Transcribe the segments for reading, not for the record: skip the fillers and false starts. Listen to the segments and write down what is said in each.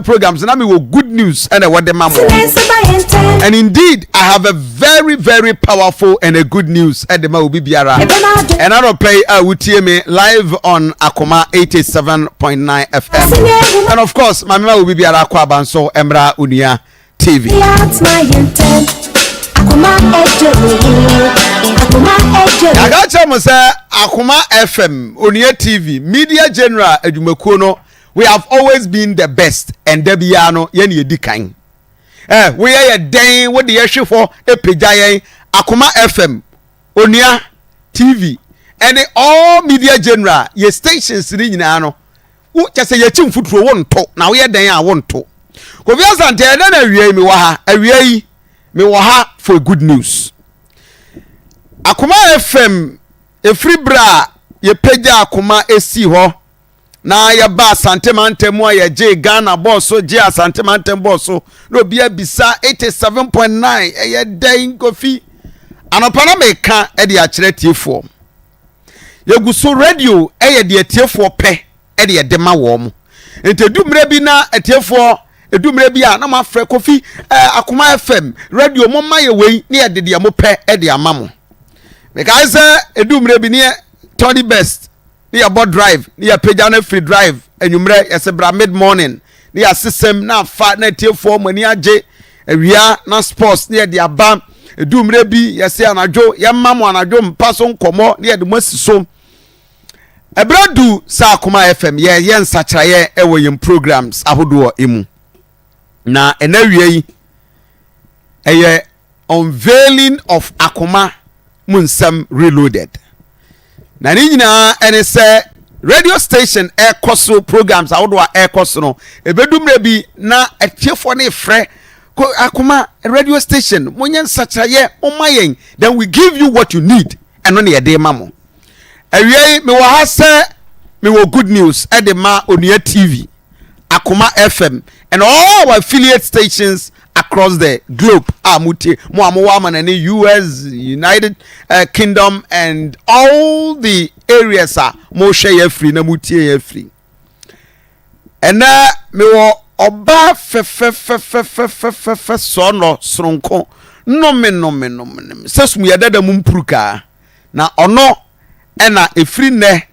Programs na mewɔ good news ɛna ɛwɔ de ma mo, and indeed I have a very, very powerful and a good news ɛde ma obi biara. Ɛna anɔpa yi a wotie me live on Akoma 87.9 FM, and of course maame, ma obi biara akɔ aba nso mmra Onua TV. Yàgá kyerɛ mo sɛ Akoma FM, Onua TV, Media General adwumakuo no, we have always been the best, and da biara no yɛn yɛ di kan. Woyɛ yɛ dɛn, wode yɛhwe hɔ epagya yɛn. Akoma FM, Onua TV ɛne all Media General yɛ stations ne nyinaa no, wo kyɛ sɛ yɛkyi mfuturo wo nto na woyɛ dɛn a wo nto. Kofi Asante, ɛdɛ na awia yi mi wɔ ha, awia yi mi wɔ ha for good news. Akoma FM, efiri bere a yɛpagya Akoma esi hɔ na yɛba Asante mantam mu a, yɛgye Ghana bɔɔl so, gye Asante mantam bɔɔl so, na obi abisa 87.9 ɛyɛ dɛn? Kofi, anɔpa na meka ɛde akyerɛ tiefoɔ, yɛgu so radio ɛyɛ deɛ tiefoɔ pɛ ɛde yɛde ma wɔn mo. Nti edu mmerɛ bi na atiefoɔ edu mmerɛ bi a na mo afrɛ Kofi, Akoma FM radio, mo ma yɛ wei ne yɛde deɛ mo pɛ ɛde ama mo. Mekae sɛ edu mmerɛ bi ne yɛ Tony Best ne yɛbɔ drive ne yɛpagya no afiri drive anwummerɛ, yɛsɛ bra mid morning ne yɛasesɛm na afa na atiefoɔ mo ani agye. Awia na sports ne yɛde aba. Edu mmerɛ bi yɛsɛ anadwo, yɛma mo anadwo mpa so nkɔmmɔ ne yɛde mo asi so. Ɛberɛ du sɛ Akoma FM yɛyɛ nsakyerɛeɛ ɛwɔ yɛn programs ahodoɔ mu, na ɛna wie yi ɛyɛ unveiling of Akoma Mu Nsɛm Reloaded. Na ne nyinaa ɛne sɛ radio station ɛkɔ so, programs ahodoɔ a ɛkɔ so no, ebedu mmerɛ bi na atiefoɔ no efrɛ ko Akoma radio station, monyɛ nsakyerɛeɛ, momma yɛn, then we give you what you need. Ɛno ne yɛde ma mo. Awia yi mewɔ ha sɛ mewɔ good news ɛde ma Onua TV, Akoma FM and all our affiliate stations across the globe a motie mo a mowɔ amanane, US, United Kingdom and all the areas a mohwɛ yɛ afiri na motie yɛ afiri. Ɛnɛ mewɔ ɔbaa fɛfɛfɛfɛfɛfɛfɛ sɔɔnɔ soronko nnome nnome nnome nnome sɛ sum yɛ dada mu mpurukaa, na ɔno ɛna efiri nnɛ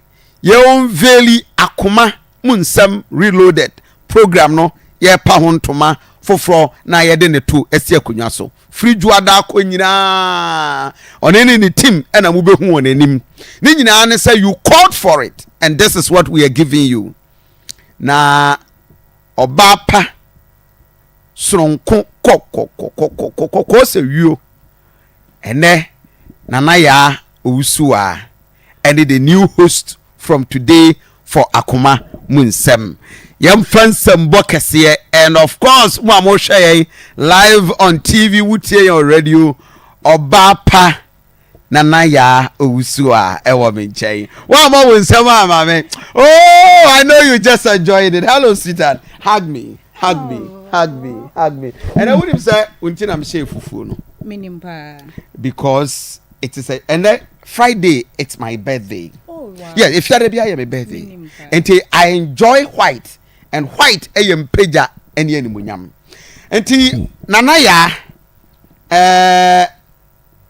yɛ unveil Akoma Mu Nsɛm Reloaded program no, yɛrepa ho ntoma foforɔ na yɛde ne to asi akonnwa so. Firi dwoada akɔ nyinaa, ɔne ne team ɛna mobɛhu wɔn anim. Ne nyinaa ne sɛ you called for it and this is what we are giving you. Na ɔbaa pa soronko kɔkɔkɔkɔkɔkɔkɔ sɛ wio, ɛnɛ Nana Yaa Owusuwa ɛne the new host from today for Akoma Mu Nsɛm. Yɛmfa nsɛmbɔ kɛseɛ, and of course mo a mohwɛ yɛn live on TV, wotie yɛn on radio, ɔbaa pa Nana Yaa Owusu a ɛwɔ me nkyɛn. Wɔn wo nsɛm a maame, oh, I know you just enjoyed it. Hello sweetheart, hug me, hug me, hug me, hug me. Ɛnna wunim sɛ nti na mehyɛ fufuo no? Minim paa. Because it is a, and then Friday it's my birthday. Oh wow. Yeah, efiade bi ayɛ my birthday. Minim paa. Nti I enjoy white, and white ɛyɛ mpagya ɛne animonyam. Nti Nana Yaa,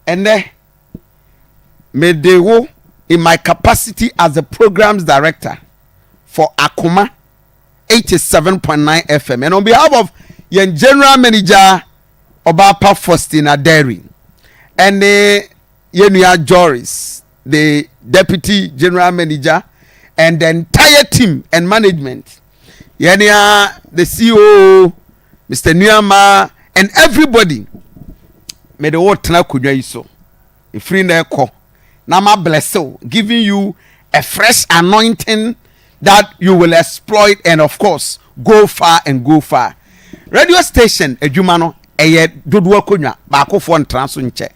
ɛnɛ mede wo in my capacity as the programs director for Akoma 87.9 FM and on behalf of yɛn general manager, Ɔbaapa Faustina Derry, ɛne yɛn nua Joris, the deputy general manager, and the entire team and management, yɛn nua the CEO, Mr Nuama, and everybody, mede wo tena akonnwa yi so efiri na ɛkɔ na ma bless you, giving you a fresh anointing that you will exploit and of course go far and go far. Radio station adwuma no ɛyɛ dodoɔ akonnwa, baakofoɔ ntena so nkyɛ.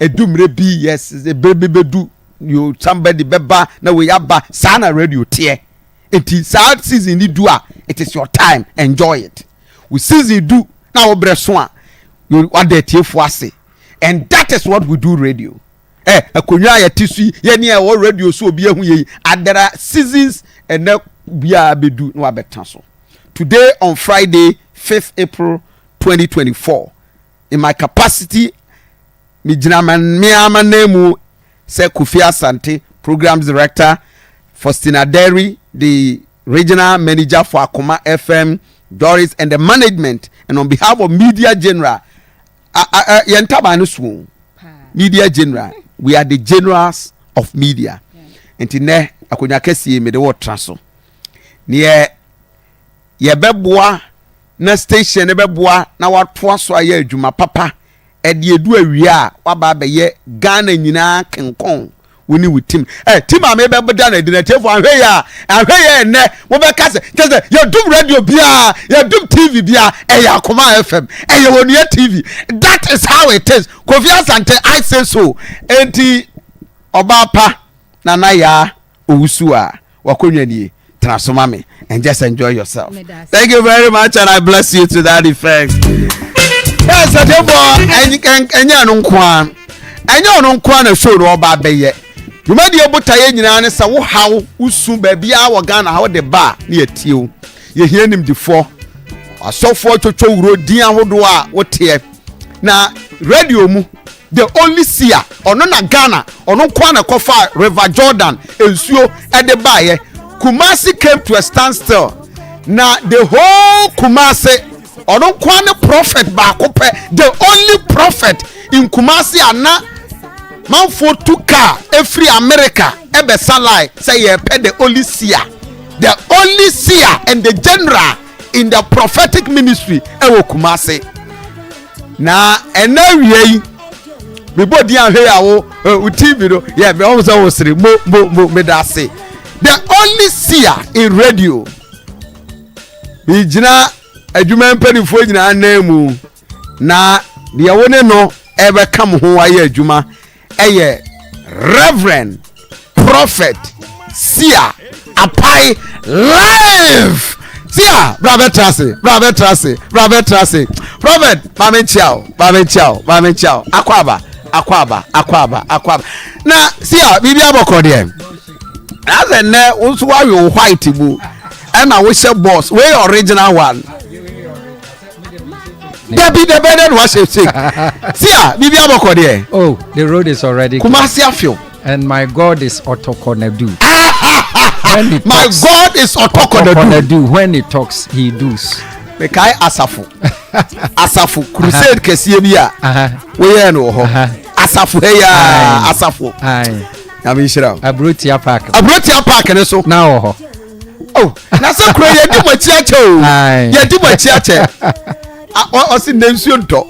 Edu mmerɛ bi, yes, ebere bi bɛdu you, somebody bɛba na wei aba. Saa na radio teɛ. Nti saa season ni du a, it is your time, enjoy it. Wo season du na wo brɛ so a, wada atiefoɔ ase, and that is what we do. Radio akonnwa a yɛte so yi, yɛne a ɛwɔ radio so, obi ehu yɛ yi adara seasons. Ɛnɛ biara bɛdu na wabɛtena so. Today on Friday, 5th April 2024, in my capacity, megyina mmea amannan mu sɛ Kofi Asante, Programs Director, Faustina Derry, the Regional Manager for Akoma FM, Doris, and the management, and on behalf of Media General, yɛn ntaban no so Media General, we are the generals of media. Nti nɛ akonnwa kɛseɛ mede wɔ tra so neɛ yɛbɛboa na station no bɛboa na watoa so ayɛ adwuma papa. Ɛde edu awia a waba abɛyɛ Ghana nyinaa kenkɔn, wo ne wo team ɛ team a mebɛda no adi na tiefo ahwɛ yɛ a ahwɛ yɛ. Ɛnɛ mobɛka sɛ kyɛ sɛ yɛdum radio biara, yɛdum TV biara, ɛyɛ Akoma FM, ɛyɛ Onua TV. That is how it is. Kofi Asante, I say so. Enti ɔbaa pa Nana Yaa Owusu a wakɔnwa nie, tena so ma me and just enjoy yourself. Thank you very much and I bless you to that effect. Yes, atiefoɔ, ɛnyɛ ɛno nko a, ɛnyɛ ɔno nko a na show no ɔba abɛyɛ. Dwumadie botaeɛ nyinaa ne sɛ wo haw, wosu baabiara wɔ Ghana ha, wode ba a ne yɛtie wo. Yɛhia nimdifoɔ, asɔfoɔ, twotwo wuro din ahodoɔ a woteɛ na radio mu. The only seer, ɔno na Ghana, ɔno nko a na kɔfa River Jordan nsuo ɛde baayɛ. Kumasi came to a standstill na the whole Kumasi, ɔno nko a ne prophet baako pɛ, the only prophet in Kumasi a na manfoɔ tu car efiri America ɛbɛsa line sɛ yɛpɛ the only seer, the only seer and the general in the prophetic ministry ɛwɔ Kumasi. Na ɛnɛ awia yi mebɔ din ahwɛ yi a wo wo TV no yɛ mɛ ɔmo sɛ wo sere mo mo mo. Meda ase. The only seer in radio, megyina adwuma mpanimfoɔ nyinaa nan mu na deɛ wo ne no ɛbɛka mo ho ayɛ adwuma ɛyɛ Reverend Prophet Sia Apai live. Sia, bra bɛtra ase, bra bɛtra ase, bra bɛtra ase. Prophet, maame nkyia o, maame nkyia o, maame nkyia o. Akɔ aba, akɔ aba, akɔ aba, akɔ aba. Na sia biribi abɔkɔ deɛ asɛ nnɛ wo nso woawe wo white mu ɛna wohyɛ boss wei, original one. Dabi dabi, ɛdɛ na wahyɛ shake. Sia, biribi abɔkɔ deɛ? Oh, the road is already clear. Kumasi afew. And my God is Otokonadu. When he My talks, God is Otokonadu. Otokonadu. When he talks, he does. Mekae Asafo, Asafo crusade kɛseɛ bi a woyɛɛ no wɔ hɔ. Asafo ha yi a, Asafo. Nyame nhyira wo. Aburotia Park. Aburotia Park ne so. Na wɔ hɔ. Oh, na sɛ kuro yɛdi mo akyi akyɛ o. Yɛdi mo akyi akyɛ. Ɔsi ne nsuo ntɔ,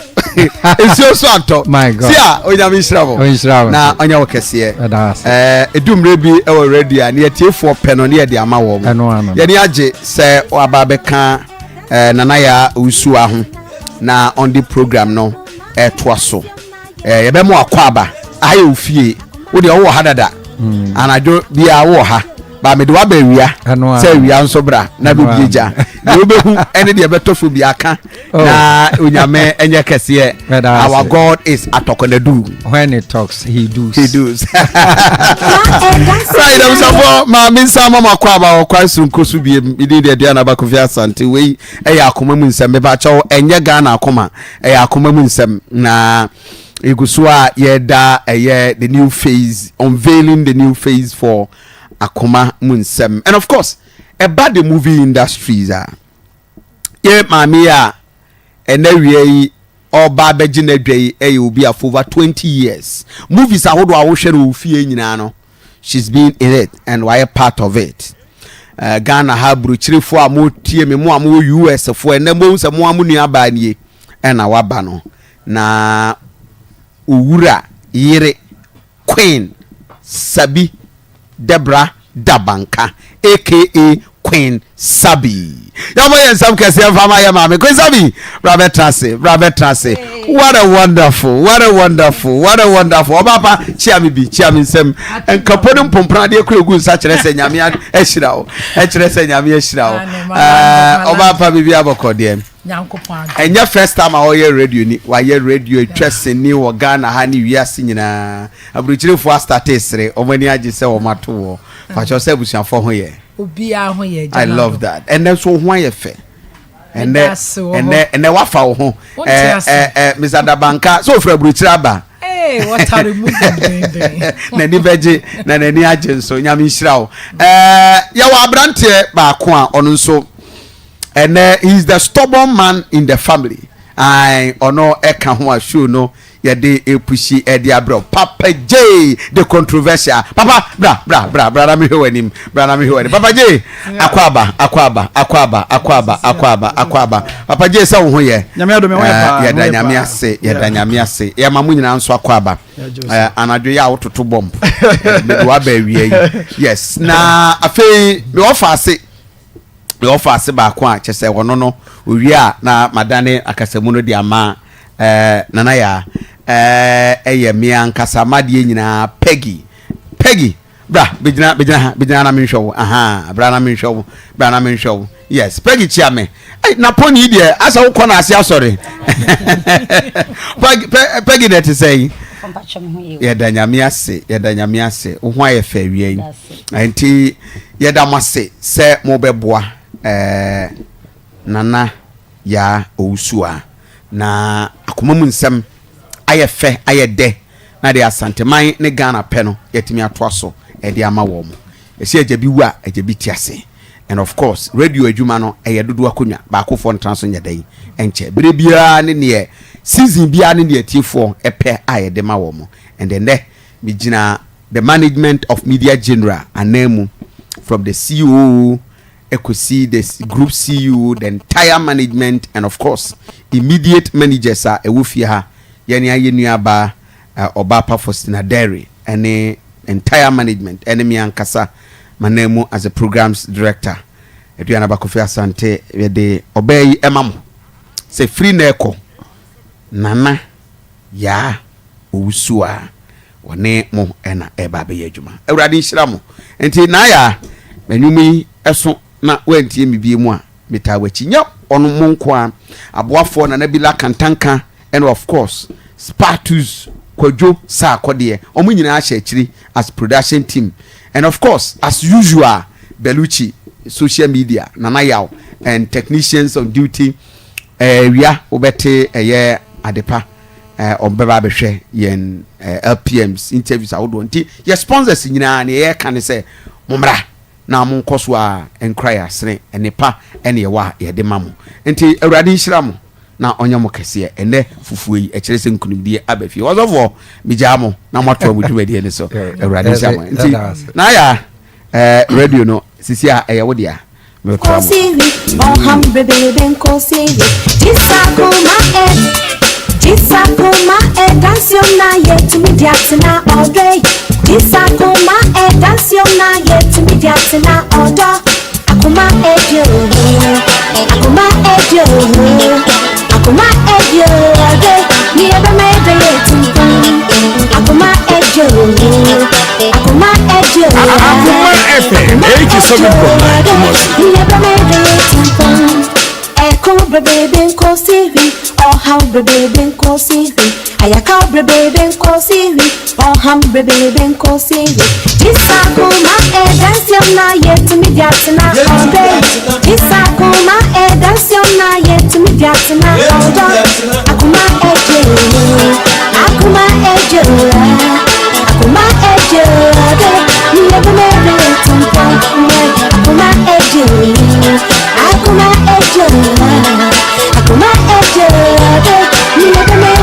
nsuo nso antɔ. My God. Si a Onyame nhyira mo. Ɔnhyira wo. Na ɔnyɛ wo kɛseɛ. Ɛda ase. Edu mmerɛ bi ɛwɔ radio a ne yɛtiefoɔ pɛ no ne yɛde ama wɔn. Ɛno ano. Yɛne agye sɛ waba abɛka Nana Yaa Owusua ho na on the program no ɛtoa so. Yɛbɛmo akɔ aba aha yɛ ofie, wo deɛ wowɔ ha dada. Anadwo biara wowɔ ha ba, mede waba awia. Ɛno sɛ awia nso bra na Ɛno bɛbie ano. gya deɛ wobɛhu ɛne deɛ ɛbɛtɔ so bi aka. Oh. Na Onyame ɛnyɛ kɛseɛ. Mɛda ase. Our God is Atɔkɔnadu. When he talks, he does. He does. Right, abusuafoɔ, maame nsa ma makɔ aba wɔ kwan soronko so biem. Mede deɛ Aduana Bakofi Asante. Wei ɛyɛ Akoma Mu Nsɛm. Mepakyɛw, ɛnyɛ Ghana Akoma, ɛyɛ Akoma Mu Nsɛm. Na ɛgu so a yɛda ɛyɛ the new phase, unveiling the new phase for Akoma Mu Nsɛm. And of course, ɛba the movie industries a yɛ maame yi a ɛnɛ wia yi ɔba abɛgye n'adwa yi ɛyɛ obi a for over 20 years, movies ahodoɔ a wohwɛ no wɔ fie nyinaa no, she's been in it and wayɛ part of it. Ghana ha, burokyirifoɔ a motie me, mo a mowɔ US foɔ, ɛnɛ mohu sɛ mo a mo nua baa nie ɛna waba no. Na Owura yere Queen Sabi Debra Dabanka, aka Queen Sabi, yɛbɔ yɛn nsɛm kɛseɛ mfa ma yɛ maame Queen Sabi. Bra bɛtra ase, bra bɛtra ase. What a wonderful, what a wonderful, what a wonderful ɔbaapa. Kyia me bi, kyia me nsɛm nkapo ne mpompradeɛ kura egu nsa kyerɛ sɛ Nyame ahyira wo, ɛkyerɛ sɛ Nyame ahyira wo. Ɔbaapa, biribi abɔkɔ deɛ? Ɛnyɛ first time a ɔyɛ radio ni. Wayɛ radio atwa sini wɔ Ghana ha ne wiase nyinaa. Aburokyerefoɔ astate sere, wɔn ani agye sɛ wɔn ato wɔ fakyɛw sɛ abusuafoɔ ho yɛ. Obiara ho yɛ. I love that. Ɛnɛ nso ho ayɛ fɛ. Ɛnɛ ɛnɛ ɛnɛ wafa wo ho. Ɛɛ ɛɛ Mr. Dabanka sɛ ofura aburokyire aba. N'ani bɛgye na n'ani agye nso. Nyame nhyira wo. Ɛɛ yɛwɔ aberanteɛ baako a ɔno nso ɛnɛ he is the stubborn man in the family. Ae ɔno ɛka ho a show no yɛde epushi ɛde abrɛ wo. Papa J the controversial. Papa bra bra bra bra na mehwɛ w'anim. Bra na mehwɛ w'anim. Papa J akɔ aba akɔ aba akɔ aba akɔ aba akɔ aba akɔ aba. Papa J sɛ wo ho yɛ. Nyame adom ɛho yɛ paa. Yɛda Nyame ase yɛda Nyame ase. Yɛma mo nyinaa nso akɔ aba. Anadwo yɛ a wototo bɔmp. Mede waba awia yi. Yes. Na afei mewɔ fa ase. Deɛ ɔfa ase baako a kyɛ sɛ ɔno no owie a na madane akasamu no de ama eh, Nana Yaa eh, ɛyɛ me ankasa m'adeɛ nyinaa Peggy Peggy bra bɛgyina bɛgyina ha bɛgyina na menhwɛ wo aha bra na menhwɛ wo bra na menhwɛ wo yes Peggy kyia me Ei, na pɔni deɛ asɛ wokɔ na ase asɔre Peggy Peggy na ɛte sɛ yi yɛda nyame ase yɛda nyame ase wo ho ayɛ fɛ awia yi Nti yɛda mo ase sɛ mobɛboa eh, Nana Yaa Owusuaa na akoma mu nsɛm ayɛ fɛ ayɛ dɛ na deɛ Asanteman ne Ghana pɛ no yɛatumi atoa so de ama wɔn. Yɛse agya bi wu a agya bi te ase and of course radio adwuma no ɛyɛ dodoɔ akonnwa baakofoɔ ntena so nyɛ dɛn nkyɛ berɛ biara ne neɛ season biara ne neɛ atiefoɔ pɛ a yɛde ma wɔn and ɛnnɛ megyina The management of Media General ananmu, from the COO kɔsi the group CEO, the entire management and of course immediate managers a ɛwɔ fie ha, yɛne ayɛ nuabaa Ɔbaapa Faustina Derry ne entire management ne me ankasa m'ananmu as the programs director, Aduanaba Kofi Asante, yɛde ɔbaa yi ma mo sɛ firi nnɛ rekɔ Nana Yaa Owusuaa. Wɔne mo na ɛreba abɛyɛ adwuma. Awurade nhyira mo. Nti Naya, nnwom yi ɛso na woantie me bie mu a, metaa w'akyi. Nyɛ ɔno mo nko ara. Aboafoɔ Nana Bila Kantanka and of course Spartus Kwadwo Sarkodie, wɔn nyinaa hyɛ akyiri as production team and of course as usual Belucci social media, Nana Yaw and technicians on duty. Awia wobɛte ɛyɛ adepa. Wɔbɛba abɛhwɛ yɛn LPMs interviews ahodoɔ nti yɛ sponsors nyinaa nea yɛka ne sɛ mommra na monkɔ so a nkura yɛ asene nnepa ɛne ɛwɔ a yɛde ma mo nti Awurade nhyira mo na ɔnyɛ mo kɛseɛ ɛnɛ fufuo yi ɛkyerɛ sɛ nkunimdie aba fie wɔsɔfoɔ megyaa mo na moatoa mo dwumadie no so Awurade nhyira mo nti na ayɛ radio no sisi a ɛyɛ wo dea. Akoma FM 87.9 Kumasi. Ẹ̀kún bèbè ńkọ sí rí, ọ̀hán bèbè ńkọ sí rí, àyàká bèbè ńkọ sí rí, ọ̀hán bèbè ńkọ sí rí. Jisakuma ẹ̀dánsiọ́nà yẹtùmí di àtúná ọ̀dọ́. Jisakuma ẹ̀dánsiọ́nà yẹtùmí di àtúná ọ̀dọ́. Akuma ẹ̀jẹ̀ akuma ẹ̀jẹ̀ akuma ẹ̀jẹ̀ ọ̀dọ́. Ní ẹgbẹ́ tuntun akuma ẹ̀jẹ̀ akuma ẹ̀jẹ̀ akuma ẹ̀jẹ̀ ọ̀dọ́. Ní ẹgbẹ́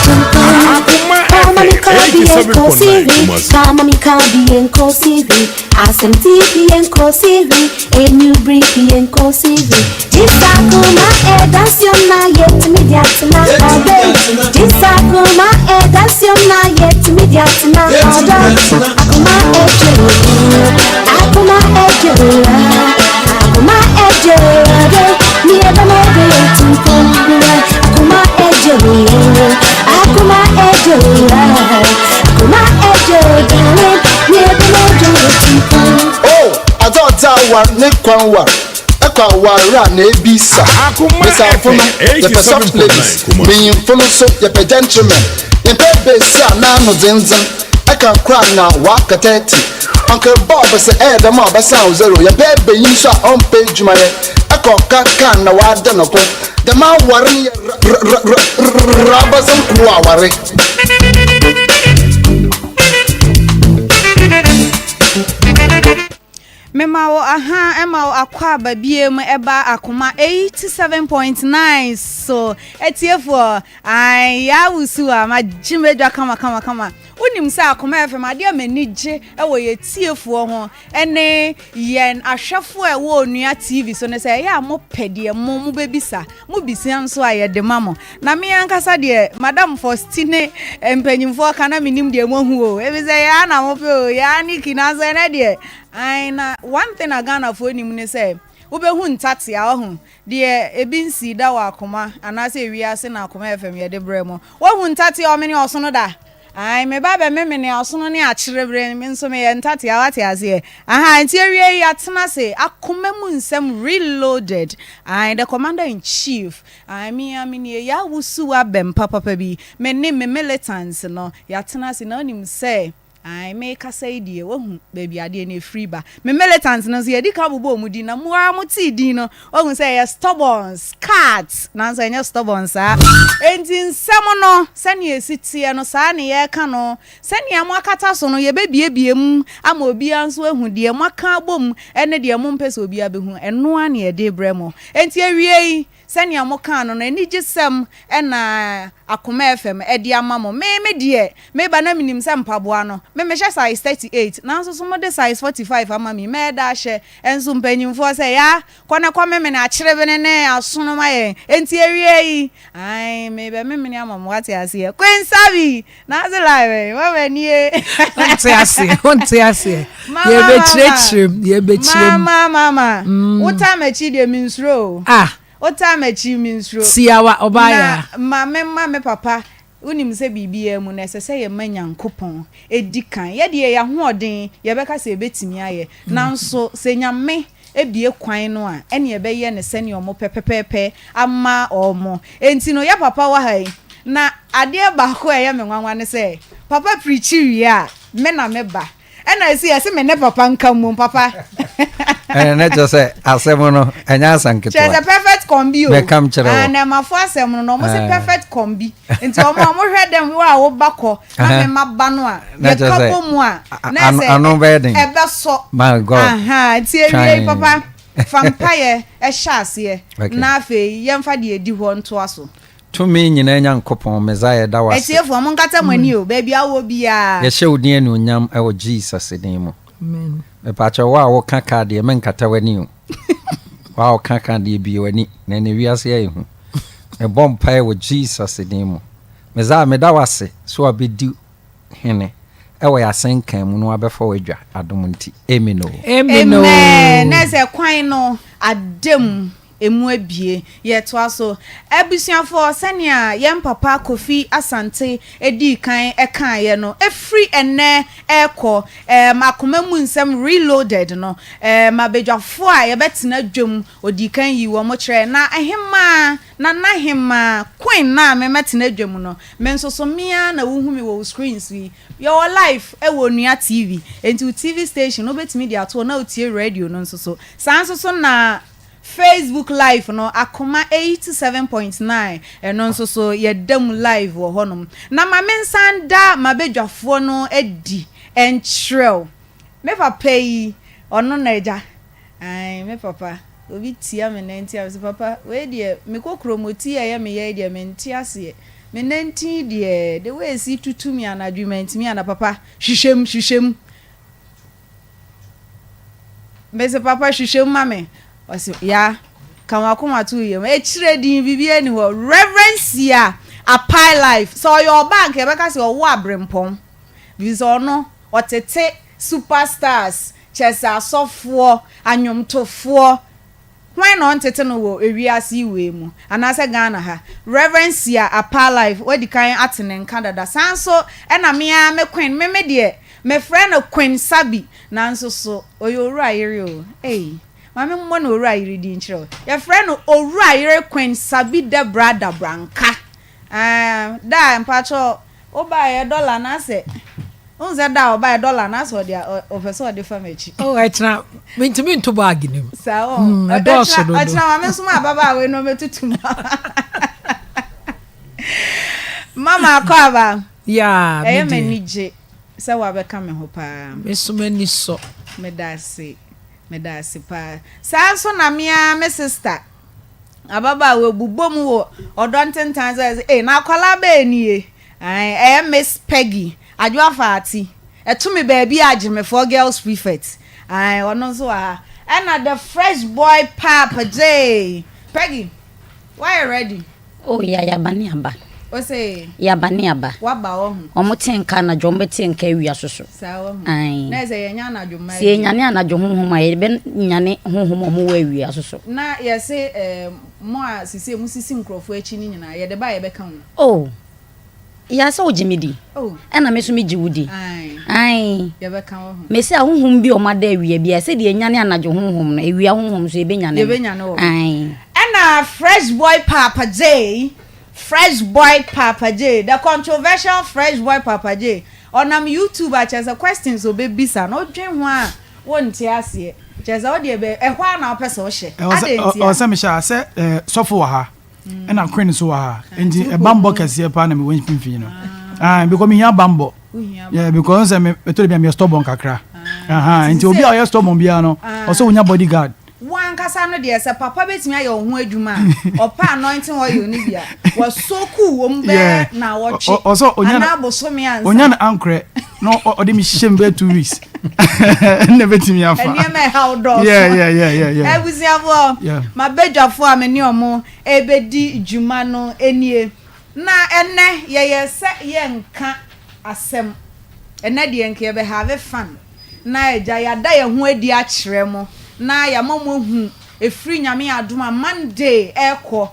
tuntun. Akoma Kama mi FM kabi 87.9 Kumasi. Kama mi kabi enkosivi, asem tipi enkosivi, enyu bripi enkosivi. Jisa kuma edansiona yetumi diatina obe. Jisa kuma edansiona yetumi diatina odo. Akuma ejo, akuma ejo, akuma ejo obe. Mi ebe me ebe yetumpo, akuma ejo, akuma ejo, akuma ejo, darling. Mi ebe me ebe yetumpo. Oh, adze ɔdze awar ne kwan war ɛkɔ aware a na ebi sa. Akoma Mesafo no FM yɛpɛ soft 87.9 ladies Kumasi. menyimfo no so yɛpɛ gentlemen yɛmpɛ besi a n'ano dzendzen ɛka kora na wakata ti Uncle Bob sɛ ɛyɛ dɛm a ɔbɛsan wo zero yɛpɛ benyin so a ɔmpɛ adwumayɛ. Ɛkɔ ka ka na wada no ko. Dɛm aware no yɛ r-r-r-r-rabasɛm kuro aware. Mema wo aha ɛma wo akwaaba biem ɛba akoma 87.9 so atiefoɔ ae yaa wusu a magye m'adwa kama kama kama wonim sɛ akoma fm adeɛ a m'ani gye ɛwɔ yɛ tiefoɔ ho ne yɛn ahwɛfoɔ a ɛwɔ Onua TV so no sɛ ɛyɛ a mopɛ deɛ mo mobɛbisa, mobisa nso a yɛde ma mo. Na me ankasa deɛ Madam Fosti ne mpanyimfoɔ ka na menim deɛ moahu o, ɛfiri sɛ yɛa na mopɛ o, yɛa ne ki nanso ɛnɛ deɛ ae na one thing a Ghanafoɔ nim ne sɛ wobɛhu ntatea wahu deɛ ebi nsii da wɔ akoma anaasɛ ewiase na akoma FM yɛde brɛ mo. Woahu ntatea a ɔmene ɔsono da? Ae, me ba bɛmemene asono ne akyerebere, me nso meyɛ ntatea, wate aseɛ? Aha, nti awiei yɛatena ase, akoma mu nsɛm reloaded, ae, the commander in chief, ae, me ara menie, yɛawosu abɛm papapa bi, me ne me militants no, yɛatena ase, na wonim sɛ, ae, merekasa yi deɛ, woahu baabi adeɛ no ɛfiri ba. Me militants no nso, yɛadi kan abobɔ wɔn din, na mo ara motee din no, Woahu sɛ ɛyɛ stubborn, scat, nanso ɛnyɛ stubborn saa. Enti nsɛm no, sɛnea esi teɛ no, saa na yɛreka no. Sɛnea moakata so no, yɛbɛbuebue mu ama obiara nso ahu deɛ moaka abom ne deɛ mompɛ sɛ obiara bɛhu. Ɛno ara na yɛde rebrɛ mo. Enti awiei, sɛnea mokaa no no, anigyesɛm na Akoma FM de ama mo. Me, me deɛ, meba na menim sɛ mpaboa no, me mehyɛ size 38, nanso so mode size 45 ama me yi, mɛda ahyɛ. Nso mpanyimfoɔ sɛ, Ya, kɔ na kɔmemene akyerebene ne asono ma yɛn. Enti awia yi, ae, merebɛmemene ama mo, wate aseɛ. Queen Sabi, n'ase live ɛ, mama nie. Wonte aseɛ, wonte aseɛ. Mama, Yɛbɛkyerɛkyerɛ mu, yɛbɛkyerɛ mu. Mama, mama, wotaa m'akyi deɛ mensuro o. Ah. Wotaa m'akyi mensuro. Siawa, ɔbaa yaa. Na ma memma me papa Wonim sɛ biribiara mu no, ɛsɛ sɛ yɛma Nyankopɔn di kan. Yɛ deɛ yɛn ahoɔden, yɛbɛka sɛ yɛbɛtumi ayɛ. Nanso sɛ Nyame bue kwan no a, ɛne yɛbɛyɛ no sɛdeɛ wɔn pɛ pɛpɛɛpɛ ama wɔn. Enti no, yɛ papa wɔ ha yi, na adeɛ baako a ɛyɛ me nwanwa ne sɛ, papa pirikyi wie a, me na meba. Ɛna ɛsi yɛse me ne papa nka mmom papa. Ɛna ne kyerɛ sɛ asɛm no ɛnyɛ asɛm ketewa. Kyerɛ sɛ perfect combi o. Mɛka m kyerɛ wo. Na ɛmafo asɛm no na ɔmo se perfect combi. Nti ɔmo a ɔmo hwɛ dɛm wo a wo ba kɔ na me ma ba no a yɛka bɔ mu a na ɛsɛ ano bɛyɛ den. Ɛbɛsɔ. My God. Aha nti ewie yi papa fa mpaeɛ ɛhyɛ aseɛ na afei yɛmfa deɛ edi hɔ ntoa so. Tumi nyinaa Nyankopɔn, Messiah, yɛda wo ase. Atiefoɔ, monkata mo ani o, baabi a wowɔ biara. Yɛhyɛ wo din anuonyam wɔ Jesus din mu. Mepaakyɛw, wo a woka kaa deɛ, menkata w'ani o. Wo a woka kaa deɛ, bue w'ani, na ɛnɛ wiase ayɛ hu. Mebɔ mpaeɛ wɔ Jesus din mu. Messiah, meda wo ase sɛ wabɛdi hene wɔ yɛn asɛnka mu na wabɛfa w'adwa adom nti. Amen o. Amen o. Amen. Na sɛ kwan no ada mu. Emu abue. Yɛtoa so. Abusuafoɔ, sɛnea yɛn papa Kofi Asante dii kan kaeɛ no, ɛfiri ɛnnɛ rekɔ, ɛɛm, Akoma Mu Nsɛm Reloaded no, ɛɛm, abadwafoɔ a yɛbɛtena dwam, ɔdii kan yii wɔn kyerɛɛ. Na Hemaa, Nana Hemaa, Queen no a me mɛtena dwam no, me nso so me ara na wohu me wɔ wo screen so yi. Yɛwɔ live wɔ Onua TV, enti wo TV station no wobɛtumi de ato hɔ na wotie radio no nso so. Saa nso so na. Facebook live no akoma 87.9 ɛno nso so yɛda mu live wɔ hɔnom. Na ma mensan nda m'abadwafoɔ no adi nkyerɛ wo. Me papa yi, ɔno na agya. Ae, me papa. Obi tia me nantin a, mese papa, wei deɛ me kokuromoti a ɛyɛ me ya yi deɛ mente aseɛ. Me nantin deɛ, the way ɛsi tutu me anadwo yi mantumi anna. Papa, hwehwɛ mu, hwehwɛ mu. Mese papa hwehwɛ mu ma me. Ɔse ya ka w'akoma to wo yam. Akyire din biribiara nni hɔ. Reverend Sia Apai Life. Sɛ ɔyɛ ɔbaa anka yɛbɛka sɛ ɔwɔ abrempɔn. Firi sɛ ɔno ɔtete superstars kyerɛ sɛ asɔfoɔ, anwomtofoɔ. Hwan na ɔntete no wɔ ewiase yi wei mu anaasɛ Ghana ha? Rev. Sia Apaa Life wadi kan ate ne nka dada. Saa nso na me ara me Queen, me me deɛ mefrɛ no Queen Sabi nanso so ɔyɛ Owura yere o. Ei, ma me mmɔ no Owura yere din nkyerɛ wo. Yɛfrɛ no Owura yere Queen Sabi Debra Dabranka. Ɛɛ, daa mpakyɛw wobaeɛ dɔla no asɛ. Wohu sɛ da a ɔbaeɛ dɔla no asɛ ɔde ɔpɛ sɛ ɔde fa m'akyi. Oh, ɛkyena mentumi nto baage no mu. Saa ɔ. Mm, ɛdɔɔso dodo. Ɔkyena ma me nso ma ababaawa yi na ɔmɛtutu ma. Mama akɔ aba. Yeah, me Ɛyɛ deɛ. m'ani gye sɛ wabɛka me ho paa. Me nso m'ani sɔ. Meda ase, meda ase paa. Saa nso na me ara me sister ababaawa bobɔ mu wɔ ɔdɔ ntentan sɛ, ee na akwadaa bɛn nie? Ae, ɛyɛ Miss Peggy Adwoa Faati. Ɛto me baabi a Gyemefoɔ Girls Prefect. Ae, ɔno nso wɔ ha. Ɛna the fresh boy Paapa Jay. Peggy, woayɛ ready? Oh, ya yaba ne aba. Ose? Yaba ne aba. Waba wahu. Ɔmo te nka anadwo, ɔmo bɛte nka awia soso. Saa wahu. Ae. Na ɛsɛ yɛnya anadwo mmaa Sɛ yɛnyane anadwo honhom a, yɛbɛ nyane honhom a ɔmo wɔ awia soso. Na yɛse eh, mo a sisei mo sisi nkorɔfoɔ akyi no nyinaa, yɛde ba a yɛbɛka ho. Oh, ya sɛ wogye me di, Oh. ɛna me nso megye wo di. Ae. Ae. Yɛbɛka wo ho. Mese ahonhom bi a wɔn ada awia biara, sɛdeɛ yɛnyane anadwo honhom no, awia honhom nso yɛbɛnyane no. Yɛbɛnyane wɔn. Ae. Ɛna Fresh Boy Paapa Jay, Fresh Boy Paapa Jay, the controversial Fresh Boy Paapa Jay, ɔnam YouTube a kyerɛ sɛ questions a ɔbɛbisa no, wodwen ho a wonte aseɛ. Kyerɛ sɛ wodeɛ bɛ, ɛhɔ ara na wopɛ sɛ wohyɛ. Adɛn ntia? Ɔwɔ sɛ mehyɛ a, sɛ eh, sɔfo wɔ ha. Ɛna queen nso wɔ ha nti ɛbambɔ kɛseɛ paa na mewɔ mfimfini no ah because mehia bambɔ yeah because sɛ me ɛtɔ de bi a meyɛ stubborn kakra aha nti obi a ɔyɛ stubborn biara no ɔsɛ wonya bodyguard. Wo ankasa no deɛ sɛ papa bɛtumi ayɛ wo ho adwuma a ɔpɛ anointing oil no bi a wasoku wɔ mu bɛyɛ nnawɔtwe anaa bosome ansa. Onya no ankorɛ na ɔde me hyɛ mu bɛyɛ 2 weeks na bɛtumi afa. Nneɛma ɛha wo dɔɔso. Yeah. Abusuafoɔ, m'abadwafoɔ a me ne wɔn rebɛdi dwuma no nie. Na ɛnnɛ yɛyɛ sɛ yɛnka asɛm. Ɛnnɛ deɛ nka yɛbɛ have fun. Na agya yɛada yɛn ho adi akyerɛ mo na yɛama mo ahu ɛfiri Nyame adom a Monday ɛrekɔ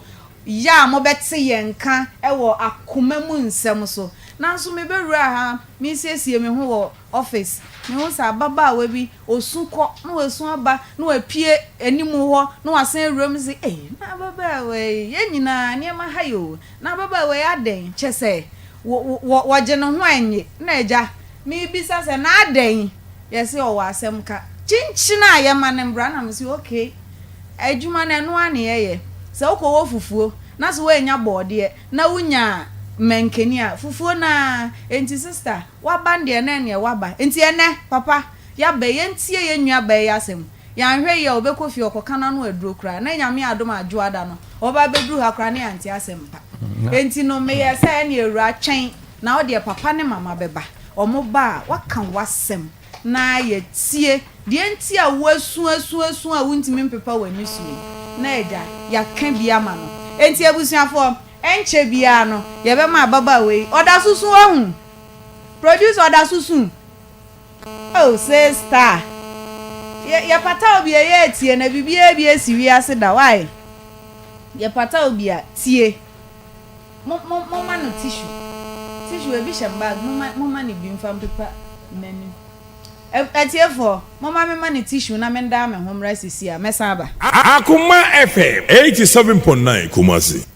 yɛ a mobɛte yɛn nka wɔ akoma mu nsɛm so. Nanso mebɛwuraa ha meresiesie me ho wɔ office, mehu sɛ ababaawa bi ɔsu kɔ na wasu aba na wapue anim hɔ na wasan awura mu se ei na ababaawa yi yɛn nyinaa nneɛma ha yi o na ababaawa yi adɛn kyɛ sɛ wɔ wɔ wɔgye ne ho ɛnye na agya mebisa sɛ na adɛn yɛse ɔwɔ asɛm ka kyinkyin a yɛma no mbra na mese okay adwuma no ɛno ara na yɛyɛ sɛ wokɔwɔ fufuo na sɛ woannya bɔɔdeɛ na wonya mankani a fufuo no ara enti sister Waba no deɛ na ɛneɛ waba. Nti ɛnɛ papa yaba yi yɛntie yɛn nua baa yi asɛm. Yɛanhwɛ yie a ɔbɛkɔ fie ɔkɔka n'ano aduro koraa na Nyame adom a Dwoada no ɔbɛba abɛduru ha koraa na yɛante asɛm pa. Nti no meyɛɛ sɛ ɛneɛ awuraa twɛn na wo deɛ papa ne mama bɛba. Ɔmo ba a woaka w'asɛm na yɛatie deɛ nti a woasu asu asu a wontumi mpepa w'anisuo yi na agya yɛaka bi ama no. Nti abusuafoɔ ɛnkyɛ biara no yɛbɛma ababaawa yi ɔda so su wahu. Producer ɔda so su oh sister yɛ yɛpata obi a yɛ tie na biribiara bi esi wiase da why yɛpata obi a tie mo mo mo ma no tissue tissue ebi hyɛ bag mo ma mo ma no bi nfa mpepa n'anim atiefoɔ mo ma me ma no tissue na me ndan me ho mmra sisi a mɛsan aba. Akoma FM 87.9 Kumasi.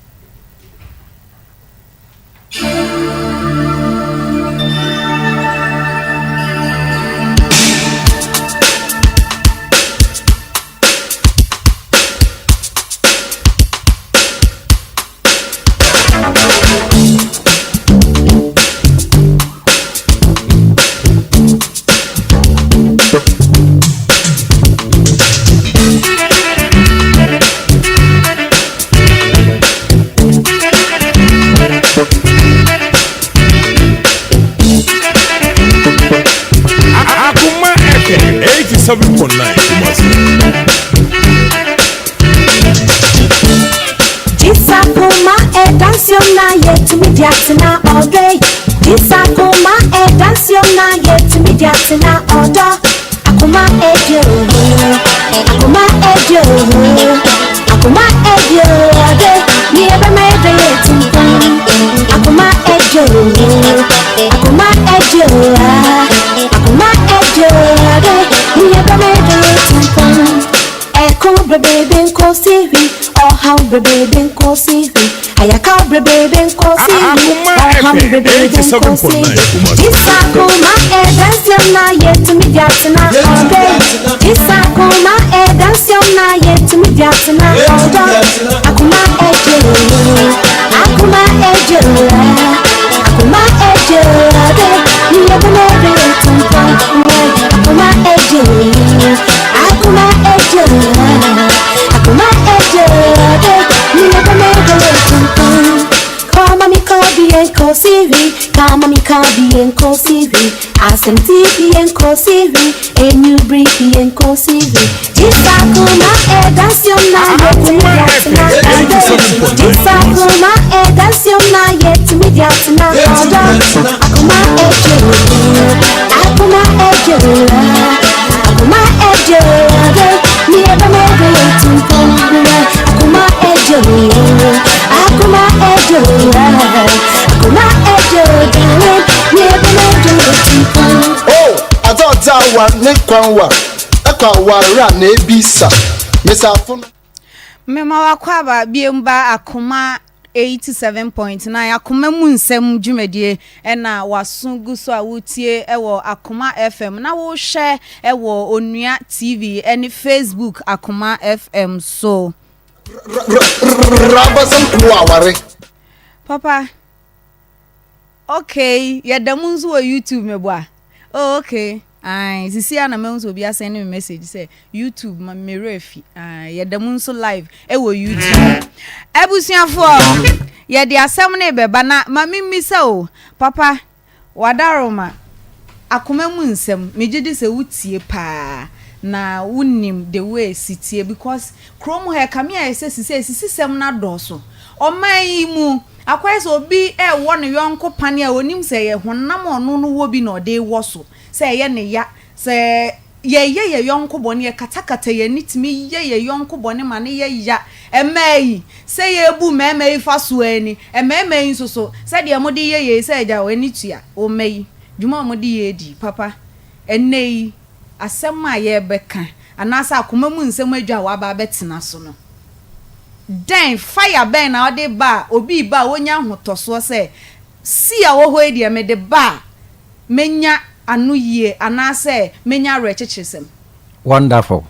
Akoma FM 87.9 Kumasi. Jisakuma edansiona yetumi diatina ọdẹ. Jisakuma edansiona yetumi diatina ọdọ. Akuma edi ooo, akuma edi ooo, akuma edi ọdẹ. Ní ebe ma ebe yetumkum. Akuma edi ooo, akuma edi ooo, akuma edi ọdẹ. Ní ebe ma ebe yetumkum. Ẹ̀kún bèbèbè ńkọ sí rí, ọ̀hán bèbèbè ńkọ sí rí, àyàká bèbèbè ńkọ sí rí, Akuma FM 87.9 Kumasi. Kama mi kabi enko siri, kama mi kabi enko siri, asem tibi enko siri, enyu briki enko siri. Jisa kuma edansio na yetimi diatina odo. Jisa kuma edansio na yetimi diatina odo. Akuma ejo, akuma ejo, akuma ejo odo. Mi eba mebe tumpo, akuma ejo, akuma ejo, akuma ejo, darling. Mi eba mebe tumpo. Oh, adze a ɔdze awar ne kwan war, ɛkɔ awar a na ebisa. Mesafo no. Mema w'akwaaba biom ba Akoma 87.9 Akoma mu nsɛm dwumadie na w'aso gu so a wotie wɔ Akoma FM na wohwɛ wɔ Onua TV ne Facebook Akoma FM so. Rabasɛm wɔ aware. Papa. Okay, yɛda mu nso wɔ YouTube meboa? Oh okay, ae, sisi a na mahu sɛ obi asɛn me message sɛ YouTube ma me werɛ afi. Ae, yɛda mu nso live ɛwɔ YouTube. Abusuafoɔ, yɛde asɛm no rebɛba na ma memmisa o, papa, W'adaworoma, akoma mu nsɛm, megye di sɛ wo tie paa na wo nim the way si tie because kurom ha ɛkame ayɛ sɛ sisei sisisɛm no adɔɔso. Ɔman yi mu, akɔyɛ sɛ obi rewɔ ne yɔnko pane a onim sɛ ɛyɛ honam a ɔno no wɔ bi na ɔde rewɔ so, sɛ ɛyɛ ne ya, sɛ Yɛyɛ yɛn yɔnko bɔne, yɛkatakata yɛn ani tumi yɛ yɛn yɔnko bɔne ma no yɛ ya. Mmaa yi, sɛ yɛrebu mmarima yi fa so ara ni, mmarima yi nso so, sɛdeɛ mode yɛ yei, sɛ agya wɔn ani tua wo mma yi, dwuma a wɔde yɛ di, papa, ɛnnɛ yi, asɛm a yɛrebɛka, anaasɛ akoma mu nsɛm adwa a woaba abɛtena so no, dɛn, fire bɛn na wode ba a, obi reba a ɔnya ahotɔsoɔ sɛ, Si a ɛwɔ hɔ yi deɛ, mede ba a, mɛnya anoyie anaasɛ mɛnya awerɛkyekyeresɛm. Wonderful.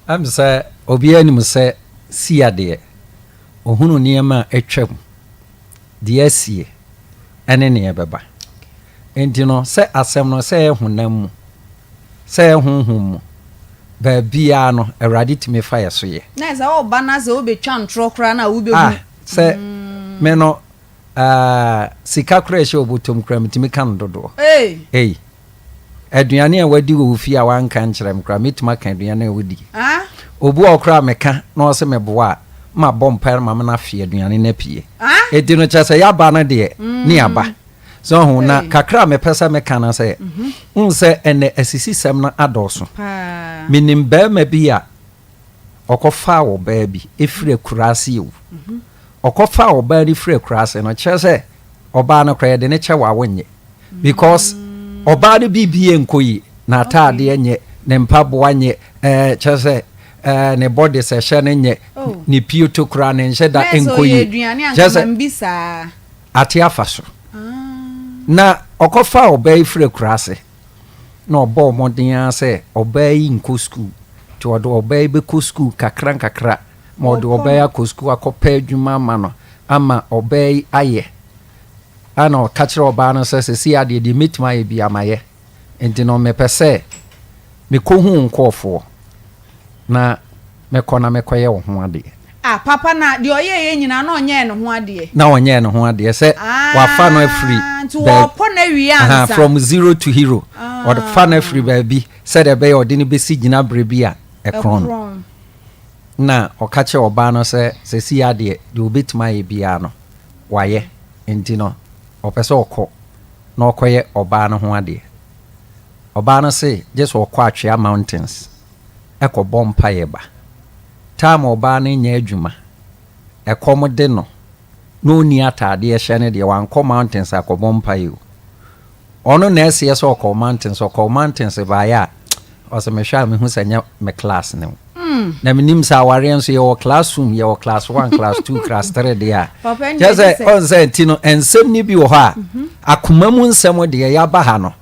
Ɛm sɛ obiara nim sɛ Sia deɛ, ɔhunu nneɛma a atwam, deɛ asie, ɛne nea ɛbɛba. Enti no, sɛ asɛm no, sɛ ɛyɛ honam mu, sɛ ɛyɛ honhom mu, baabiara no, Awurade tumi fa yɛ so yɛ. Na sɛ woba na sɛ wobɛtwa ntorɔ koraa no a, wobɛhu. Ah, sɛ me no, Ah, sika koraa ɛhyɛ obotom koraa metumi ka no dodoɔ. Ei. Aduane a wadi wɔ wo fie a wanka nkyerɛ me koraa mɛtumi aka aduane a wodi. Obi wɔ hɔ koraa meka na ɔse meboa a mabɔ mpaeɛ ma mena afe aduane no apue. Enti no kyerɛ sɛ yɛaba no deɛ ne yɛaba. So ho na kakra a mepɛ sɛ meka no sɛ wohu sɛ ɛnɛ asisisɛm no adɔɔso. Menim barima bi a ɔkɔfaa ɔbaa bi firi akuraase o. Ɔkɔfaa ɔbaa no firi akuraase no, kyerɛ sɛ ɔbaa no koraa yɛde ne kyɛ wa wonyɛ. Because ɔbaa no biribi nkɔ yie, n'ataadeɛ nyɛ, ne mpaboa nyɛ, ɛɛ kyerɛ sɛ ɛɛ ne body sɛ hyɛ no nyɛ, oh. ne pioto koraa ne nhyɛ da nkɔ yie. Kyerɛ sɛ ate afa so. Ah. Na ɔkɔfaa ɔbaa yi firi akuraase. na ɔbɔɔ mmɔden ara sɛ ɔbaa yi nkɔ sukuu. Nti ɔde ɔbaa yi bɛkɔ sukuu kakra nkakra ma ɔde ɔbaa yi akɔ sukuu akɔpɛ adwuma ama no ama ɔbaa yi ayɛ. Ɛna ɔka kyerɛ ɔbaa no sɛ sɛsi adeɛ deɛ mɛtumi ayɛ bi amayɛ. Nti no mepɛ sɛ mekɔhu wo nkurɔfoɔ na mɛkɔ na mɛkɔyɛ wo ho adeɛ. Ah papa na deɛ ɔyɛeɛ nyinaa na ɔnyɛɛ ne ho adeɛ. Na ɔnyɛɛ ne ho adeɛ sɛ wafa no afiri Ah nti wɔɔkɔ no awie ansa. From zero to hero ɔfa no afiri baabi sɛdeɛ ɛbɛyɛ ɔde no bɛsi gyinaberɛ bi a ɛkorɔn. Na ɔka kyerɛ ɔbaa no sɛ sɛsi adeɛ deɛ ɔbɛtumi ayɛ biara no wayɛ nti no ɔpɛ sɛ ɔkɔ na ɔkɔyɛ ɔbaa no ho adeɛ. Ɔbaa no se gye sɛ ɔkɔ Atwea mountains kɔbɔ mpaeɛ ba. Time a ɔbaa no nyɛ adwuma, ɛkɔm de no, na ɔnni ataadeɛ hyɛ no deɛ, wankɔ mountains akɔbɔ mpaeɛ o. Ɔno na ɛseɛ sɛ ɔkɔɔ mountains, ɔkɔɔ mountains baeɛ a, ɔse mehwɛ a mehu sɛ nyɛ me class ne wo. Na menim sɛ awareɛ nso yɛwɔ classroom, yɛwɔ class one, class two, class three deɛ a. Kyerɛ sɛ ɔn sɛ nti no nsɛm no bi wɔ hɔ a mhm. akoma mu nsɛm deɛ yɛaba ha no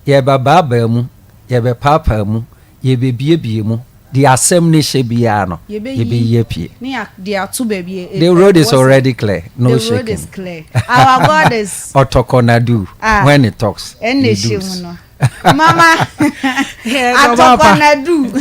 yɛbɛbaabaa mu, yɛbɛpaapaa mu, yɛbɛbiebie mu. Deɛ asɛm no hyɛ biara no yɛbɛyi apue. The road is already clear, no The shaking. road is clear. Our God is. Ɔtɔkɔnadu ah, when he talks, he does. Mama, Atɔkɔnadu.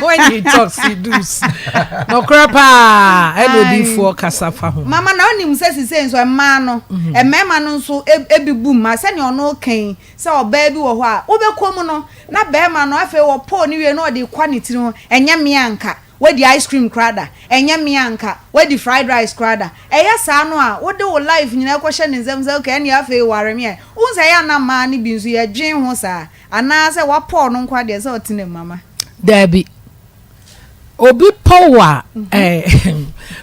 When he talks, he does. Nɔkorɛ paa ɛna odiifoɔ kasa fa ho. Mama na onim sɛ sise nso mmaa no, mhm. mmarima no nso ebi bu mma sɛnea ɔno kan sɛ ɔbaa bi wɔ hɔ a wobɛkɔ mu no na barima no afei wɔpɔw no wie na ɔde rekɔ ne tiri ho, ɛnyɛ me a anka wadi ice cream koraa da, ɛnyɛ me a anka wadi fried rice koraa da. Ɛyɛ saa no a, wode wo life nyinaa kɔhyɛ ne nsam sɛ okay ɛnneɛ afei ware me ɛ. Wohu sɛ ɛyɛ a na mmaa no bi nso yɛdwen ho saa, anaa sɛ wapɔw no nko ara deɛ sɛ ɔtena mu mama? Daabi. Obi pɔw wo a, eh,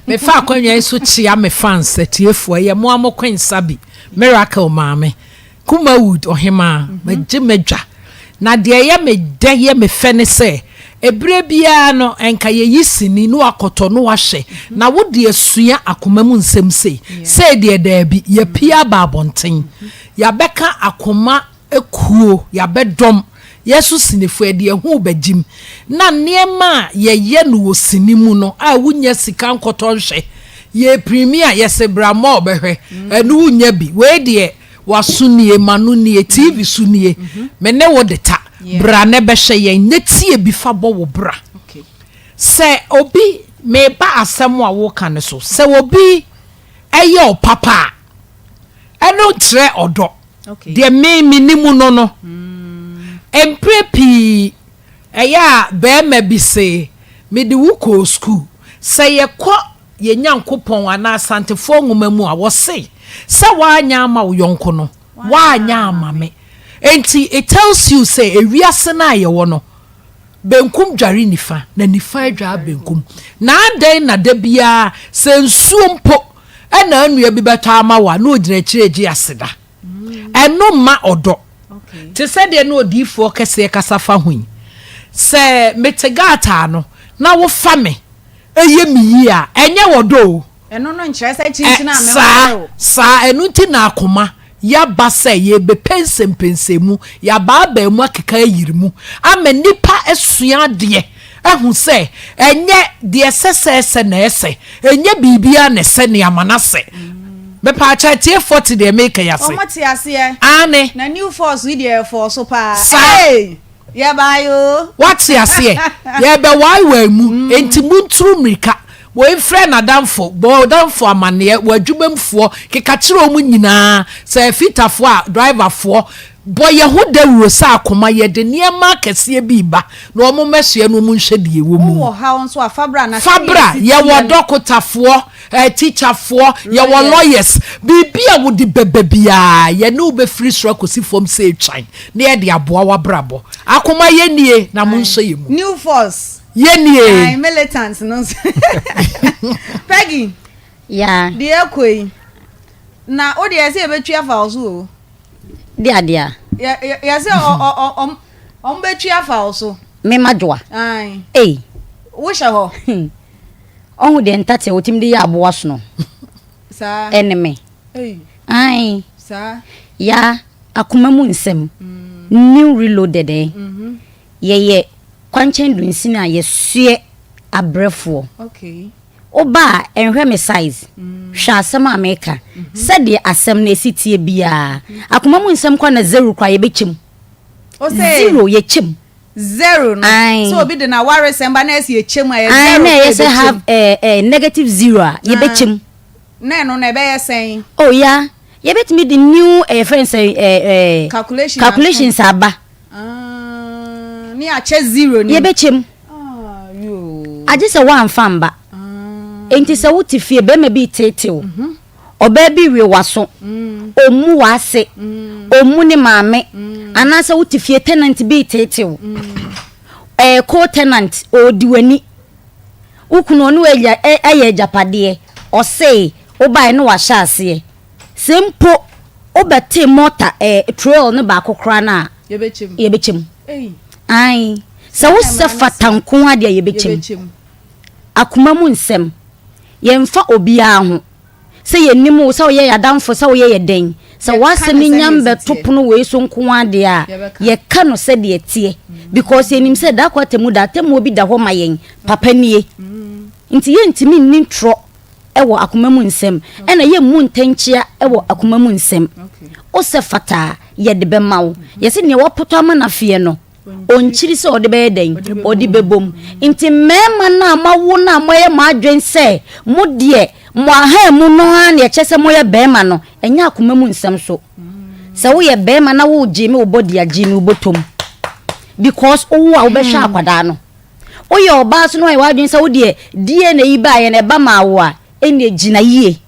mefa akwannya yi so kyea me fans atiefoɔ, ɛyɛ mo a mo Queen Sabi, Miracle maame. Kumawood ɔhemaa, magye m'adwa. Na deɛ ɛyɛ me dɛ yɛ me fɛ ne sɛ, ɛberɛ biara no, nka yɛyi sini na wakɔtɔ na wahwɛ, na wo deɛ sua akoma mu nsɛm sei. Sei deɛ daabi, yɛapue aba abɔnten, yɛabɛka akoma kuo, yɛabɛdɔm, yɛn nso sinifoɔ yɛde yɛn ho rebɛgyem. Na nneɛma a yɛyɛ no wɔ sini mu no a wonnya sika nkɔtɔ nhwɛ, yɛreprimi a yɛse bra mall bɛhwɛ, ɛno wonnya bi. Wei deɛ W'aso nie, m'ano nie, TV so nie, me ne wo de ta, bra na bɛhwɛ yɛn na tie bi fa bɔ wo bra. Sɛ obi, meba asɛm a woka no so, sɛ obi yɛ wo papa a, ɛno nkyerɛ ɔdɔ. Deɛ me menim no no, mprɛ pii ɛyɛ a barima bi se, mede wo kɔɔ sukuu, sɛ yɛkɔ yɛn Nyankopɔn anaa Asantefoɔ nwoma mu a, wɔse, sɛ woanyɛ ama wo yɔnko no, woanyɛ ama me. Enti it tells you sɛ ewiase no a yɛwɔ no, benkum dware nifa, na nifa adware benkum. Na adɛn na da biara sɛ nsuo mpo na anua bi bɛtɔ ama wo a, na ɔgyina akyire regye aseda? Ɛno mma ɔdɔ. Te sɛ deɛ na odiyifoɔ kɛseɛ kasa fa ho yi, sɛ mete Gat ano na wofa me yɛ me yie a, ɛnyɛ ɔdɔ o. Ɛno no nkyerɛ sɛ kyinkyin a Saa, meware wo. saa, ɛno nti na akoma yɛaba sɛ yɛrebɛpɛnsɛmpɛnsɛn mu, yɛabaabaa mu akeka ayiri mu ama nnipa asua adeɛ ahu sɛ ɛnyɛ deɛ ɛsɛ sɛ ɛsɛ na ɛsɛ, ɛnyɛ biribiara na ɛsɛ ne ama no asɛ. Mepaakyɛ atiefoɔ te deɛ meka yi ase? Wɔn te aseɛ. Aane. Na new force yi deɛ ɛfɔɔ so paa. Saa. Hey! Yɛbaeɛ oo. Woate aseɛ? Yɛrebɛwaewae mu, enti monturu mmirika. Woi frɛ n'adamfo, bɔ w'adamfo amanneɛ, w'adwumamfoɔ, keka kyerɛ wɔn nyinaa, sɛ afitafoɔ a, driverfoɔ, bɔ yɛn ho dawuro sɛ akoma, yɛde nneɛma akɛseɛ bi reba, na wɔn mmɛsoɛ na wɔn nhwɛ deɛ ɛwɔ mu. Wowɔ haw nso a, fa bra na Fa sɛdeɛ bra, ɛsi teɛ yɛwɔ no. dɔkotafoɔ, eh, tikyafoɔ, yɛwɔ lawyers, biribi a wode bɛba biara, yɛne wo bɛfiri soro akɔsi fam sɛ etwan, na yɛde aboa w'abrabɔ. Akoma yɛnie, na monhyɛ yɛn mu. New force. Yɛnie. Ae, militant no nso. Peggy. Yeah. Deɛ ɛkɔ yi, na wo deɛ yɛsɛ yɛbɛtwi afa wo so o. De adeɛ a. Yɛ, yɛsɛ ɔ, ɔ, ɔ, ɔm, ɔm bɛtwi afa wo so. Me ma dwoa. Ae. Ei. Wohyɛ hɔ. Ɔhu deɛ ntateɛ wɔtumi de yɛ aboa sono. Saa. Ɛne me. Ei. Ae. Saa. Ya, akoma mu nsɛm. New reloaded eh. Yɛyɛ kwankyɛn dunsini a yɛsoɛ abrɛfoɔ. Okay. Woba a, nhwɛ me size. Hwɛ asɛm a meka. Sɛdeɛ asɛm no ɛsi teɛ biara. Akoma mu nsɛm koraa na zero koraa yɛbɛkyɛ mu. Zero yɛkyɛ mu. Zero no. Ae. Sɛ obi de n'awaresɛm ba na ɛsɛ yɛkyɛ mu a, ɛyɛ Ae, zero na ɛyɛ koraa sɛ yɛbɛkyɛ have mu. eh, eh, negative zero a, yɛbɛkyɛ mu. Na ɛno no ɛbɛyɛ sɛn? Oh ya, yɛbɛtumi de new eh, yɛfrɛ no sɛ eh, eh, Calculation calculations aba. Ah, ne akyɛ zero ni. Yɛbɛkyɛ mu. Ah, yoo. Agye sɛ woamfa mba. Ah. Enti sɛ wote fie, bɛrima bi reteetew, mhm. ɔbaa bi we w'aso, mm. ɔmmu w'ase, mm. ɔmmu ne maame, mm. anaasɛ wote fie tenant bi reteetew, ɛɛ co-tenant ɔredi w'ani, wo kunu ɔne wo ayɛ agyapadeɛ, ɔsee, wobaeɛ na wahyɛ aseɛ. Sɛ mpo wobɛtee mɔta ɛɛ trail no baako koraa no a, Yɛbɛkyɛ mu. yɛbɛkyɛ mu. Ei. Ae. Sɛ wosɛ fata nko ara deɛ a, yɛbɛkyɛ mu. Yɛbɛkyɛ mu. Akoma mu nsɛm, yɛmfa obiara ho. Sɛ yɛnim wo, sɛ woyɛ yɛn adamfo, sɛ woyɛ yɛn dɛn, sɛ w'asɛm nya mbɛto pono wei so nko ara deɛ a, yɛka no sɛdeɛ ɛteɛ. Because yɛnim sɛ da koro atemmu da, atemmuo bi da hɔ ma yɛn. Papa nie. Nti yɛntumi nni ntorɔ wɔ akoma mu nsɛm, ɛna yɛmmu ntɛnkyea wɔ akoma mu nsɛm. Wosɛ fata a, yɛde bɛma wo. Yɛse deɛ wapotɔ ama no afeɛ no, ɔnkyiri sɛ ɔde bɛyɛ dɛn? Ɔde bɛbom. Nti mmarima no a moawo no a moayɛ mo adwene sɛ mo deɛ mo ahamu no ara na ɛkyerɛ sɛ moyɛ barima no, ɛnyɛ akoma mu nsɛm so. Sɛ woyɛ barima na wogyee me wo body a, gyee me wo bɔtɔ mu. Because wowo a wobɛhwɛ akwadaa no. Woyɛ ɔbaa nso na woayɛ w'adwene sɛ wo deɛ DNA yi baeɛ no ɛba maa wo a, ɛnneɛ gyina yie.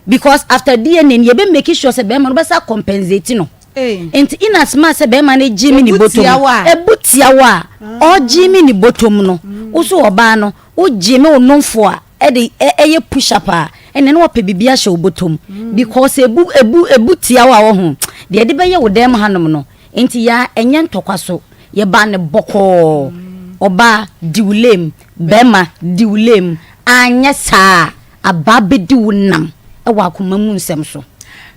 Because after DNA no yɛbɛ make sure sɛ bɛrima no wobɛsa compensate no. Nti in as much sɛ bɛrima no gye me ne bɔtɔ mu, ɛbu tia wo a, ɔgye me ne bɔtɔ mu no, wo so ɔbaa no, wogye me wo nomfo a, ɛde ɛyɛ push up a, ɛnna na wapɛ biribi ahyɛ wo bɔtɔ mu. Because ebu ebu ebu tia wo a wɔho, deɛ ɛde bɛyɛ wo dɛm hanom no, nti yaa ɛnyɛ ntɔkwa so, yɛbaa no bɔkɔɔ, ɔbaa di wo lame, bɛrima di wo lame, anyɛ saa a, Aba abɛdi wo nam wɔ akoma mu nsɛm so.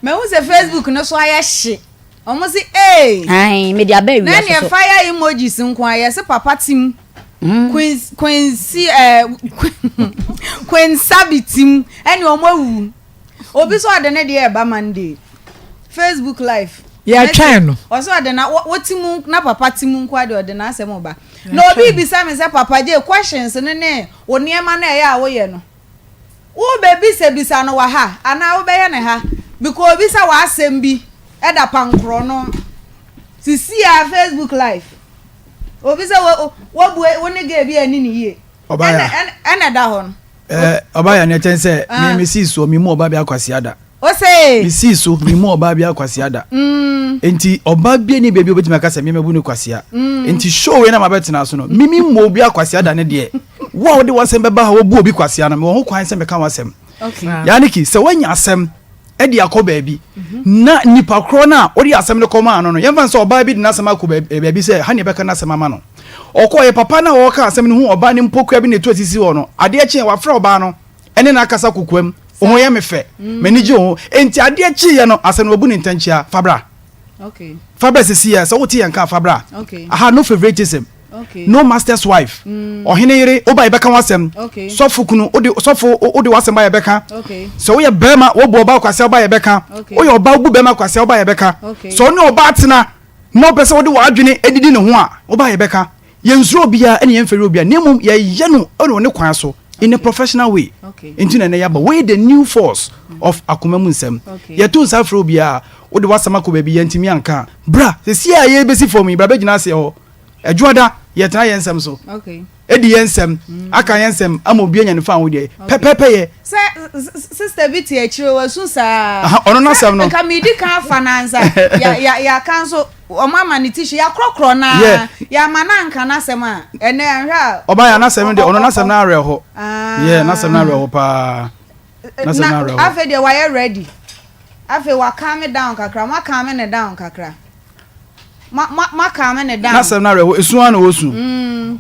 Mahu sɛ Facebook no so ayɛ hye. Wɔn se ee. Ae, mede aba awia so so. Na ɛneɛ fire emojis nko a yɛse papa tim. Mm. Queen Queen si eh Queen Sabi tim ɛne wɔn awu. Obi sɛ ɔde ne deɛ ɛba Monday. Facebook live. Yɛtwɛn no. Ɔsɛ ɔde na wo ti mu na papa ti mu nko ade ɔde n'asɛm ba. Na obi bisa me sɛ papa gye questions no ne wo nneɛma no ɛyɛ a woyɛ no. Wobɛbisabisa no wɔ ha anaa wobɛyɛ no ha because obisa w'asɛm bi da pankorɔ no sisi a Facebook live obi sɛ wabue wo ne girl bi anni ne yie ɛna ɛna ɛda hɔ no. Ɛɛ ɔbaa yɛ ɛkyɛn sɛ mi mi sii soɔ mi mu ɔbaa bi akwasia da. Ose. Mi sii so mi mu ɔbaa bi akwasia da. Mm. Nti ɔbaa bi ni baabi obetumi aka sɛ mi mɛbu ne kwasia. Mm. Nti show wei na ma bɛ tena so no mi mi mu obi akwasia da ne deɛ. Wo a wode w'asɛm bɛba ha wobu obi kwasea no, mewɔ ho kwan sɛ meka w'asɛm. Yaniki, sɛ woanya asɛm de akɔ baabi mhm. na nipa korɔ no a wode asɛm no kɔmaa no no, yɛmfa no sɛ ɔbaa bi de n'asɛm akɔ eh, baabi sɛ ha ne ɛbɛka n'asɛm ama no. Ɔkɔɔyɛ papa no a ɔreka asɛm no hu ɔbaa no mpokua bi na ɛtu asisi hɔ no, adeɛ kyeɛ wafrɛ ɔbaa no ɛne no akasa kokoam, wo ho yɛ me fɛ, mm. m'ani gye wo ho. Enti adeɛ kyeeɛ no, asɛm no wabu ne ntɛnkyea, fa bra. Fa bra sisi yɛ, sɛ wote yɛn ka fa bra. Aha, no favoritism. no master's wife mm. ɔhene yere woba yɛbɛka w'asɛm sɔfo kunu wode sɔfo wode w'asɛm ba yɛbɛka sɛ woyɛ bɛrima wobu ɔba kwasea woba yɛbɛka woyɛ ɔba wobu bɛrima kwasea woba yɛbɛka sɛ ɔne ɔba atena na ɔpɛ sɛ wode w'adwene adidi ne ho a woba yɛbɛka yɛnsuro obiara ɛne yɛmfɛre obiara na mmom yɛyɛ no ɛne ɔne kwan so in a professional way nti na ɛnɛ yɛaba wei the new force of akoma mu nsɛm yɛto nsa frɛ obiara wode w'asɛm akɔ baabi yɛntumi anka bra sɛsi a yɛbɛsi fam yi bra bɛgyina aseɛ hɔ Adwuada, yɛtena yɛn nsɛm so, di yɛn nsɛm, aka yɛn nsɛm ama obi anya ne fa ahodeɛ pɛpɛɛpɛ yɛ. Sɛ sister bi te akyire wasu saa. Ɔno n'asɛm no. Nka medi kan afa no ansa yɛaka nso wɔn ama ne tissue yɛakorɔkorɔ no ara yɛama no anka n'asɛm a ɛnɛ anhwɛ a. Ɔbaa yɛ n'asɛm no deɛ ɔno n'asɛm no awerɛho. Yɛ n'asɛm no awerɛho paa. N'asɛm no awerɛho. Afei deɛ wayɛ ready. Afei wa calm down kakra mo acalm ne down kakra. Ma ma ma calm ne down. N'asɛm no awerɛho esu ara na ɔresu. Mm.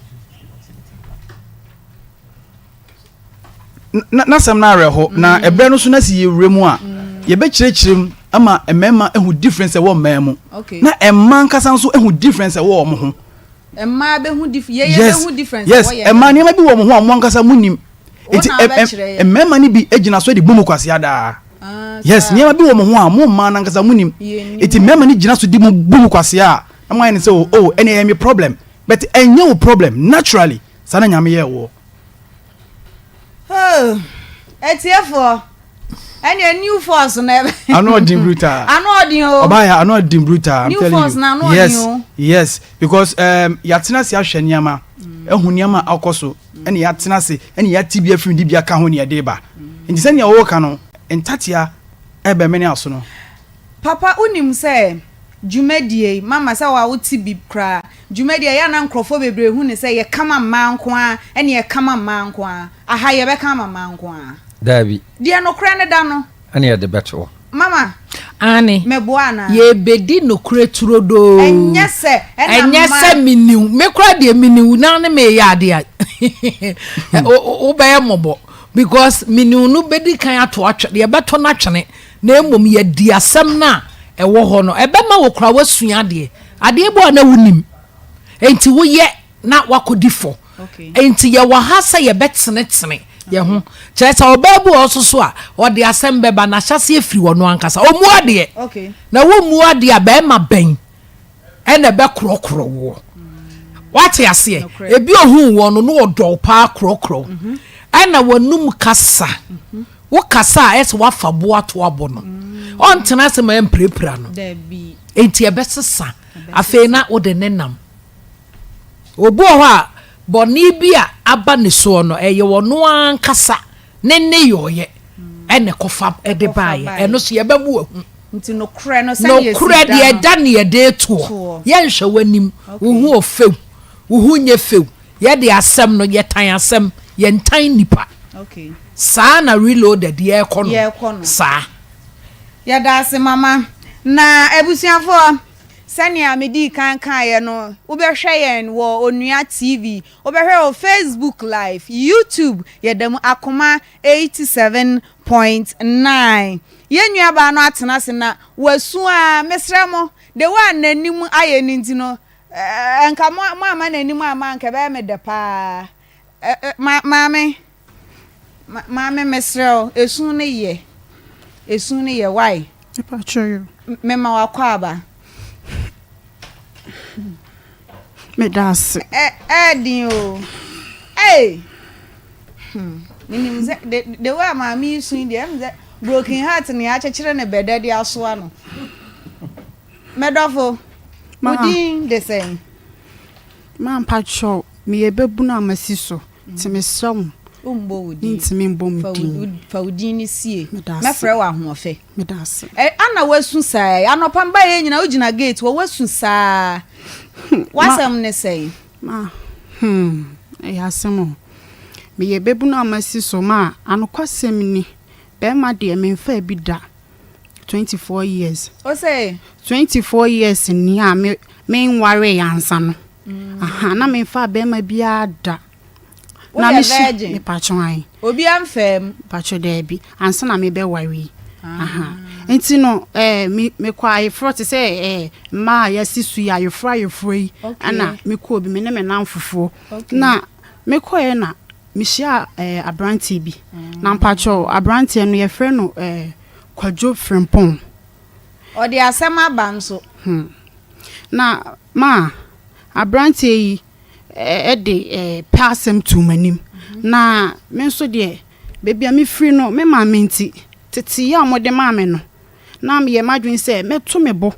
N'asɛm no awerɛho na mm. ɛberɛ no so na si yɛwura mu a mm. yɛbɛkyerɛkyerɛ mu ama mmarima ehu difference ɛwɔ mmaa mu na mmaa nkasa nso ehu difference ɛwɔ wɔn ho. Mmaa bɛhu dif yɛyɛ bɛhu difference yes yes mmaa nneɛma bi wɔ wɔn ho a wɔn ankasa mu nim nti mmarima no bi gyina so de bu mu kwasea daa. Ah, yes nneɛma bi wɔ mo ho a mo mmaa no ankasa mo nim eti mmarima no gyina so di mo bu mo kwasea a na mo ayɛ ne sɛ o oh, ɛna ɛyɛ mi problem but ɛnyɛ wo problem naturally saa na nyame yɛ wɔ. Oh, etiefoɔ ɛnna new force na ɛbɛ. ano ɔdin brutal. ano ɔdin o. ɔbaa yɛ ano ɔdin brutal i'm new telling force you na ano ɔdin yes o. yes because um, yɛatena ase ahwɛ nneɛma ehu nneɛma akɔ so. ɛna yɛatena ase ɛna yɛate bi afiri de bi aka ho ne yɛde ba nti sɛnea wɔka no ntatea ɛbɛmene aso no. Papa wonim sɛ dwumadie yi mama sɛ wa wote bi koraa dwumadie ɛyɛ a na nkorɔfoɔ bebree hu no sɛ yɛka ma mmaa nko ara ɛne yɛka ma mmaa nko ara aha yɛbɛka ama mmaa nko ara. Daabi. Deɛ nokorɛ no da no. Ɛne yɛde bɛto hɔ. Mama. Aane. Meboa anaa? Yɛrebɛdi nokorɛ turodoo. Ɛnyɛ sɛ ɛna Ɛnyɛ mma. sɛ meni wo. Me koraa deɛ meni wo na ne mereyɛ adeɛ a. Wobɛyɛ mmɔbɔ because mene no bɛdi kan ato atwene, yɛbɛto no atwene na mmom yɛadi asɛm no a ɛwɔ hɔ no. Ɛbɛma wo koraa woasua adeɛ. Adeɛ bi wɔ hɔ a na wonim. Enti woyɛ na woakɔdi fɔ. Enti yɛwɔ ha sɛ yɛbɛtenetene yɛn ho. Kyerɛ sɛ ɔbaa bi wɔ hɔ nso so a, ɔde asɛm bɛba, n'ahyɛaseɛ firi ɔno ankasa. Ɔmmu adeɛ. Na wommu adeɛ a, barima bɛn ɛna ɛbɛkorɔkorɔ woɔ? Woate aseɛ? Ebi ohuu woɔ no, na ɔdɔ wo paa korɔkorɔ wo. Mhm. Ɛna w'anum kasa. Mhm. Wo kasa a, ɛsɛ woafa bo ato abɔ no. Mm. Ɔntena ase ma ɛmpirapira no. Enti ɛbɛsesa. Afei na wode ne nam. Obi wɔ hɔ a, bɔne bi a aba ne soɔ no, ɛyɛ ɔno ankasa ne nneyɔeɛ ɛna ɛkɔfa de baeɛ. Ɛno so yɛbɛma wahu. Nti nokorɛ no sɛdeɛ ɛsi Nokorɛ da deɛ no. ɛda ne yɛde retoɔ. Toɔ. Yɛnhwɛ w'anim, wo ho ɔfɛw, wo ho nyɛ fɛw. Yɛde asɛm no, yɛtan asɛm, yɛntan nnipa. Okay. Saa na Reloaded yɛrekɔ no. Yɛrekɔ no. Saa. Yɛda ase mama. Na abusuafoɔ, sɛnea medii kan kaeɛ no, wobɛhwɛ yɛn wɔ Onua TV, wobɛhwɛ wɔ Facebook Live, YouTube, yɛda mu Akoma 87.9. Yɛn nuabaa no atena ase na wasu ara, mesrɛ mo, the way a n'anim ayɛ no nti no, nka moamma n'anim amma a, nka ɛbɛyɛ me dɛ paa. Ma maame ma maame mesrɛ wo esu no yɛ esu no yɛ why. Mepakyɛ yo. Mema w'akwaaba. Meda ase. Ɛ ɛɛden o ei hmm menim sɛ the the way a maame yi su yi deɛ ɛm sɛ broken heart na yɛakyekyere ne bɛdɛ de asoa no. Mɛdɔfo wo din de sɛn? Ma mpakyɛw meyɛ babunu a masi so nti mesrɛ wo Wombɔ wo din. Mentumi mbɔ me Fa wo din. fa wo din no sie. Meda ase. Mɛfrɛ wo ahoɔfɛ. Meda ase. Ɛ ana woasu saa yi? Anɔpa mbaeɛ nyinaa wogyina gate hɔ woasu saa. Ma W'asɛm ne sɛn? ma hmm ɛyɛ asɛm o. Meyɛ babunu a masi so ma anokwasɛm ni bɛrima deɛ memfaa bi da. 24 years. Ose. 24 years ni a me menwaree ansa no. Mm. Aha, na memfaa bɛrima biara da. Na me hyɛ virgin. Mepatwo an. Obi amfaa mu. Mepatwo daabi. Ansa na mebɛware yi. Ah. Aha. Nti no, eh, me mekɔ ayeforɔ te sɛ eh, mmaa a yɛasi so yi ayeforɔ ayeforɔ yi. Okay. Ɛna mekɔɔ bi me ne me namfofoɔ. Okay. Na mekɔɛ na Mehyiaa eh, aberanteɛ bi. Na mpakyɛw, aberanteɛ no yɛfrɛ no eh, Kwadwo Frimpong. Ɔde asɛm aba nso. Hmm. Na ma aberanteɛ yi eh, de eh, pɛ asɛm too m'anim. Na me nso deɛ, baabi a mefiri no, me maame nti, teteyɛ a wɔde maa me no, na meyɛ m'adwene sɛ mɛto me bo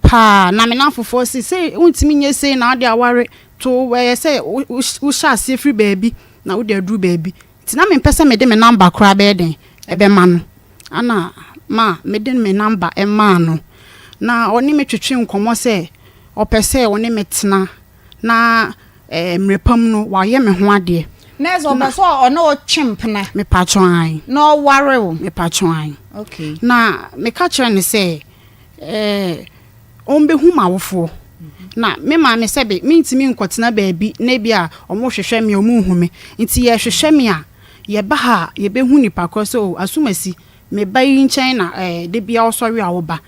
paa na me namfofoɔ se sei wontumi nyɛ sei na wode aware to ɛyɛ sɛ wohyɛ aseɛ firi baabi na wode aduru baabi nti na mempɛ sɛ mede me namba koraa bɛyɛ den ɛbɛma no ana ma mede me namba ɛmaa no na ɔne me twetwe nkɔmmɔ sɛ ɔpɛ sɛ ɔne me tena na eh, mmerɛ pa mu no wayɛ me ho adeɛ. Na ɛsɛ ɔpɛ sɛ ɔne wo twe mpena. Mepatwo ae. Na ɔware wo. Mepatwo ae. Okay. Na meka kyerɛ no sɛ eh, ɔmbɛhu m'awofoɔ. Na me maame sɛbe mentumi nkɔtena baabi na ebi a wɔhwehwɛ me a wɔnhu me. Nti yɛhwehwɛ me a, yɛba ha a yɛbɛhu nipa korɔ sɛ oh, Asumasi, me ba yi nkyɛn na eh, da biara ɔsɔre a woba.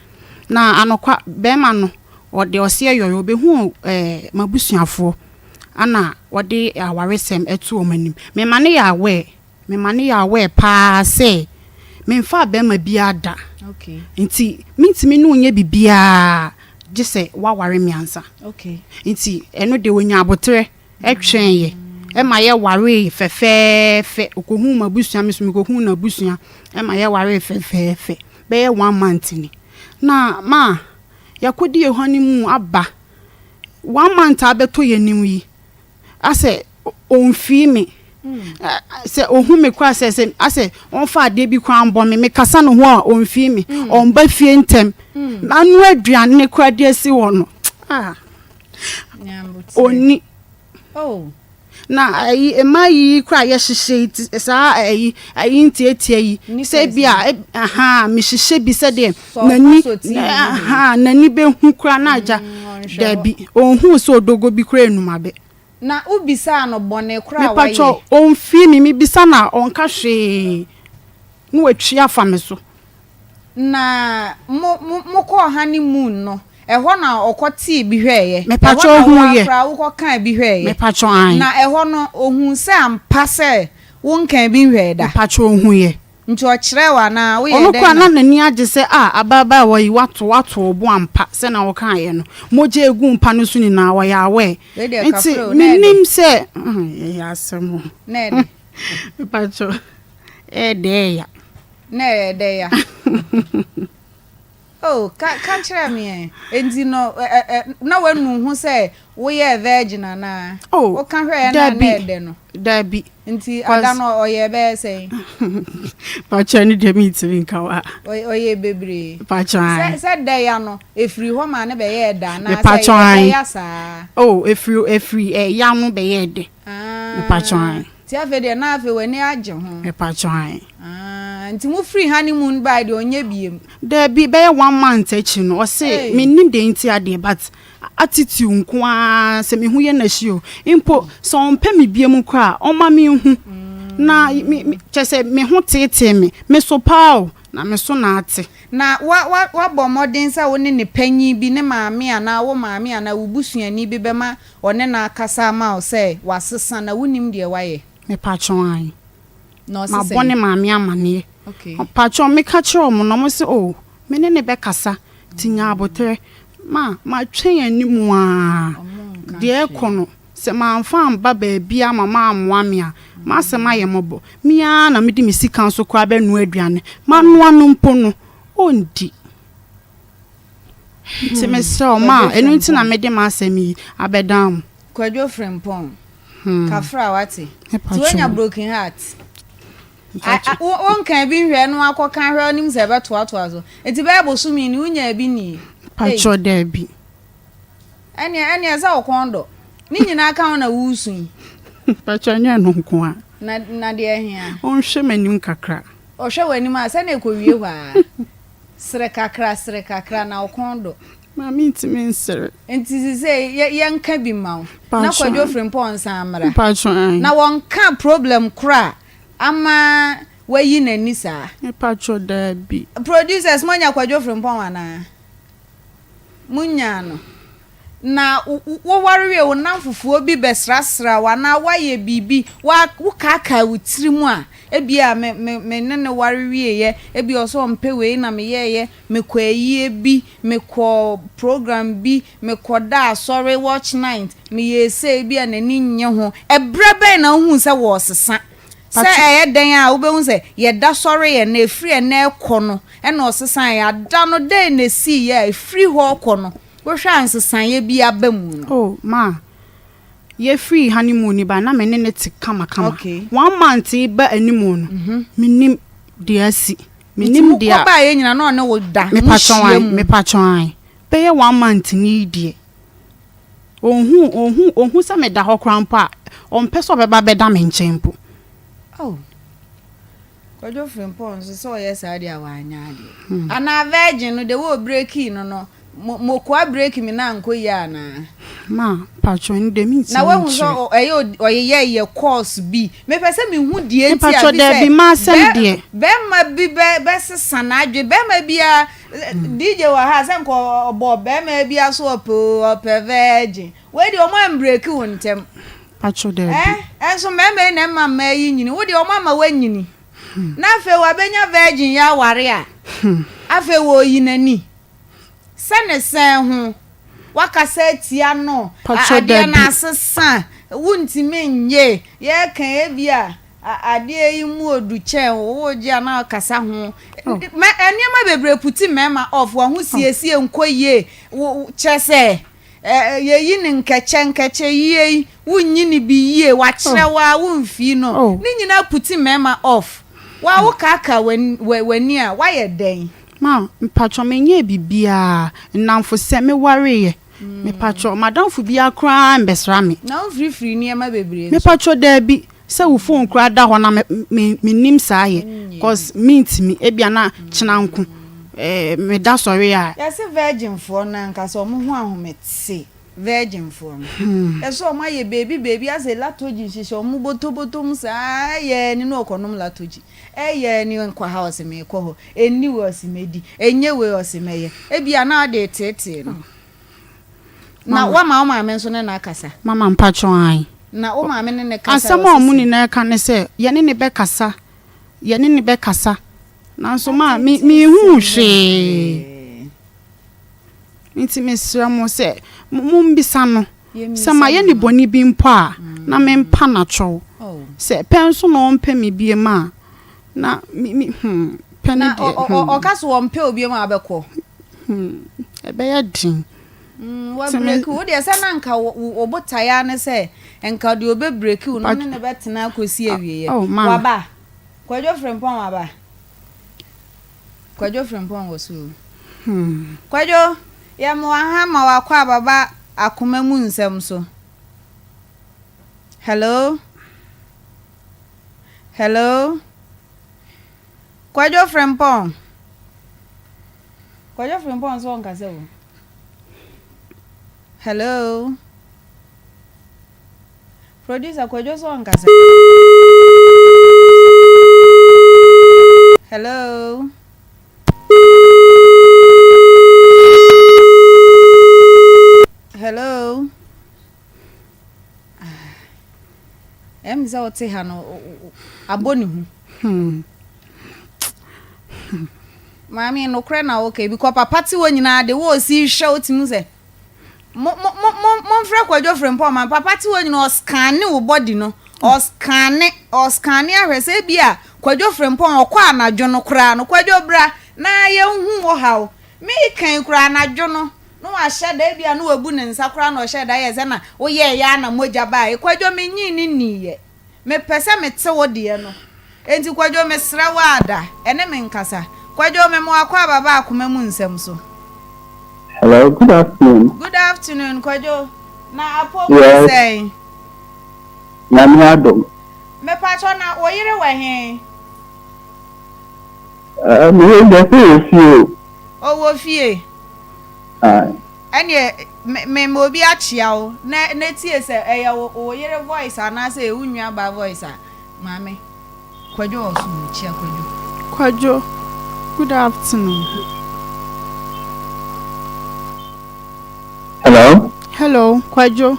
Na anokwa, bɛrima no, ɔde ɔseɛ yɔeɛ, ɔbɛhuu eh, m'abusuafoɔ, ɛna ɔde awaresɛm to wɔn anim. Mema no yɛ aware. Mema no yɛ aware paa sɛ memfaa barima biara da, nti mentumi ne wo nyɛ biribiara gye sɛ woaware me ansa. Nti ɛno deɛ ɔnyaa aboterɛ twɛneeɛ ma yɛwaree fɛfɛɛfɛ. Ɔkɔhuu m'abusua, me nso mekɔhuu n'abusua ma yɛwaree fɛfɛɛfɛ. Bɛyɛ one month ni. Na ma yɛakɔdi yɛn honeymoon aba, one month a abɛtɔ yɛn anim yi, asɛ ɔnfii me sɛ ɔhu me koraa sɛ sɛ asɛ ɔnfa adeɛ bi koraa mbɔ me mekasa ne ho a ɔnfii me ɔmba fie ntɛm ano aduane koraa de asi hɔ no ah ɔnni oh. na ayi mmaa yi koraa yɛhyehyɛ yi ti saa ayi ayi ntiatia yi sɛ bi a aha mehyehyɛ bi sɛdeɛ n'ani aha n'ani bɛhu koraa na agya mm, daabi ɔnhu sɛ odogo bi koraa enum abɛ. Na wobisaa no bɔne korɔ a wayɛ? Mepakyɛw, ɔmfii me, mebisa no a, ɔnka hwee, na watwi afa me so. Na mo, mo, mokɔɔ honey moon no, ɛhɔ na ɔkɔtee bi hwɛeɛ? Mepakyɛw, Ɛhɔ na wo ara ɔhuuiɛ. koraa wokɔkaa bi hwɛeɛ? Mepakyɛw, aane. Na ɛhɔ no, ɔhuu sɛ ampa sɛ wonkaa bi nhwɛɛ da? Mepakyɛw, ɔhuuiɛ. Nti ɔkyerɛɛ wo anaa? Woyɛɛ Ɔno dɛn koraa na. na n'ani agye sɛ, Ah, ababaawa yi, woato, woato wo bo ampa, sɛnea wokaeɛ no. Mogya a ɛgu mpa no so nyinaa, ɔyɛ aware. Wei deɛ Nti, kafra o, na ɛdɛ. mennim sɛ, hmm, ɛyɛ asɛm o. Na ɛdɛ. Mepakyɛw, ɛyɛ dɛ ɛya. Na ɛyɛ dɛ ya. Oh, ka, ka kyerɛ me ɛ. Enti no, ɛ, ɛ, ɛ, na woanu wo ho sɛ woyɛɛ virgin anaa? Oh, Woka hwɛeɛ no a na dabi, ɛdɛ no. dabi. Nti ada no ɔyɛɛ bɛyɛ sɛn? Pakyɛ no deɛ mentumi nka wa. Ɔyɛɛ bebree. Pakyɛ ae. Sɛ, sɛ dɛ ya no, ɛfiri hɔ maa no bɛyɛɛ dɛ anaa sɛ Mepakyɛ ɛyɛɛ ae. dɛ ya saa? Oh, ɛfiri, ɛfiri ɛya no bɛyɛɛ dɛ. Ah, Mepakyɛ ae. Nti afei deɛ na afei w'ani agye ho. Mepakyɛ ae. Ah, nti mo firi honeymoon bae deɛ ɔnyɛ biem? Dabi, bɛyɛ one month akyi no, ɔse, Ei. mennim deɛ nti adeɛ but attitude nko ara, sɛ me ho yɛ no ahyi o, mpo sɛ ɔmpɛ me biom koraa a, ɔmma menhu. Na me, me, kyerɛ sɛ me ho teetee me, me so paa o, na me so na ate. Na wa, wa, wabɔ mmɔden sɛ wo ne ne panyin bi, ne maame anaa wo maame anaa wo busuani bi bɛma ɔne no akasa ama wo sɛ wasesa na wonnim deɛ wayɛ? Mepakyɛw ae. Na ɔse Mabɔ sɛn? ne maame amaneɛ. Okay. Mpakyɛw meka kyerɛɛ wɔn na wɔn se oh me ne no bɛkasa nti nya aboterɛ. Ma matwɛn anim aa deɛ ɛrekɔ no sɛ mamfa amba baabiara ma mammoa me a m'asɛm ayɛ mmɔbɔ. Me ara na mede me sika nso koraa bɛnoa aduane. Manoa no mpo no ɔndi. Nti mesrɛ wo ma ɛno nti na mede m'asɛm yi abɛdan mo. Kwadwo Frimpong, Kafra wate? Nti woanya broken heart? Wonkaa bi nhwɛɛ no akɔka hwɛ wonim sɛ ɛbɛtoatoa so. Nti bɛyɛ bosome ni wonyaa bi nii? Patrɔ daabi. Ɛneɛ ɛneɛ sɛ wo kɔn dɔ. Ne nyinaa ka ho na woresu yi. Patrɔ ɛnyɛ ɛno nko a. Na na deɛ ɛhea? Ɔnhwɛ m'anim kakra. Ɔhwɛ w'anim a sɛdeɛ ɛkɔwie hɔ ara. Sere kakra sere kakra na wo kɔn dɔ. Ma mentumi nsere. Nti sesei yɛ yɛnka bi mma wo. Na Kwadwo Frimpong nsan mmra. Mpacho ae. Na wɔnka problem koro a ama wayi n'ani saa. Mepacho daabi. Producers moanya Kwadwo Frimpong anaa? Monyaa no. Na woware wie wo nnamfofoɔ bi bɛsrasra wo anaa woayɛ biribi, wa wokaakae wo tiri mu a, ebia me me me ne no ware wieɛ, ebia ɔsɛ ɔmpɛ wei na meyɛeɛ, mekɔ ayie bi, mekɔ program bi, mekɔdaa asɔre watch night, meyɛɛ sei, ebia n'ani nnye ho. Ɛberɛ bɛn na wohuu sɛ wɔresesa? Sɛ ɛyɛ dɛn a wobɛhu sɛ yɛda sɔreeɛ na ɛfiri ɛnnɛ rekɔ no na ɔsesaeɛ. Ada no dɛn na ɛsiiɛ a ɛfiri hɔ rekɔ no wohwɛ a nsesaeɛ bi aba mu no? Oh ma yɛfiri honeymoon no bae na me ne no te kamakama. Okay. One month reba anim no, mennim deɛ asi. Nti Mennim deɛ a. mokɔ baeɛ nyina na ɔne wo da, Mepatwɔ mohyia ae, mu? mepatwɔ ae. Bɛyɛ one month ni yi deɛ. Ɔnhu, ɔnhu, ɔhu sɛ meda hɔ koraa mpo a, ɔmpɛ sɛ ɔbɛba abɛda me nkyɛn mpo. Oh, Kwadwo Frimpong nso sɛ ɔyɛ saa deɛ a wanyɛ adeɛ. Anaa virgin no, the way ɔbreakii no no, mo, mokoa break me no ankɔ yie anaa? Ma, mpakyɛ ɛno deɛ mentumi Na wahu sɛ nkyerɛ. ɔ, ɛyɛ ɔyeyɛ yɛ course bi. Mepɛ sɛ mehu deɛ nti a, Mpakyɛ fi sɛ daabi, m'asɛm bɛ, deɛ. bɛrima bi bɛ, bɛsesa n'adwene. Bɛrima biara, DJ wɔ ha a, sɛ nka ɔbɔ bɛrima bi aso ɔpɛ o, ɔpɛ virgin. Wei deɛ ɔmo ambreki wo ntɛm. Pacho daabi. Eh, ɛnso mmarima yi na ɛma mmaa yi nyini. Wo deɛ ɔmo ama woanyini. Na afei wabɛnya virgin yi aware a, afei wɔreyi n'ani. Sɛ ne sɛn ho, wakasa atia no, Pacho adeɛ no daabi. asesa, wontumi nnye. Yɛreka ebi a, adeɛ yi mu odu kyɛn wo, wogye a na wakasa ho. Mɛ nneɛma bebree puti mmarima off, w'ahosiesie nkɔ yie, wo kyerɛ sɛ Yɛyi no nkɛkyɛ nkɛkyɛ yie yi, wonnyi no bi yie, wakyerɛ wo ara womfii no. Ne nyinaa puti mmarima off. Wo a wokaakaa w'ani a, woayɛ dɛn? Ma, mpakyɛw menyɛɛ biribiara, nnamfo sɛ mewareeɛ, mepakyɛw m'adamfo biara koraa mbɛsra me. Na womfirifiri nneɛma bebree nso? Mepakyɛw daabi, Sɛ wo phone koraa da hɔ na me me mennim saa yɛ cause mentumi ebia na kyena nko eh meda sɔre a. Yɛse virgin foɔ no ankasa ɔmo ho ahomete. Virgin foɔ no. Ɛsɛ ɔmo ayɛ beebi beebi asɛ latogy hyehyɛ ɔmo botoboto mu saa ɛyɛ ni na ɔkɔ nom latogy ɛyɛ ni nkɔ ha ɔse meekɔ hɔ ɛnni wei ɔse mɛdi ɛnyɛ wei ɔse mɛyɛ ebia na ɔde reteetee no na wama wo maame nso ne no akasa. Mama mpakyɛw ae. Na wo maame ne no kasa Asɛm a ɔmo nyinaa ka ne sɛ yɛne no bɛkasa yɛne no bɛkasa nanso ma me menhuu hwee. Nti mesrɛ mo sɛ mommisa no, sɛ mayɛ no bɔne bi mpo a, na mempa no akyɛw. Sɛ pɛ nso na ɔmpɛ me biom a, na me, me, hmm, pɛ no deɛ, hmm. Na ɔka sɛ ɔmpɛ wo biom a, wobɛkɔ? Hmm, ɛbɛyɛ den. Mm, wabreki wo deɛ sɛ na nka wo botaeɛ ara ne sɛ nka deɛ ɔbɛbreki wo no ne ne bɛtena akɔsi awieɛ. Waba? Kwadwo Frimpong waba? Kwadwo Frimpong wɔ so o. Kwadwo, yɛ mo aha ma wakɔ ababa akoma mu nsɛm so. Hello? Hello? Kwadwo Frimpong. Kwadwo Frimpong nso ɔnkasa o. Hello? Producer Kwadwo so ɔnkasa. Hello. Hello. Ah. Ɛm sɛ wote ha no abɔ ne hu. Hmm. Maame nokorɛ na woka bi kɔ papa te hɔ nyinaa de wo osi hwɛ wotumi sɛ Mo mo mo mo momfrɛ Kwadwo Frimpong ma me. Papa te hɔ nyina ɔscanne wo body no. Ɔscanne, ɔscanne ahwɛ sɛ ebi a Kwadwo Frimpong ɔkɔ anadwo no koraa no. Kwadwo bra na yɛnhu wo haw. Meka yi koraa anadwo no na wahyɛ da ebi a na wabu ne nsa koraa na ɔhyɛɛ da yɛɛ sɛ na woyɛɛyɛ ara na mogya baeɛ. Kwadwo menyii no nniiɛ. Mepɛ sɛ mete wo deɛ no. Enti Kwadwo mesrɛ wo a da ɛne me nkasa. Kwadwo me mo akwaaba ba akoma mu nsɛm so. Hello, good afternoon. Good afternoon Kwadwo, na apɔ mu te sɛn? Nyame adom. Mepakyɛw na wo yere wɔ he? Uh, me yere deɛ sɛ wɔ fie o. Ɔwɔ fie? Aye. Ɛneɛ me me ma obi akyea wo na na tie sɛ ɛyɛ wo wo yere voice anaasɛ ɛyɛ wo nua baa voice a maame Kwadwo wɔ so o kyia Kwadwo. Kwadwo good afternoon. Hello. Hello Kwadwo.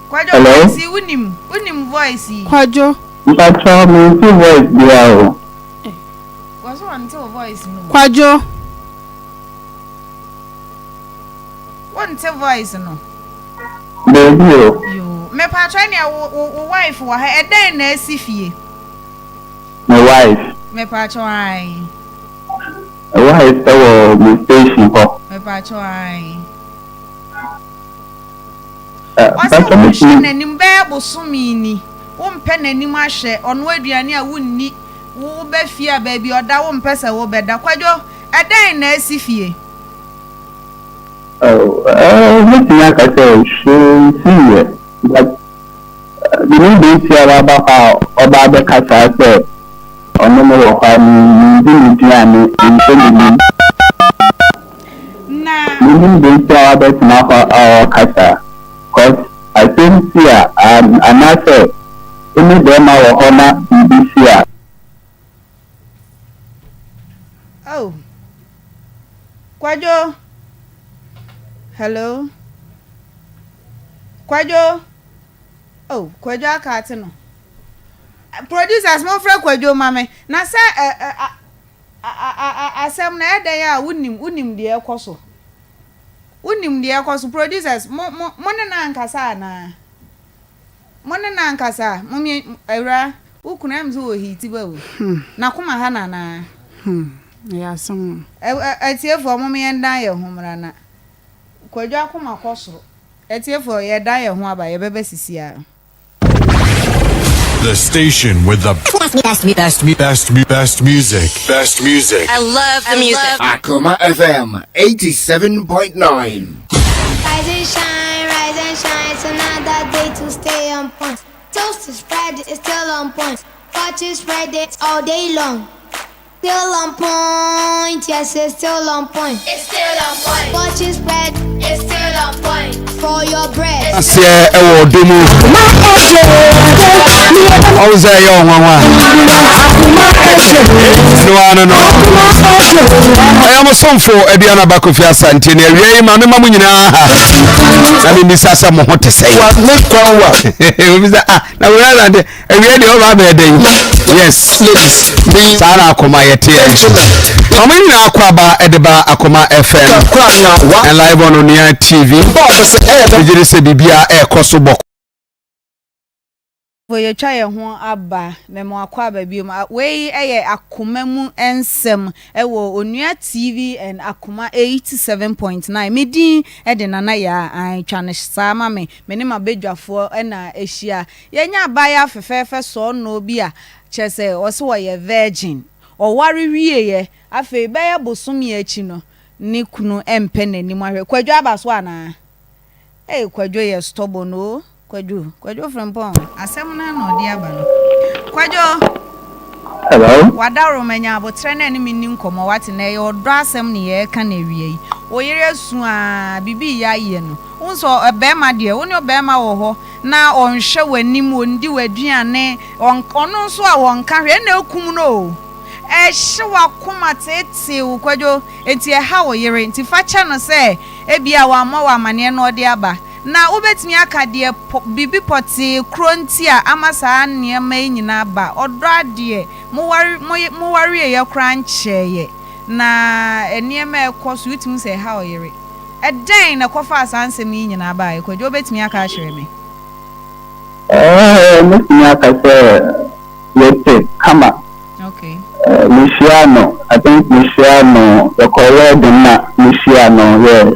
Kwadwo voice yi wonim wonim voice yi. Kwadwo. Mpakyɛw mente voice biara o. Wɔse wɔnte wo voice no o. Kwadwo. Wonte voice no? Dabi o. Yoo. Mepakyɛ ɛneɛ wo wo wo wife wɔ ha ɛdɛn na asi fie? Me wife? Mepakyɛ ae. Me wife ɛwɔ me station hɔ. Mepakyɛ ae. Ɔse wonhwɛ n'anim bɛyɛ bosome ni wompɛ n'anim ahwɛ ɔnoa aduane a wonni Wo ba fie a baabi a ɔda wo mpɛ sɛ wo bɛ da. Kwadwo, ɛdɛn na asi fie? Oh, eh, mɛtumi aka sɛ hwee nsiiɛ, but menim deɛ nti a waba hɔ a ɔba abɛka saa sɛ ɔne me wɔ hɔ a mendi m'aduane, menhwɛ m'anim. Na. Menim deɛ nti a wabɛtena hɔ a ɔreka saa, cause asɛm si a, anaasɛ Wo ne bɛɛma wɔ hɔ na biribi si a. Oh Kwadwo Hello Kwadwo Oh Kwadwo aka ate no Producers momfrɛ Kwadwo ma me na sɛ ɛ ɛ a a a asɛm no ɛyɛ dɛn a wonim wonim deɛ ɛkɔ so wonim deɛ ɛkɔ so producers mo mo mo ne no ankasa anaa. Mo ne no ankasa mo mie awura wo kunu ɛm sɛ wɔ heat ba o nakoma ha no anaa. Hmm ɛyɛ asɛm o. Atiefoɔ mom yɛn dan yɛn ho mmra na Kwadwo akoma kɔ soro. Atiefoɔ yɛ dan yɛn ho aba yɛbɛba sisiaa. The station with the best, best, best, best, best music. Best music. I love the music. Akoma FM 87.9. Rise and shine, rise and shine. It's another day to stay on point. Toast is spread, it's still on point. Fortune spread it all day long. Still on point, yes, it's still on point. It's still on point. Fortune spread, it's still on point. For your bread. Aseɛ ɛwɔ ɔdɔ mu. Ɔwɔ sɛ ɛyɛ ɔnwanwa. Ɛno ara no no. Ɛyɛ mo somfo Aduana Ba Kofi Asante ne awia yi ma mema mo nyinaa ha. Na memmisa sɛ mo ho te sɛn. Obi sɛ ah na wei asante Awia deɛ ɔba abɛyɛ dɛn? Yes. Saa na akoma yɛ teɛ. Ɔmo nyinaa akɔ aba ɛde ba Akoma FM and live on Onua TV. Megye di sɛ biribiara ɛrekɔ so bɔkɔ. Yɛatwa yɛn ho aba, mema wakɔ aba biom. Wei yɛ akoma mu nsɛm wɔ Onua TV and Akoma 87.9. Me din de Nana Yaa, ae, twa no saa ma me. Me ne m'abadwafoɔ na ahyia. Yɛanya abaayewa fɛfɛɛfɛ sɔɔnɔɔ bi a kyerɛ sɛ ɔse ɔyɛ virgin. Ɔware wieɛ, afei bɛyɛ bosome akyi no, ne kunu mpɛ n'anim ahwɛ. Kwadwo aba so anaa? Ei Kwadwo yɛ stubborn oo. Kwadwo, Kwadwo Frimpong, asɛm no ara na ɔde aba no. Kwadwo! Hello. W'adaworoma nya aboterɛ na ɛne me nni nkɔmmɔ wate, na ɛyɛ ɔdɔ asɛm ne yɛreka no awia yi. Wo yere asu aa, biribi reyɛ ayɛ no. Wohu sɛ ɔbarima deɛ, wo ne ɔbarima wɔ hɔ na ɔnhwɛ w'anim, ɔndi w'aduane, ɔno nso a ɔnka hwee, ɛnna ɛkum no o. Ɛhye w'akoma teetee wo Kwadwo, enti ɛha wo yere, nti fa kyɛ no sɛ ebia wammɔ wo amaneɛ na ɔde aba. Na wobɛtumi aka deɛ biribi pɔtee korɔ nti a ama saa nneɛma yi nyinaa aba? Ɔdɔ adeɛ, moware, mowareeɛ koraa nkyɛeɛ, na nneɛma a ɛkɔ so yi, wotumi hu sɛ ɛha wo yere. Ɛdɛn na ɛkɔfaa saa nsɛm yi nyinaa baeɛ? Kwadwo, wobɛtumi aka akyerɛ me? Ɛɛ, mɛtumi aka sɛ yɛte kama. Okay. Mehyiaa no, I think mehyiaa no, yɛkɔɔ wedding na mehyiaa no, yeah.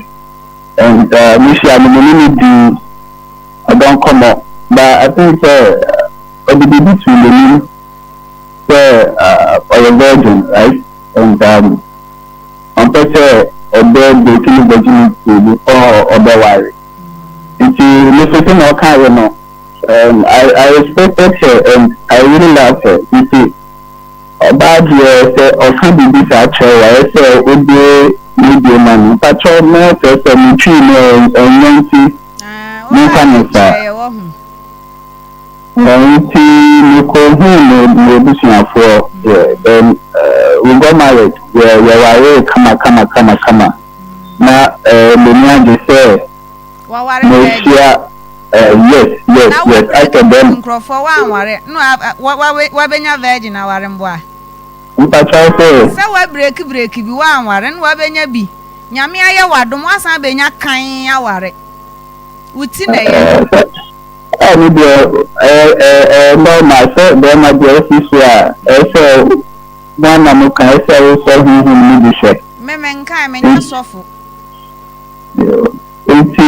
And uh, mehyia no, me ne no dii ɔdɔ nkɔmmɔ. But I think sɛ ɔde biribi too n'anim sɛ uh, ɔyɛ virgin, right? And um, Ɔmpɛ sɛ ɔbɛ breaki ne virginity before ɔbɛware. Nti me so sɛnea ɔkaeɛ no, um, I, I respected her and I really love her. Nti ɔbaa deɛ sɛ ɔka biribi saa kyerɛ wo a, ɛyɛ sɛ wode nidie ma no. Mpakyɛw mɛsrɛ sɛ me twi no ɛnyɛ nti menka no saa. Nti mekɔhuu me m'abusuafoɔ yeah, then uh, we got married yɛ yɛwaree kama kama kama kama na uh, m'ani agye sɛ Waware mahyia uh, yes yes Na yes wo asɛ break dɛm nkurɔfoɔ woanware no wabɛnya virgin aware mboa. Mpakyɛw sɛ. Sɛ wa break break bi woanware no wabɛnya bi Nyame ayɛ w'adom woasan abɛnya kann aware wo ti na ɛyɛ. Ɛno deɛ ɛyɛ ɛyɛ normal sɛ bɛrima deɛ osi so a ɛyɛ sɛ mo ana mo ka ɛyɛ sɛ wosɔ honhom no bi hwɛ. Me me nkae me nyɛ sɔfo. Nti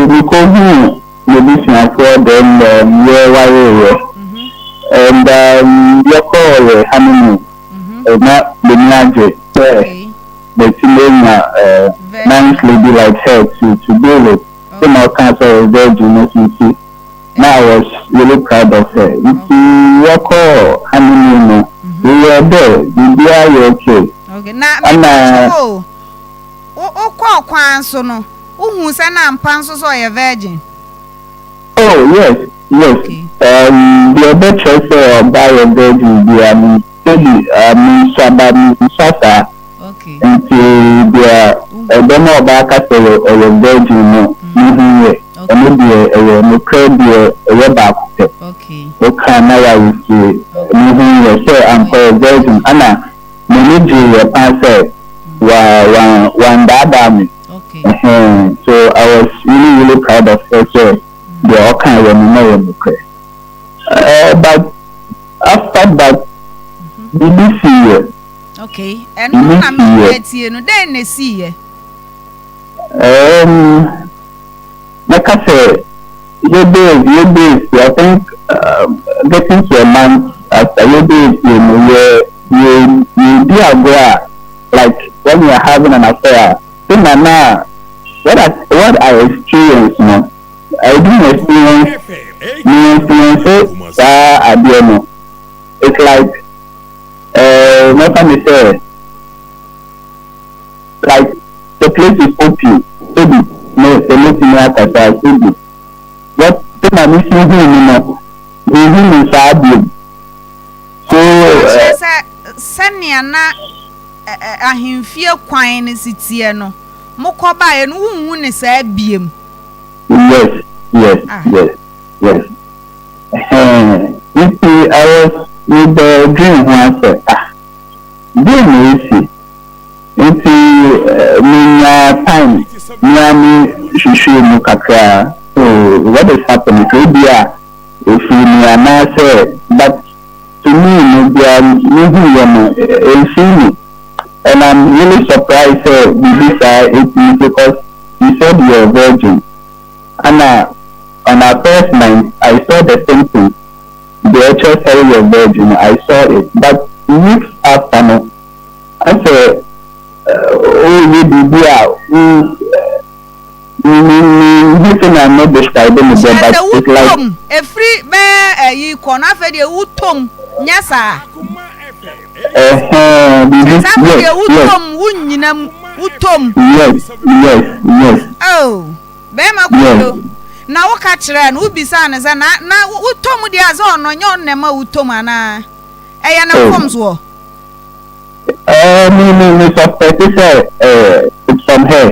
mekɔ huu m'abusuafoɔ then um, yɛ wareeɛ and um, yɛkɔɔ yɛ honeymoon na m'ani agye sɛ matumi anya uh, nice lady like her to to be with. Sɛ na ɔkaa sɛ ɔyɛ virgin no so nti na I was really proud of her. Nti yɛkɔɔ honeymoon no, we were there, biribiara yɛ okay. Okay, na Ɛna. mepakyɛw o, wo wokɔɔ kwan so no, wohuu sɛ na ampa nso sɛ ɔyɛ virgin? Oh yes, yes, Okay. um, deɛ ɛbɛkyerɛ sɛ ɔbaa yɛ virgin biara no, sɛbi uh, mensua ba mensua saa. Nti deɛ ɛbɛma ɔbaa aka sɛ ɔyɛ virgin no ne ho yɛ, ɛno deɛ ɛyɛ nokorɛ deɛ ɛyɛ baako pɛ. Woka na waretie ne ho yɛ sɛ ampa ɔyɛ virgin. Ɛna m'ani gyeeɛ paa sɛ wa wa wandaadaa me. Ɛhɛn, so I was really really proud of her sɛ deɛ ɔkaeɛ no na ɛyɛ nokorɛ. Eh, but after that biribi siiɛ. Okay, ɛno na mepɛ tie no, dɛn na esiiɛ? Um, mɛka sɛ yɛbɛɛ yɛbɛɛ fie, I think um, getting to a month after yɛbɛɛ fie no, yɛ yɛ yɛdi agorɔ a like when we are having an affair, sɛ na na what I what I experience no, I didn't experience me experience saa adeɛ no, it's like. Eh, mɛfa ne sɛ like the place is open ebi me sɛ mɛtumi akasa ebi but sɛ na me si hu no no mehu no saa biom so. Kyerɛ sɛ sɛnea na ahemfie kwan no si teɛ no mokɔbaeɛ no wonhu ne saa biom. Yes yes yes yes ɛhɛn nti I was mebɛ dwen ho asɛ ah deɛ na esi nti menya time mea me hwehwɛ mu kakra so what is happening so ebi a efiri mi anaasɛ but to me no deɛ mehu yɛ no emfiri mi and I'm really surprised sɛ biribi saa etumi because you said you're a virgin ana on our first night I saw the symptoms deɛ ɛkyerɛ sɛ woyɛ virgin I saw it but weeks after no asɛ woyɛ biribi a wo me me sɛ na me describe me dɛ but it's like wotɔm efiri bɛɛ ɛyi kɔ no afei deɛ wotɔm nyɛ saa. Ɛhɛn biribi kyerɛ sɛ afei deɛ yes yes wotɔm wonyina mu wotɔm. Yes. Oh bɛrima kodo na woka kyerɛ no wobisaa no sɛ na na wotɔm deɛ a sɛ ɔno nyɛ ɔno na ɛma wotɔm anaa ɛyɛ ne mfomsoɔ. Me me me suspect sɛ it's from her.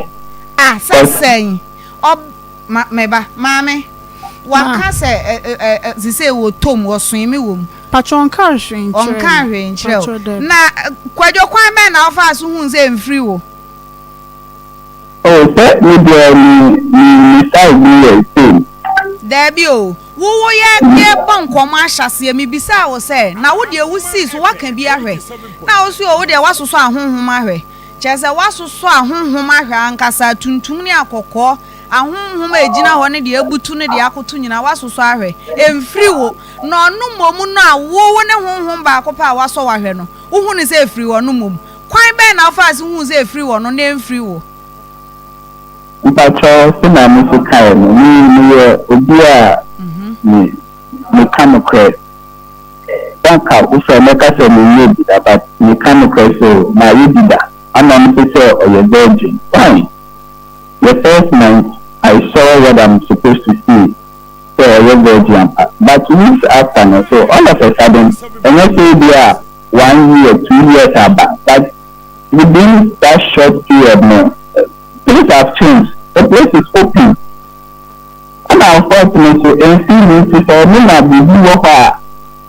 Ah sɛ sɛn ɔb ma me ba maame waka sɛ ɛ ɛ ɛ sisei wɔtɔm wɔsoe me wɔ mu. Patrɔ ɔnka hwee nkyerɛ Ɔnka hwee nkyerɛ wo. Na Kwadwo kwan bɛn na wofaa so huu sɛ ɛmfiri wo? Oh sɛ me deɛ me me me size no yɛ same. Daabi o, wo wo yɛ yɛrebɔ nkɔmmɔ ahyɛaseɛ mebisaa wo sɛ na wo deɛ wo sii so woaka bi ahwɛ? Na wo se o wo deɛ woasosɔ ahonhom ahwɛ. Kyerɛ sɛ woasosɔ ahonhom ahwɛ ankasa, tuntum ne akɔkɔɔ, ahonhom a ɛgyina hɔ ne deɛ abutu ne deɛ akoto nyinaa woasosɔ ahwɛ. Ɛmfiri wo. Na ɔno mmom no a wo wo ne honhom baako pɛ a wasɔ wo ahwɛ no, wohu no sɛ ɛfiri ɔno mmom. Kwan bɛn na wofaa so huu sɛ ɛfiri ɔno na ɛmfiri wo? Mpakyɛw sɛnea me nso kaeɛ no, me meyɛ obi a me meka nokorɛ. Sɛ anka wo sɛ mɛka sɛ menyɛɛ bi da but meka nokorɛ sɛ mayɛ bi da. Ama no nso sɛ ɔyɛ virgin. Fine. The first night I saw what I'm supposed to see sɛ ɔyɛ virgin ampa but weeks after no so all of a sudden ɛnyɛ sɛ ebi a one year, 2 years aba but within that short period no things have changed, the place is open ɛna unfortunately nso ɛnsi mi nti sɛ ɔno na biribi wɔ hɔ a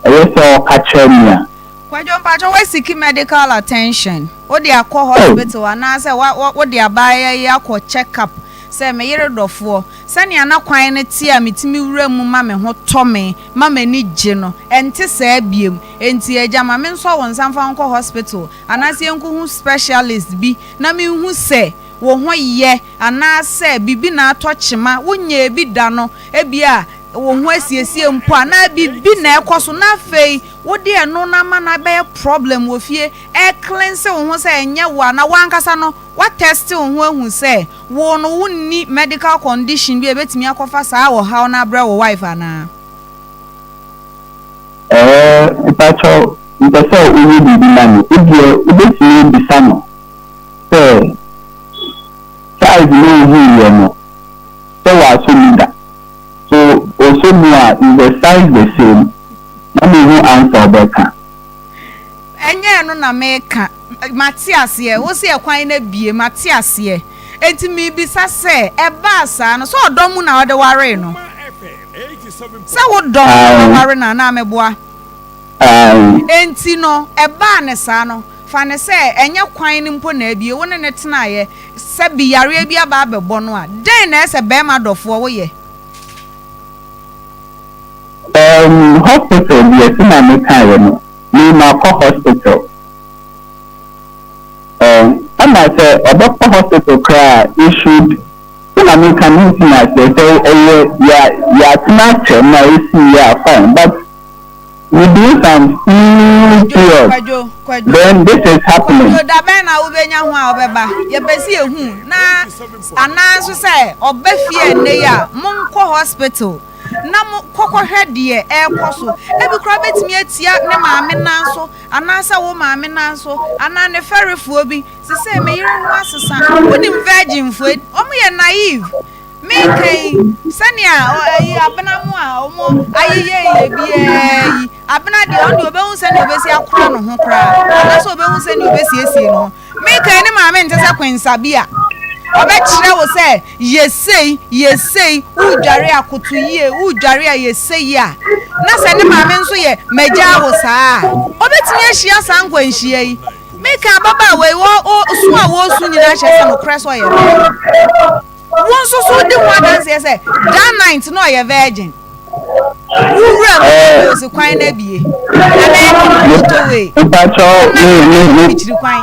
ɛyɛ sɛ ɔka kyerɛ me a. Kwadwo mpakyɛ woaseek medical attention wode akɔ hospital anaasɛ wode abaayewa yi akɔ check up sɛ me yere dɔfoɔ sɛnea na kwan no te a metumi wura mu ma me ho tɔ me ma m'ani gye no ɛnte saa biem enti agya ma mensɔ wo nsa mfa nkɔ hospital anaasɛ yɛnkɔhu specialist bi na menhu sɛ wo ho yɛ anaasɛ biribi na atɔ kyema wonyɛ bi da no ebia wo ho asiesie mpo anaa biribi na ɛkɔ so na afei wode ɛno no ama no abɛyɛ problem wɔ fie ɛcleanse wo ho sɛ ɛnyɛ wo a na wankasa no woatest wo ho ahu sɛ wo no wonni medical condition bi a ɛbɛtumi akɔfa saa ɔhaw no abrɛ wo wife anaa? Ɛɛ mpakyɛw mpɛ sɛ woyɛ biribi ma me ebia wobɛtumi abisa no sɛ size no ohuiɛ no sɛ wɔasɔ mu da so ɔsɔ mu a is the size the same na mehu answer ɔbɛka. Ɛnyɛ ɛno na meka mate aseɛ wo sɛ ɛkwan no abie mate aseɛ enti mebisa sɛ ɛbaa saa no sɛ ɔdɔ mu na ɔde waree no sɛ wodɔ no na waware no anaa meboa? Enti no ɛbaa ne saa no fa ne sɛ ɛnyɛ kwan no mpo na abie wo ne ne tenaeɛ sɛ bi yareɛ bi aba abɛbɔ no a dɛn na ɛsɛ bɛrima dɔfoɔ woyɛ? Hospital deɛ sɛ na mekaeɛ no me makɔ hospital ɛna sɛ ɔbɛkɔ hospital koraa it should sɛ na meka no nti na aseɛ sɛ ɛyɛ yɛ yɛatena akyɛ na ɛsi yɛ a fine but within some few period Kwadwo, Kwadwo. then this is happening. Kwadwo, da bɛn na wobɛnya ho a wobɛba? Yɛpɛ sɛ yɛhu na anaa nso sɛ ɔba fie ɛnnɛ yi a monkɔ hospital. na mo kɔkɔhwɛ deɛ ɛrekɔ so. Ebi koraa bɛtumi atia ne maame nan so anaasɛ wo maame nan so anaa ne fɛrefoɔ bi. Sesei me yere ho asesa. Wonim virginfoɔ yi, wɔyɛ naive. Meka yi, sɛnea ɛyi abena mo a wɔn ayeyɛyɛ biara yi, abena deɛ ɔno deɛ ɔbɛhu sɛnea ɔbɛsi akora ne ho koraa, anaasɛ ɔbɛhu sɛnea ɔbɛsiesie ne ho. Meka yi ne maame nte sɛ kwensa bi a ɔbɛkyerɛ wo sɛ yɛ sei, yɛ sei, woredware a koto yie, woredware a yɛ sei a, na sɛ ne maame nso yɛ magyaa wo saa a, ɔbɛtumi ahyia saa nkwanhyia yi. Meka ababaawa yi, wɔ, wɔ, su a wɔresu nyinaa kyerɛ sɛ nokorɛ sɛ ɔyɛ virgin. Wo nso so wodi ho adanseɛ sɛ that night na ɔyɛ virgin. Wo wura mu na osi kwan no abie. Ɛbɛyɛ kama motorway. Mpakyɛw me me me Akyiri kwan.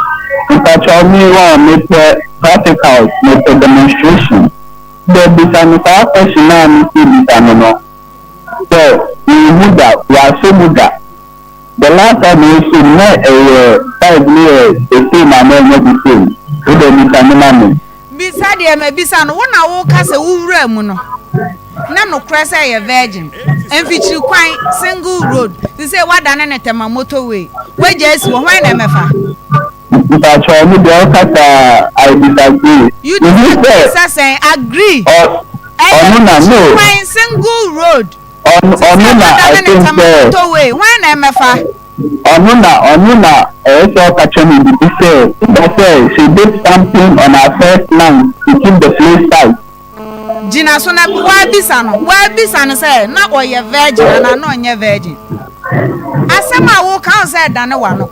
mpakyɛw me wɔ mepɛ practicals mepɛ demonstration sɛ bisa no saa question no a mesi bisa no no sɛ menhu da wasɔ mu da the last time ɔsɔ mu na ɛyɛ size no yɛ the same anaa ɛnyɛ the same wode bisa no ma me. Bisa deɛ mabisa no, wo na woka sɛ wo wuraa mu no na nokorɛ sɛ ɛyɛ virgin, mfikyiri kwan, single road, sesei woadane no Tema motorway, woagya asi hɔ, hwan na ɛmɛfa? Mpakyɛw me deɛ woka saa I disagree. You Mehu disagree sɛ sɛ sɛn? Agree. ɔ Ɛyɛ ɔno na mfikyiri no kwan, single road, ɔno sesei ɔno na I woadane no think Tema sɛ motorway, hwan na ɛmɛfa? Ɔno na ɔno na ɛyɛ sɛ ɔka kyerɛ me biribi sɛ ba sɛ she did something on her first night to keep the place tight. Gyina so na woabisa no, woabisa no sɛ na ɔyɛ virgin anaa na ɔnyɛ virgin. Asɛm a woka wo sɛ ɛdane w'ano.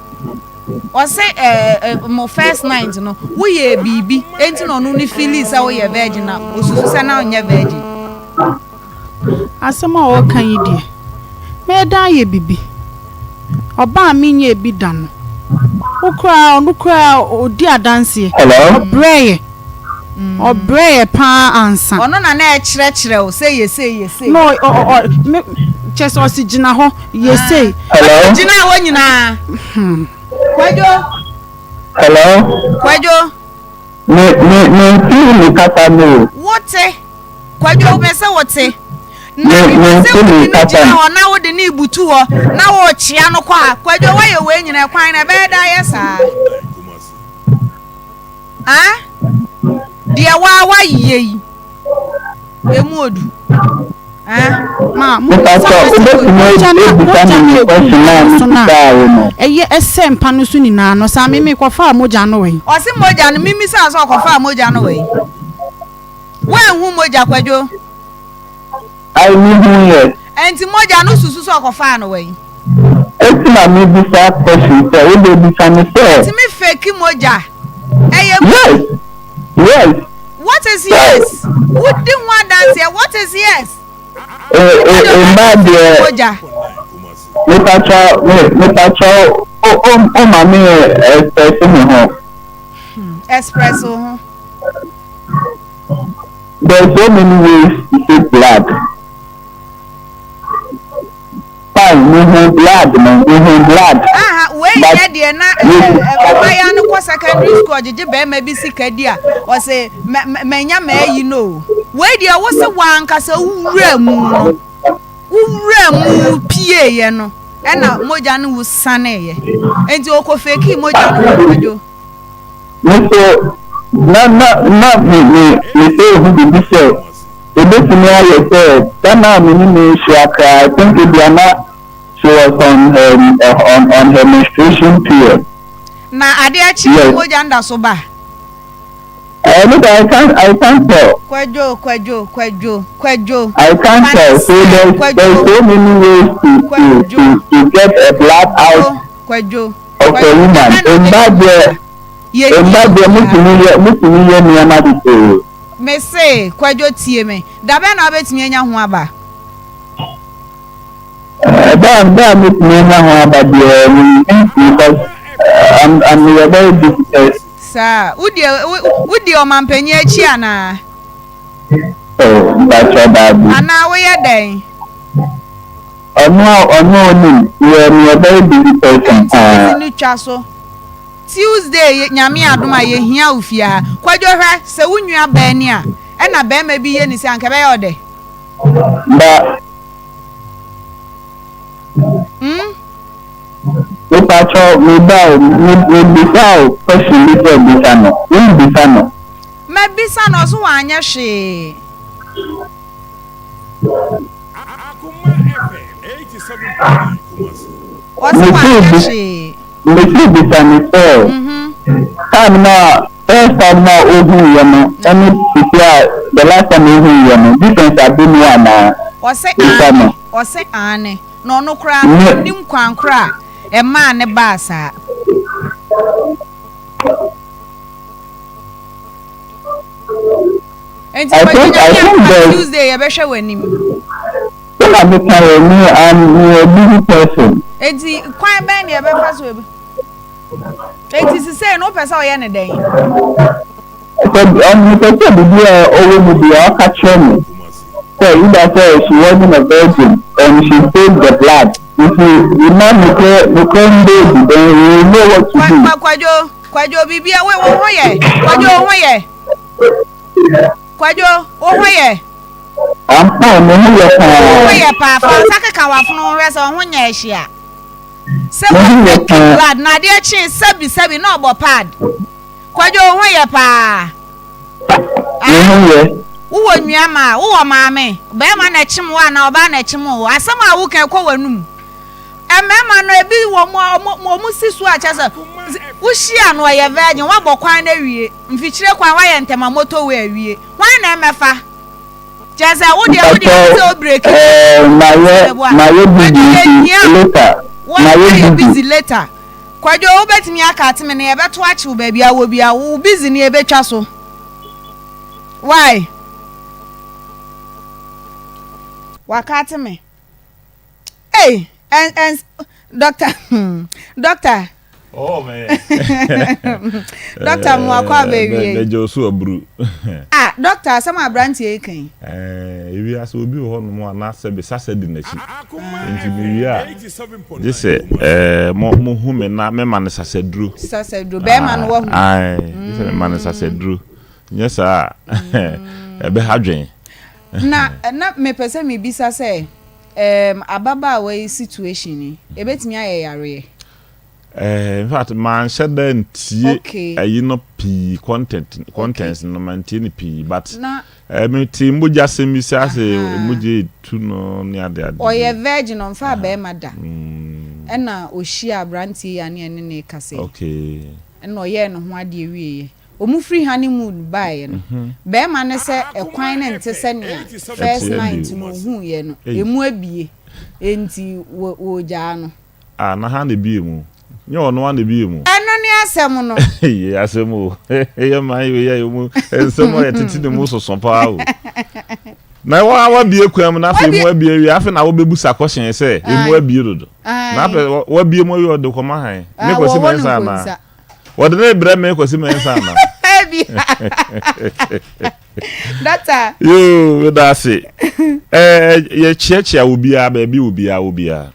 Ɔse ɛɛ eh, mo first night no woyɛ biribi enti na ɔno ne feeli sɛ woyɛ virgin na osusu sɛ na ɔnyɛ virgin. Asɛm a ɔreka yi deɛ, mɛyɛ dɛn ayɛ biribi? Ɔbaa a menyɛɛ bi da no, wo koraa, ɔno koraa ɔdi adanseɛ. Hello? Ɔbrɛeɛ, ɔbrɛeɛ pa ara ansa. Ɔno na na ɛkyerɛkyerɛ wo sɛ yɛ sei, yɛ sei. Na ɔ, ɔ, ɔ, me, kyerɛ sɛ ɔse gyina hɔ, yɛ sei. Hello? Gyina hɔ nyinaa. Kwadwo. Hello? Kwadwo. Me, me, mentee ne kasa no o. Wote. Kwadwo wopɛ sɛ wote na Me mepɛ me sɛ nte wode ne no kasa gyina no. hɔ na wode no rebutu hɔ na worekyea no kɔ ha. Kwadwo woayɛ wei nyina ɛkwan no ɛbɛyɛ dɛ ayɛ saa? Ah? Deɛ waa woayɛ yi emu odu. Ah? Ma mo Mepakyɛ wobɛtumi mogya no abisa mogya me no me egu question mpa a no so no a mebisaa wo no? ɛyɛ ɛsɛ mpa no so nyinaa no saa me mekɔfaa mogya no wɛn. Ɔse mogya no mimisaa sɛ ɔkɔfaa mogya no wɛn. Woanhu mogya Kwadwo? Ae me hu yɛ. Ɛnti mogya no wosusu sɛ ɔkɔfaa no wɛn? Eti na me bisa question sɛ wo deɛ bisa me sɛ. Yɛtumi fake mogya ɛyɛ mu. Yes yes. What is yes? Wodi ho adanseɛ what is yes? Mmaa deɛ mepakyɛw me mepakyɛw o o o ma me express me ho. Express wo ho. There's so many ways to take blood. Fine, me hu blood no, me hu blood. Aha, wei nyɛ deɛ na ɔbaayaa no kɔ secondary school ɔgyegye bɛrima bi sika di a ɔse manya maayi no o. Wei deɛ wo se w'ankasa wowura mu no, wowura mu pieeɛ no ɛna mogya no wu saneeɛ. Enti ɔkɔ fekii mogya no wɔ kwadwo. Me nso, na na na me me mesɛ ehu biribi sɛ ebetumi ayɛ sɛ da no a me ne no rehyia koraa I think ebia na she was on her on on her menstruation period. Na adeɛ kye no mogya no da so ba? Ɛno de I can't I can't tell. Kwadwo Kwadwo Kwadwo Kwadwo. I can't tell so there's there's so many ways to to to to get a blood out. Kwadwo. Of a woman. Mma deɛ mma deɛ motumi yɛ motumi yɛ nneɛma bebree. Me se Kwadwo tie me. Da bɛn na wobɛtumi anya ho aba? Ɛda a da a mɛtumi anya ho aba deɛ mennim because I'm I'm meyɛ very busy person. Saa, wodi wodi ɔmanpanyin akyi anaa? Oh, mpakyɛw daabi. Anaa woyɛ dɛn? Ɔno a ɔno onim yɛ meyɛ very busy person paa. Ɛnti no twa so. Tuesday Nyame adom a yɛhia wo fie ha. Kwadwo hwɛ sɛ wo nua baa ni a ɛna barima bi yɛ ne sei a anka ɛbɛyɛ wo dɛ? Ba. Hmm? Mepakyɛw, me ba o, me mebisa wo question bi sɛ bisa no, wonbisa no? Mabisa no, ɔso wanyɛ hwee. Ɔse wanyɛ hwee. Mese bisa no sɛ, time no a, first time no a ohuu yɛ no ɛne sisi a the last time ohuu yɛ no, difference aba mu anaa? Ɔse Bisa aane, no. ɔse aane. Na ɔno koraa no, ɔnnim kwan korɔ a ɛmaa no baa saa. Enti I Kwadu think I Nyame think ampa there's Tuesday yɛbɛhwɛ w'anim. Sɛ na meka yɛ me I'm a busy person. Enti kwan bɛn na yɛbɛfa so ebi? Enti sisei no wopɛ sɛ ɔyɛ ne dɛn? Sɛ mepɛ sɛ biribi a ɔwɔ mu biara ɔka kyerɛ me sɛ either sɛ she wasn't a virgin and she saved the blood nti mma nokorɛ nokorɛ mbɛ adi then we will know what to do. Kwa Kwadwo Kwadwo biribi a wo wo ho yɛ Kwadwo wo ho yɛ Kwadwo wo ho yɛ. I'm fine me ho yɛ paa. Wo ho yɛ paa fa nsa keka w'afono ho hwɛ sɛ wo ho nyɛ ɛhye a. Sɛ Me ho yɛ wɔ paa. blood na adeɛ kyee sɛbi sɛbi na ɔbɔ pad. Kwadwo wo ho yɛ paa. Me ho yɛ. Wowɔ nua maa, wowɔ maame, bɛrima na ɛkyem wo anaa ɔbaa na ɛkyem wo. Asɛm a woka ɛkɔ w'anum. Mmarima no ebi wɔ mu a wɔn wɔn si so a kyerɛ sɛ wohyia no ɔyɛ virgin, woabɔ kwan no awie, mfikyire kwan woayɛ ntɛm a motorway awie. Hwan na ɛmmɛfa? Kyerɛ sɛ wo deɛ wo deɛ wo sɛ wo breki. Ɛɛ mayɛ mayɛ busy nti later mayɛ busy later. Kwadwo wobɛtumi aka ateme no yɛbɛto akyew baabi a wɔ bia wo busy no yɛbɛtwa so why waka ateme ei ɛn ɛn doctor hmm doctor Oh man. Doctor mo akɔ aba awie. Bɛgye osu aburu. Ah doctor asɛm a aberanteɛ yi kan yi. Eh, ewi ase obi wɔ hɔ nom a na sɛbe sasa di n'akyi. Nti mewie a gye sɛ eh, mo mo hu me na mema no sasaduro. Sasaduro bɛrima no wahu. Ae, gye sɛ mema no sasaduro. Nyɛ saa a ɛbɛha dwen. Na na mepɛ sɛ mebisa sɛ um, ababaawa yi situation yi ebetumi ayɛ yareɛ? Eh, in fact, manhyɛ da ntie ayi no pii content contents no mantie no pii but na eh, mete mogya asɛm bi sɛ asɛ mogya etu no ne ade ade. Ɔyɛ virgin ɔmfa bɛrima da. Ɛna ɔhyia aberanteɛ yi a ne ɛne ne kasa yi. Okay. Ɛna ɔyɛɛ ne ho adeɛ wieɛ. Wɔn firi honeymoon baeɛ no, bɛrima no sɛ ɛkwan no nte sɛnea first night no ɔhuuiɛ no, ɛmu abie, enti wɔgyaa no. Ah na han na ebie mu. Nyɛ ɔno ara na ebie mu. Ɛno ne asɛm no. Yɛ asɛm o. Yɛ man yi yɛ mu nsɛm a yɛtete ne mu soso paa o. Na wa wabie kwan mu na afei mu abie awie afei na wobɛbusa kɔhyɛn sɛ emu abie dodo. Na afei wabie mu awie ɔde kɔma han. Ne kwasi mɛnsa anaa. Wɔde ne brɛ me Kwasi Mensah ana? Dɔkta. Yoo, meda ase. Ɛɛ yɛkyeakyea obiara baabi obiara obiara.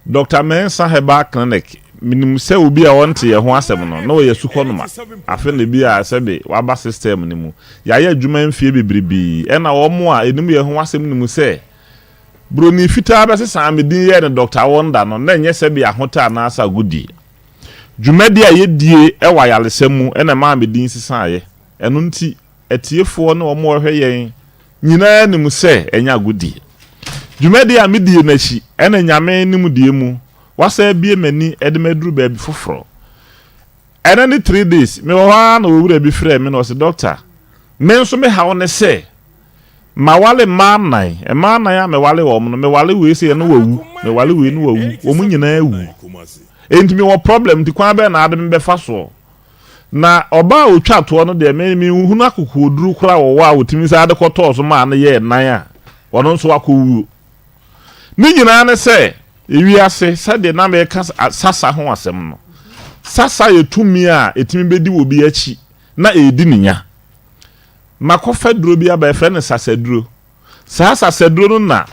Dr. Mensah Herbal Clinic, menim sɛ obi a ɔnte yɛn ho asɛm no, na ɔyɛ sukɔnoma. Afe na ebi a sɛbe waba system no mu. Yɛayɛ adwuma mfie bebrebe, ɛna wɔn a ɛnim yɛn ho asɛm nim sɛ Buroni fitaa bɛsesaa me din yɛɛ no Dɔkta Wonder no, na ɛnyɛ sɛbe ahotɔ anaasɛ agodie. Dwumadi a yɛdie wɔ ayaresa mu na ɛmaa me din sesaeɛ. Ɛno nti, atiefoɔ ne wɔn a wɔhwɛ yɛn nyinaa nim sɛ ɛnyɛ agodie. Dwumadi a medie no akyi na Nyame nimdeɛ mu, wasan abue m'ani de me aduru baabi foforɔ. Ɛnnɛ ne three days, mewɔ hɔ ara na owura bi frɛɛ me na ɔse, Dɔkta, me nso me haw ne sɛ, Maware mmaa nnan. Mmaa nnan a meware wɔn no, meware wei sei na wawu, meware wei na wawu, wɔn nyinaa awu. Enti mewɔ problem nti kwan bɛn na ade me bɛfa soɔ? Na ɔbaa a ɔtwa toɔ no deɛ, me menhunu akokoɔduru koraa wɔ hɔ a ɔtumi saa de kɔtɔɔ so maa no yɛɛ nan a ɔno nso akɔwuo. Ne nyinaa ne sɛ, ewiase, sɛdeɛ na meka sasa ho asɛm no, sasa yɛ tumi a ɛtumi bɛdi obi akyi na ɛredi ne nya. Makɔfa duro bi aba, yɛfrɛ no sasaduro. Saa sasaduro no na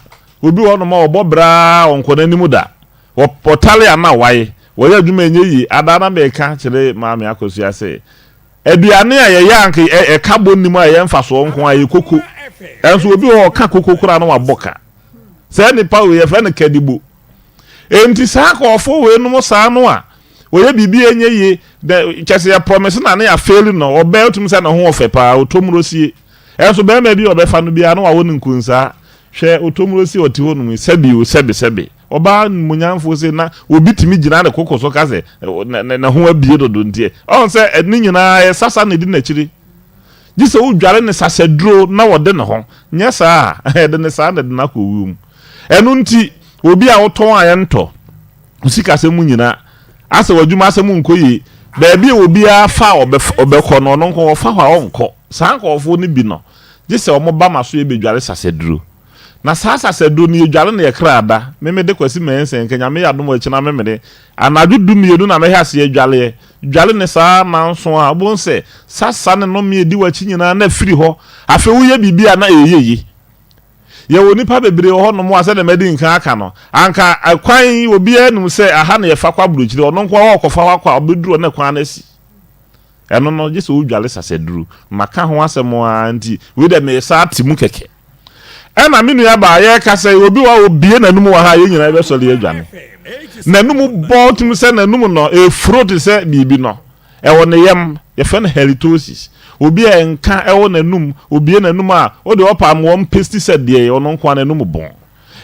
obi wɔ hɔnom a ɔbɔ bra ara ɔnkɔ n'anim da. Ɔtale a na waye, wɔyɛ adwuma ɛnyɛ yie. Adaa na meka kyerɛ Maame Akosua sɛ, aduane a yɛyɛ a anka ɛka bɔ nnim a ɛyɛ mfasoɔ nko ara yɛ koko. Ɛnso obi wɔ hɔ ɔka koko koraa na wabɔ ka. Saa nipa wei yɛfrɛ no kadibo. Enti saa nkurɔfoɔ weinom saa no a, wɔyɛ biribi a ɛnyɛ yie, dɛ kyɛ sɛ yɛ promise na ne yɛafeeli no, ɔbaa wotumi sɛ ne ho ɔfɛ paa, ɔtɔmurosie. Ɛnso barima bi a ɔbɛfa no biara na wawo no nkonsaa. Hwɛ ɔtɔmurosie a ɔte hɔ nom yi, sɛbi o, sɛbi sɛbi. Ɔbaa nimuonyamfoɔ sei na obi tumi gyina ne koko so ka sɛ ne ho abie dodo nti ɔn sɛ ne nyinaa yɛ sasa na ɛdi n'akyiri. Gye sɛ wodware ne sasaduro na wɔde ne ho, nyɛ saa a ɛde ne saa na ɛde no akɔ owuo mu. Ɛno nti obi a wotɔn a ɛntɔ, wo sikasɛm mu nyina, asɛ w'adwuma asɛm nkɔ yie, baabi a obiara fa a ɔbɛkɔ no ɔno nko ɔfa hɔ a ɔnkɔ. Saa nkurɔfoɔ no bi no gye sɛ wɔba m'asoeɛ bɛdware sasaduro. Na saa sasaduro no yɛdware no yɛ kra da. Me mede Kwasi Mensah nka Nyame yɛ adom a ɛkyena memene anadwo du mienu na mɛhɛ aseɛ adwaleɛ. Dwale no saa nanson a wobɛhu sɛ sasa ne nome a ɛdi wakyi nyinaa na afiri hɔ. Afei woyɛ biribi a na ɛyɛ yie. Yɛwɔ nnipa bebree wɔ hɔnom a sɛdeɛ madi nkan aka no anka ɛkwan yi obiara nim sɛ aha na yɛfa kɔ aburokyire ɔno nko ara ɔkɔfa hɔ akɔ a ɔbɛduru hɔ na kwan no asi. Ɛno no gye sɛ wodwale sasaduro. Maka ho asɛm ara nti wei deɛ meresan ate mu kɛkɛ. Ɛna me nua baa yɛrekasa yi obi wɔ hɔ a obie n'anum wɔ ha a yɛn nyinaa yɛbɛsɔre adwane. N'anum bɔ tumi sɛ n'anum no efuro te sɛ biribi no ɛwɔ ne yam yɛfrɛ no halitosis. Obi a nka ɛwɔ n'anum obie n'anum a wode ɔpa ama wɔn pesti sɛ deɛ ɔno nko ara n'anum bɔn.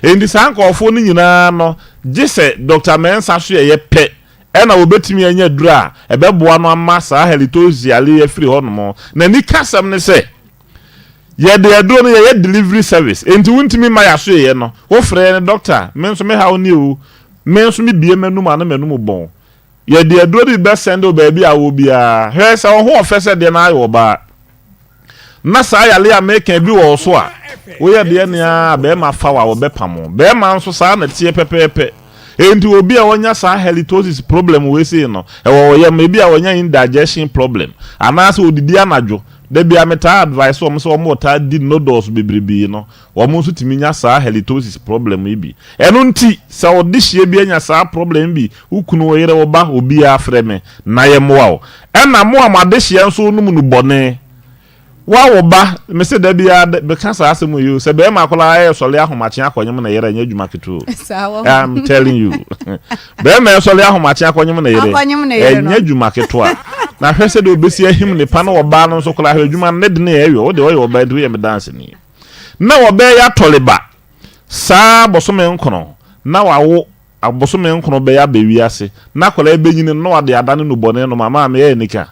Enti saa nkurɔfoɔ no nyinaa no gye sɛ Dr. Mensah so yɛyɛ pɛ ɛna wɔbɛtumi anya aduro a ɛbɛboa no ama saa halitosis yare yi afiri hɔnom. N'anikasɛm ne sɛ Yɛde aduro no yɛyɛ delivery service enti wontumi mma yɛasoeɛ no wofrɛ yɛn doctor me nso me haw nie o me nso me bue m'anum a na m'anum bɔn yɛde aduro no bi bɛ send wo baabi a wɔ biara hwɛ sɛ wo ho ɔfɛ sɛ deɛ na ayɛ ɔbaa na saa yale a meka bi wɔ wo so a woyɛ deɛ nea bɛrima fa wo a wɔbɛpam wo bɛrima nso saa na teɛ pɛpɛɛpɛ enti obi a wanya saa halitosis problem wei sei no ɛwɔ wɔ yam ebi a wanya indigestion problem anaasɛ odidi anadwo Da biara me taa advice wɔn sɛ wɔn taa di noodles bebrebee no, wɔn nso tumi nya saa halitosis problem yi bi. Ɛno nti sɛ wo dehyeɛ bi anya saa problem yi bi, wo kunu, wo yere, wo ba, obiara frɛ me na yɛ mmoa wo. Ɛna mo a mo adehyeɛ nso nom nnubɔne, Wo a wo ba, me se da biara da, meka saa asɛm yi o, sɛ bɛrima akwadaa ɛresɔre ahomakye akɔnyem ne yere ɛnyɛ adwuma ketewa o. I'm telling you. Bɛrima ɛsɔre ahomakye akɔnyem ne yere ɛnyɛ adwuma ketewa. Na hwɛ sɛdeɛ obɛsi ahim ne pa na ɔbaa no nso koraa hwɛ adwuma no ne de ne ɛyɔ, wo deɛ ɔyɛ ɔbaa nti woyɛ me danseni. Na ɔbɛyɛ atɔleba saa bosome nkono na wawo abosome nkono bɛyɛ aba wiase na akwadaa bɛnyini no na wade adane nubɔne nom ama ameyɛ anika.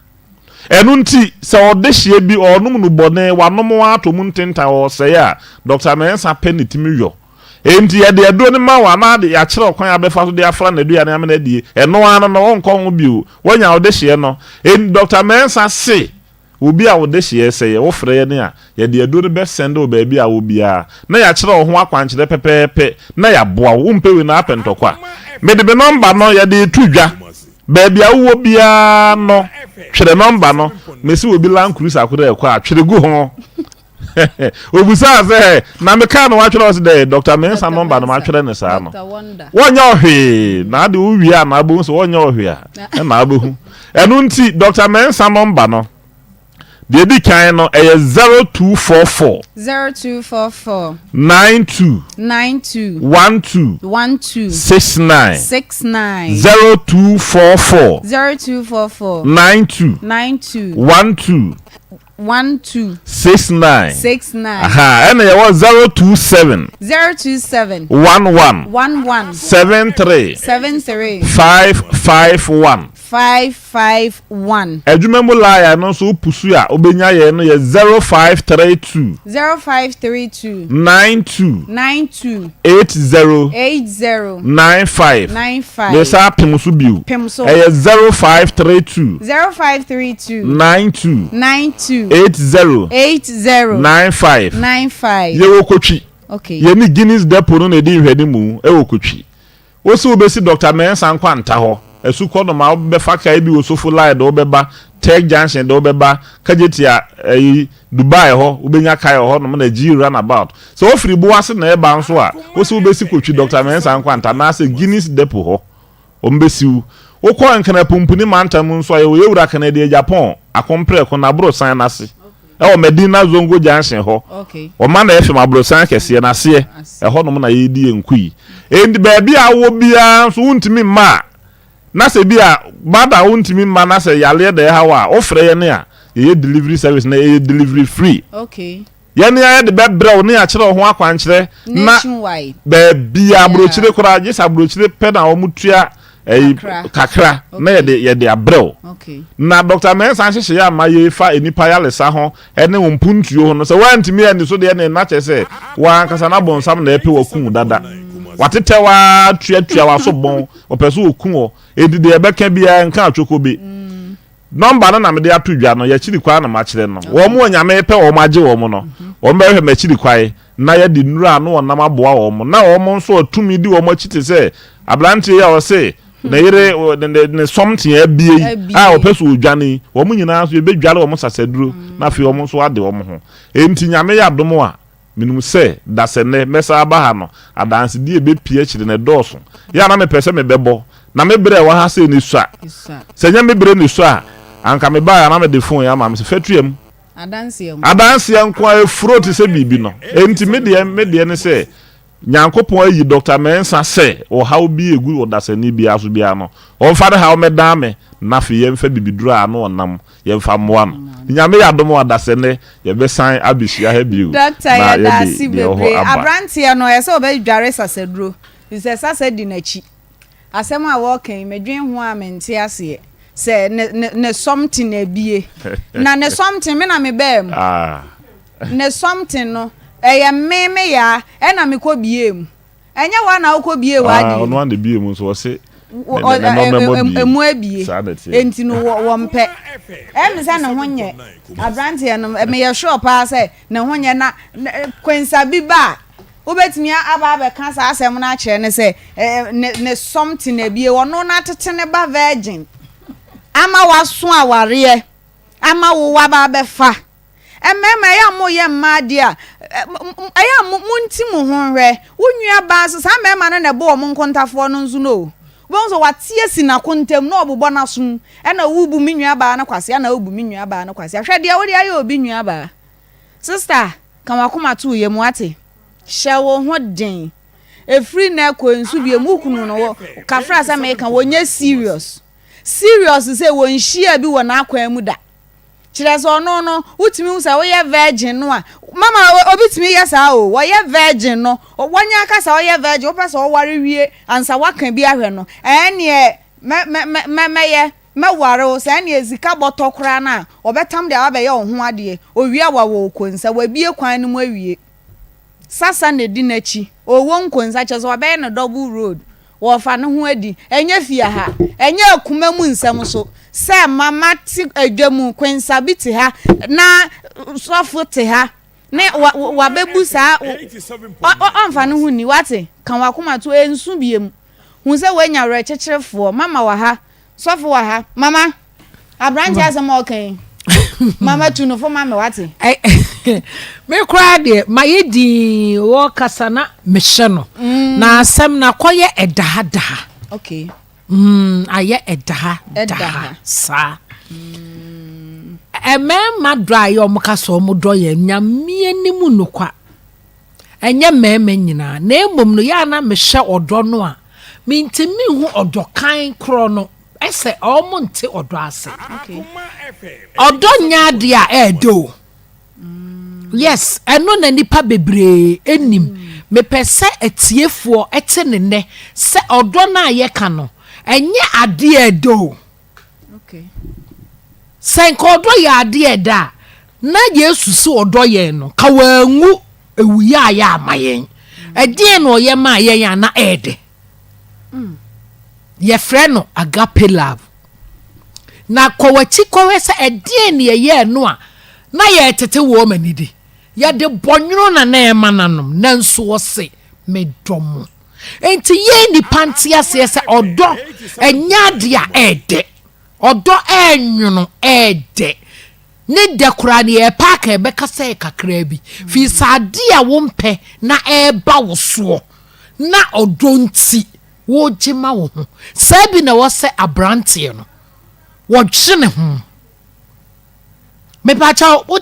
Ɛno nti, sɛ ɔdehyeɛ bi, ɔrenom nnubɔne, wanom ara atɔ mu ntentan, ɔresɛe a, Dɔkta Mensah pɛ ne tumi yɔ. Enti yɛde aduro no ma wo anaa de yɛakyerɛ wo kwan a wobɛfa so de afra n'aduane amena adie. Ɛno ara no no, wonkɔ ho bio. Woanya wo dehyeɛ no. Enti Dɔkta Mensah se, obi a wo dehyeɛ resɛeɛ, wofrɛ yɛn a, yɛde aduro no bɛsɛnde wo baabi a wɔ biara, na yɛakyerɛ wo ho akwankyerɛ pɛpɛɛpɛ, na yɛaboa wo. Wompɛ wei na apɛ ntɔkwa. Mede me nɔmba no, yɛde reto dwa. Baabi a wowɔ biara no, twerɛ nɔmba no. Mese obi Land Cruiser koraa ɛkɔ a, twerɛ gu ho. Obisaa sɛ, na me kaa no watwerɛ ɔse dɛ, Dr. Mensah nɔmba no matwerɛ no saa no. Wɔnyɛ ɔhwee, na ade wowie a na abɛhu sɛ wɔnyɛ ɔhwee a, ɛna abɛhu. Ɛno nti, Dr. Mensah nɔmba no, Deɛ ɛdi kan no, ɛyɛ 0244. 0244. 92. 92. 12. 12. 69. 69. 0244. 0244. 92. 92. 12. 12. 69. 69. Aha, ɛna yɛwɔ 027. 027. 11. 11. 73. 73. 551. 551. Adwuma mu line a ɛno nso wo pusu a wobɛnya yɛn no yɛ 0532. 0532. 92. 92. 80. 80. 95. 95. Mesan apem so bio. Pem so. Ɛyɛ 0532. 0532. 92. 92. 80. 80. 95. 95. Yɛwɔ Kotwi. Okay. Yɛne Guinness Depot no na ɛdi nhwɛnimu wɔ Kotwi. Wo se wobɛsi Doctor Mensah nkwanta hɔ, asukɔ no ma wobɛfa kaa bi wɔ Sofo line de wobɛba Tech junction de wobɛba Kajetia ɛyi Dubai hɔ wobɛnya kaa wɔ hɔ nom na G run about. Sɛ wofiri Boase na ɛba nso a, wo se wobɛsi Kotwi Doctor Mensah nkwanta anaasɛ Guinness Depot hɔ. Wɔbɛsi wo. Wokɔ Nkran Pumpuni mantam mu nso a, yɛwɔ Yɛwura Kennedy Agyapong Akompreko n'aborosan no ase. Ɛwɔ Medina Zongo Junction hɔ. Wɔma na FM aborosan kɛseɛ no aseɛ. Ɛhɔ nom na yɛredi yɛn nku yi. Enti baabi a wowɔ biara nso wontumi mma a, na sɛ bi a bada wontumi mma na sɛ yareɛ da ɛha wo a, wofrɛ yɛn a, yɛyɛ delivery service na ɛyɛ delivery free. Okay. Yɛn a yɛde bɛbrɛ wo ne yɛakyerɛ wo ho akwankyerɛ na baabi a aburokyire koraa gye sɛ aburokyire pɛ na wɔn tua ɛyi kakra na yɛde yɛde abrɛ wo. Na Dr. Mensah nhyehyɛeɛ ama yɛfa nnipa yalesa ho ɛne wɔn mpuntuo ho no sɛ wɔantumi anni so deɛ ne nna kyerɛ sɛ wɔn ankasa na bɔnsam na ɛpɛ wɔkum dada. Watetɛ waa tuatua waso bɔn ɔpɛ so ɔku wɔ edi deɛ ɛbɛka biara nka atwokobe. Nɔmba no na mede ato dwa no, y'akyiri kwan na makyerɛ no. Wɔn a Nyame repɛ wɔn agye wɔn no, wɔn bɛhwehwɛ m'akyiri kwan, na yɛde nnuru a ano ɔnam aboa wɔn, na wɔn nso a tumi di wɔn akyi te sɛ aberanteɛ yi a ɔse ne yere ne ne ne sɔmten abie yi a ɔpɛ sɛ ɔdwane yi, wɔn nyinaa nso yɛbɛdware wɔn sasaduro na afei wɔn nso ade wɔn ho. Enti Nyame yɛ adom a, Menim sɛ, dasɛnnɛ, mɛsan aba ha no, adansedie a ɛbɛpue akyire no, ɛdɔɔso. Yɛ a na mepɛ sɛ mebɛbɔ, na me berɛ a ɛwɔ ha sei no sua. Sɛ ɛnyɛ me berɛ na ɛsua a, anka mebaeɛ a na mede fon yi ama me sɛ, fa tua mu. Adanseɛ nko ara, ɛfuro te sɛ biribi no. Enti me deɛ, me deɛ ne sɛ, Nyankopɔn ayi Dɔkta Mensah sɛ ɔhaw bi a ɛgu ɔdasani biara so biara no, ɔmfa ne haw mmɛdan me, na afei yɛmfa bibiduro a ano ɔnam yɛmfa mmoa no. Nyame yɛ adom a, dasɛ nnɛ yɛbɛsan abɛhyia ha bio Doctor na yɛda yɛde ase deɛ ɛwɔ hɔ bebree. aba. Abranteɛ no ɛsɛ ɔbɛdware sasaduro fisɛ sasa di nakyi. Asɛm a wɔka yi medwen ho a mente aseɛ sɛ ne ne ne something abie na ne something me na me baa mu ne something no ɛyɛ me me yaa ɛna mekɔ bie mu. Ɛnyɛ wo ara na wokɔ bie w'adeɛ mu. Ɔno ara na ebie mu nso ɔse ne nneɛma mu abie. Emu abie. Saa na ɛteɛ. Enti no wɔmpɛ. Ɛyɛ me sɛ ne ho nyɛ. Aberanteɛ no meyɛ sure paa sɛ ne ho nyɛ na kwensa bi ba a wobɛtumi aba abɛka saa asɛm no akyerɛ no sɛ ne ne something abie. Ɔno no atete ne ba virgin ama waso awareɛ ama wo waba abɛfa. Mmarima, ɛyɛ a moyɛ mmaa adeɛ a, ɛyɛ a monti mo ho nhwɛ. Wo nua baa nso, saa mmarima no na ɛbɔ wɔn nkontafoɔ no nso no o. Wobɛhu sɛ wate asi n'akonta mu na ɔbobɔ n'aso mu, ɛna wobu me nua baa no kwasea, na wobu me nua baa no kwasea. Hwɛ deɛ wode ayɛ obi nua baa. Sister, ka w'akoma to wo yam, wate? Hyɛ wo ho den. Ɛfiri nnɛ kɔ nso biom, wo kunu no, kafra sɛ meka, wɔnyɛ serious. Serious sɛ wɔnhyiaa bi wɔ n'akwan mu da. Kyerɛ sɛ ɔno no wotumi hu sɛ woyɛ virgin no a mama obi tumi yɛ saa o wɔyɛ virgin no wɔnyɛ aka sɛ ɔyɛ virgin wopɛ sɛ ɔware wie ansa waka bi ahwɛ no ɛneɛ mɛ mɛ mɛ mɛyɛ mɛware wo sɛ ɛneɛ sika bɔtɔ koraa no a ɔbɛtam de abɛyɛ wo ho adeɛ owie a wawɔ okonsa wabie kwan no mu awie sasa na edi n'akyi ɔwɔ nkonsa kyerɛ sɛ wabɛyɛ no double road Wɔfa ne ho adi. Ɛnyɛ fie ha. Ɛnyɛ akuma mu nsɛm nso. Sɛ mama te adwa mu, Queen-Sabi te ha, na sɔfo te ha, ne wa, wabɛbu saa, ɔmfa ne ho nni. Wate? Ka w'akoma to, ɛnsu biom. Hu sɛ woanya werɛkyekyerefoɔ. Mama wɔ ha. Sɔfo wɔ ha. Mama, aberante asɛm a ɔka yi, mama tu no fo ma me wate. Me koraa deɛ mayɛ dinn wɔkasa na mehyɛ no mm. na asɛm no akɔyɛ ɛdahadaha. Okay. Mm, ayɛ ɛdahadaha saa. Mm. Mmarima dɔ a yɛ wɔn ka sɛ wɔn dɔ yɛn nyame anim nokwa. Ɛnyɛ mmarima nyinaa, na mmom no, yɛ a na mehwɛ ɔdɔ no a, mintumi nhu ɔdɔ kann korɔ no. Ɛsɛ wɔn nte ɔdɔ ase. Ɔdɔ nyɛ adeɛ a ɛɛdɛ o. Yes, ɛno na nipa bebree nim. Mepɛ sɛ atiefoɔ te ne nnɛ sɛ ɔdɔ no a yɛka no, ɛnyɛ adeɛ a ɛɛdɛ o. Sɛ nka ɔdɔ yɛ adeɛ a ɛda a, na Yesu se ɔdɔ yɛn no, nka wanwu ewuyaayɛ ama yɛn. Ɛdeɛn na ɔyɛ maa yɛn a na ɛyɛ dɛ? Yɛfrɛ no agape love. Na kɔ w'akyi kɔhwɛ sɛ ɛdeɛn na yɛyɛɛ no a na yɛretete wɔn ma nidi. Yɛde bɔnwono na na ɛma nanom, nanso ɔse, medɔ mo. Enti yɛn nnipa nte aseɛ sɛ ɔdɔ ɛnyɛ adeɛ a ɛɛdɛ. Ɔdɔ ɛɛnwono, ɛɛdɛ. Ne dɛ koraa no yɛɛpɛ aka ɛbɛka sɛ ɛyɛ kakraa bi. Firi sɛ adeɛ a wompɛ na ɛɛba wo soɔ na ɔdɔ nti wogye ma wo ho. Saa bi na ɛwɔ sɛ aberanteɛ no wɔdwene ho. Mepakyɛw, wo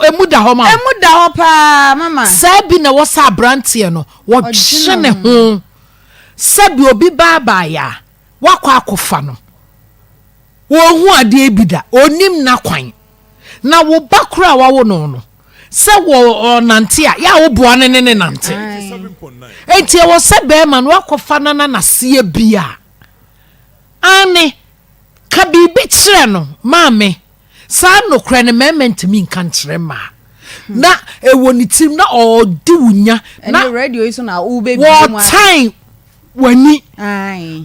emu da hɔ ma wo? Emu da hɔ paa, mama. Saa bi na ɛwɔ sɛ aberanteɛ no wɔtwe ne ho. Sɛbi obi baabaeɛ a, woakɔ akɔfa no. Ɔnhu adeɛ bi da, ɔnnim n'akwan. Na wo ba koro a wawo no no, sɛ ɔnante a, yɛ a woboa no ne ne nante. Enti ɛwɔ sɛ bɛrima no wakɔfa no na n'aseɛ bi a, aane, ka biribi kyerɛ no, maame. Saa nokorɛ no mmarima ntumi nka nkyerɛ mmaa. Na ɛwɔ ne tirim na ɔredi wo nya. Na wɔtan w'ani.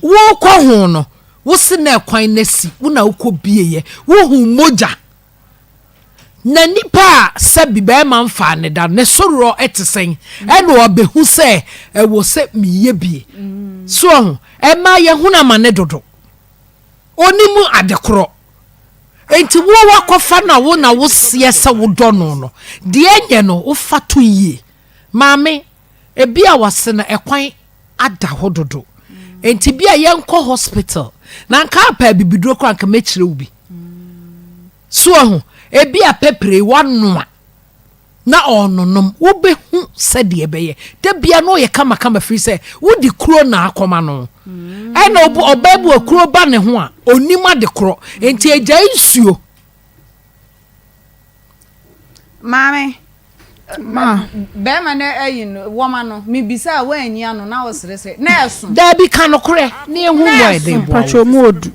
Wokɔ ho no, wo se na ɛkwan no asi, wo na wokɔ bieɛ, wohu mogya. Na nipa a sɛbi bɛrima mfaa ne da, ne soroɔ te sɛn? Ɛna ɔbɛhu sɛ ɛwɔ sɛ meyɛ bie. So ɔho, ɛmaa yɛhunu amane dodo. Ɔnim adekorɔ. Enti wo woakɔfa no a wo na woseɛ sɛ wodɔ no no, deɛ ɛnyɛ no wofa to yie. Maame, ebia wase no ɛkwan ada hɔ dodo. Enti bia yɛnkɔ hospital. Na anka apɛ abibiduro koraa anka mɛkyerɛ wo bi. So wahu? Ebia pɛpere wanoa. na ɔrenonom, wobɛhu sɛdeɛ ɛbɛyɛ. Da bia na ɔyɛ kamakama firi sɛ wode kuro na akɔma no. Ɛna ɔbaa bi wɔ kuro ba ne ho a, ɔnim ade korɔ. Nti agyae nsuo. Maame, bɛrima no ayi no, wɔma no, mebisa a woanyi ano na woseresere, na ɛso. Daabi, ka nokorɛ na yɛhu mmoa a yɛde boa wo. Mpakyɛw mu odu.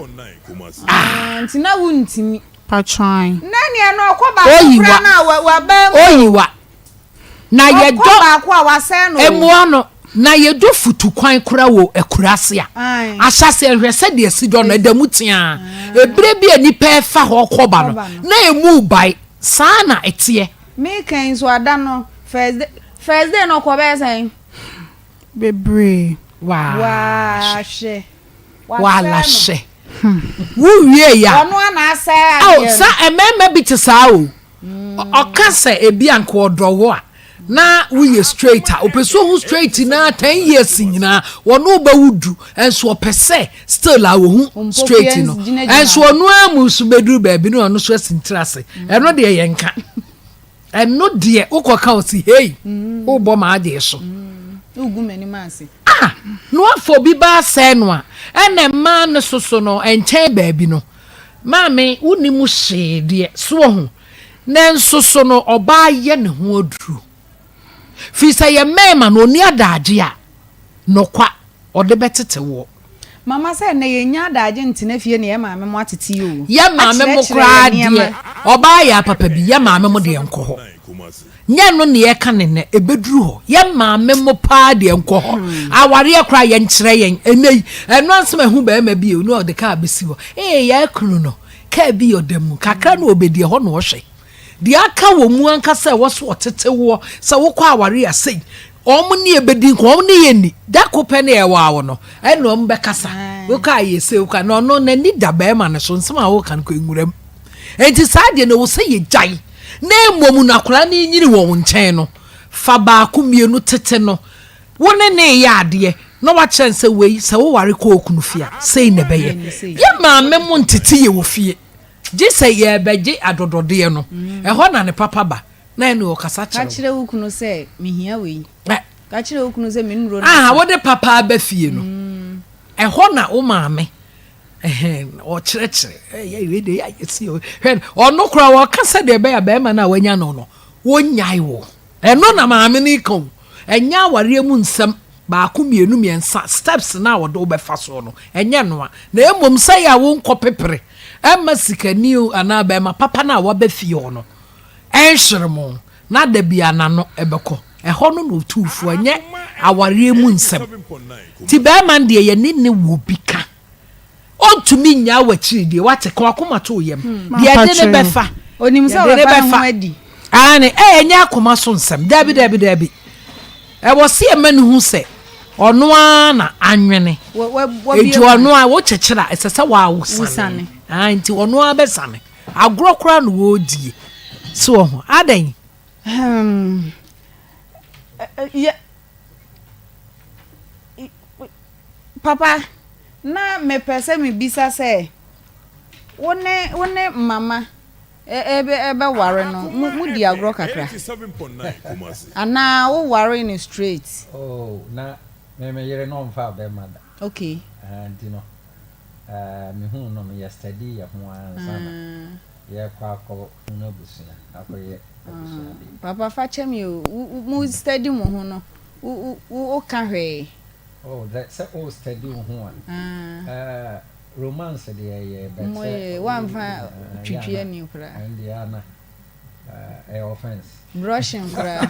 Ah, nti na wontumi. Patwaan. Na neɛ no ɔkɔ baako koraa no a waba mu. Oyi wa. Na yɛdɔ. Ɔkɔ baako a wasɛe no. Emua no. Na yɛdɔ futu kwan koraa wɔ akuraase a. Ahyɛaseɛ nhwɛ sɛdeɛ ɛsi dɔ no ɛda mu teaa. Ebere bi a nipa ɛfa hɔ kɔ ba no na emu bae. Saa na ɛteɛ. Meka yi nso ada no first day first day no ɔkɔ bɛyɛ sɛn? Bebree. Waa hwɛ. Wala hwɛ. Wo wie ya. Ɔno a na asɛe adeɛ no. Sa mmarima bi te saa o. Ɔka sɛ ebi anka ɔdɔ wo a na woyɛ straight a ɔpɛ sɛ ohu straight na ten years nyinaa wɔne wo bɛwo du nso ɔpɛ sɛ still a wɔhu straight no nso ɔno ara mu nso bɛduru baabi no ɔno nso asi ntiri ase ɛno deɛ yɛnka ɛno deɛ wokɔka ɔsi hei wobɔ m'adeɛ so wogu m'anim ase Ah! Na wafa obi ba asɛe no a, ɛna mmaa no soso no nkyɛn baabi no, maame wonni mu hwee deɛ, so wahu? Nanso so no ɔbaa yɛ ne ho aduro. Firi sɛ yɛ mmarima no ɔnni adaagye a, nɔkwa, ɔde bɛtete woɔ. Mama sɛ nnɛ yɛnnya adaagye ntena fie na yɛ maame mo atete yi o. Yɛ maame mo Akyerɛkyerɛ koraa yɛ nneɛma. deɛ, ɔbaa yɛ apapa bi, yɛ maame mo deɛ nkɔ hɔ. Nyɛ ɛno na yɛka no nnɛ, ɛbɛduru hɔ. Yɛn maame mo paa deɛ nkɔ hɔ. Awareɛ koraa yɛnkyerɛ yɛn. Ɛnnɛ yi, ɛno ansa mahu barima bi o, na ɔde kaa bɛsi hɔ. Ee, yɛn kunu no, kaa bi yɛ ɔda mu, kakra na ɔbɛdi, ɛhɔ na ɔhwɛ. Deɛ aka wɔ mu ankasa a ɛwɔ so ɔtete woɔ, sɛ wokɔ awareɛ a sei, wɔn ne yɛbɛdi nkɔmmɔ, wɔn ne yɛn nni. Da ko pɛ na yɛwɔ wo no, ɛna wɔn bɛkasa. Wokɔ a yɛ sei, wokɔ a, na ɔno n'ani da barima no so, nsɛm a woka no kɔ nwuram. Enti saa deɛ no ɛwɔ sɛ yɛgyae. Na mmom no akwadaa no renyini wɔ wo nkyɛn no, fa baako mmienu tete no. Wo ne no reyɛ adeɛ na woakyerɛ no sɛ wei sɛ woware kɔ okunu fie a, sei na ɛbɛyɛ. Yɛ maame mo ntete yɛ wɔ fie. Gye sɛ yɛrebɛgye adɔdɔdeɛ no, ɛhɔ na ne papa ba na ɛne ɔkasa Ka kyerɛ wo. kyerɛ wo kunu sɛ mehia wei. Ka kyerɛ wo kunu sɛ me nnuro no Aha, asa. wode papa aba fie no, ɛhɔ na wo maame Ɔkyerɛkyerɛ ɛyɛ wei de yɛ si hwɛ ɔno koraa wɔka sɛ deɛ ɛbɛyɛ bɛrima no a wanya no no wɔnyae wɔ ɛno na maame no ka o ɛnyɛ awareɛ mu nsɛm baako mmienu mmiɛnsa steps no a wɔde wobɛfa soɔ no ɛnyɛ noa na mmom sɛ yɛ a wonkɔ pepere ɛma sikani anaa bɛrima papa no a waba fie hɔ no ɛnhyere mo na da bi a n'ano ɛbɛkɔ ɛhɔ no na ɔtuufoɔ ɛnyɛ awareɛ mu nsɛm ti bɛrima no deɛ yɛne ne wɔ bi ka Ɔntumi nnyaa w'akyiri deɛ, wate, ka w'akoma to wo yam. Deɛ ɛde no bɛfa, Onim sɛ yɛde no ɔbɛfa ne ho bɛfa. adi. Aane, ɛ, ɛnyɛ akoma so nsɛm. Daabi, daabi, daabi. Ɛwɔ sɛ yɛma no hu sɛ ɔno ara na anwene. Wa, wa, wabue Enti kwan. ɔno ara, wokyekyere a, ɛsɛ sɛ wo ara wosane. Wosane. Aane, nti ɔno ara bɛsane. Agorɔ koraa na wɔredie. So wahu? Adɛn? Hmm. Ɛ, ɛ, yɛ. Papa, na mepɛ sɛ mebisa sɛ, wo ne wo ne Mama bɛware no, modi agorɔ kakra? Anaa wowaree no straight? Oh, na Me me yere no ɔmfaa bɛrima da. Okay. Ɛɛ nti no ɛɛ me huu no no yɛ study yɛ ho ara ansa na yɛrekɔ akɔ hunu abusua akɔ yɛ abusua deɛ. Papa fa kyɛ me o, wo mo study mo ho no wo wo wo ka hwee. Oh dɛ sɛ o study wo ho a ɛɛ romance deɛ yɛ but Mo sɛ yɛ woamfa twitwi ani koraa. Ɛn deɛ ana. Ɛyɛ offense. Brushing koraa.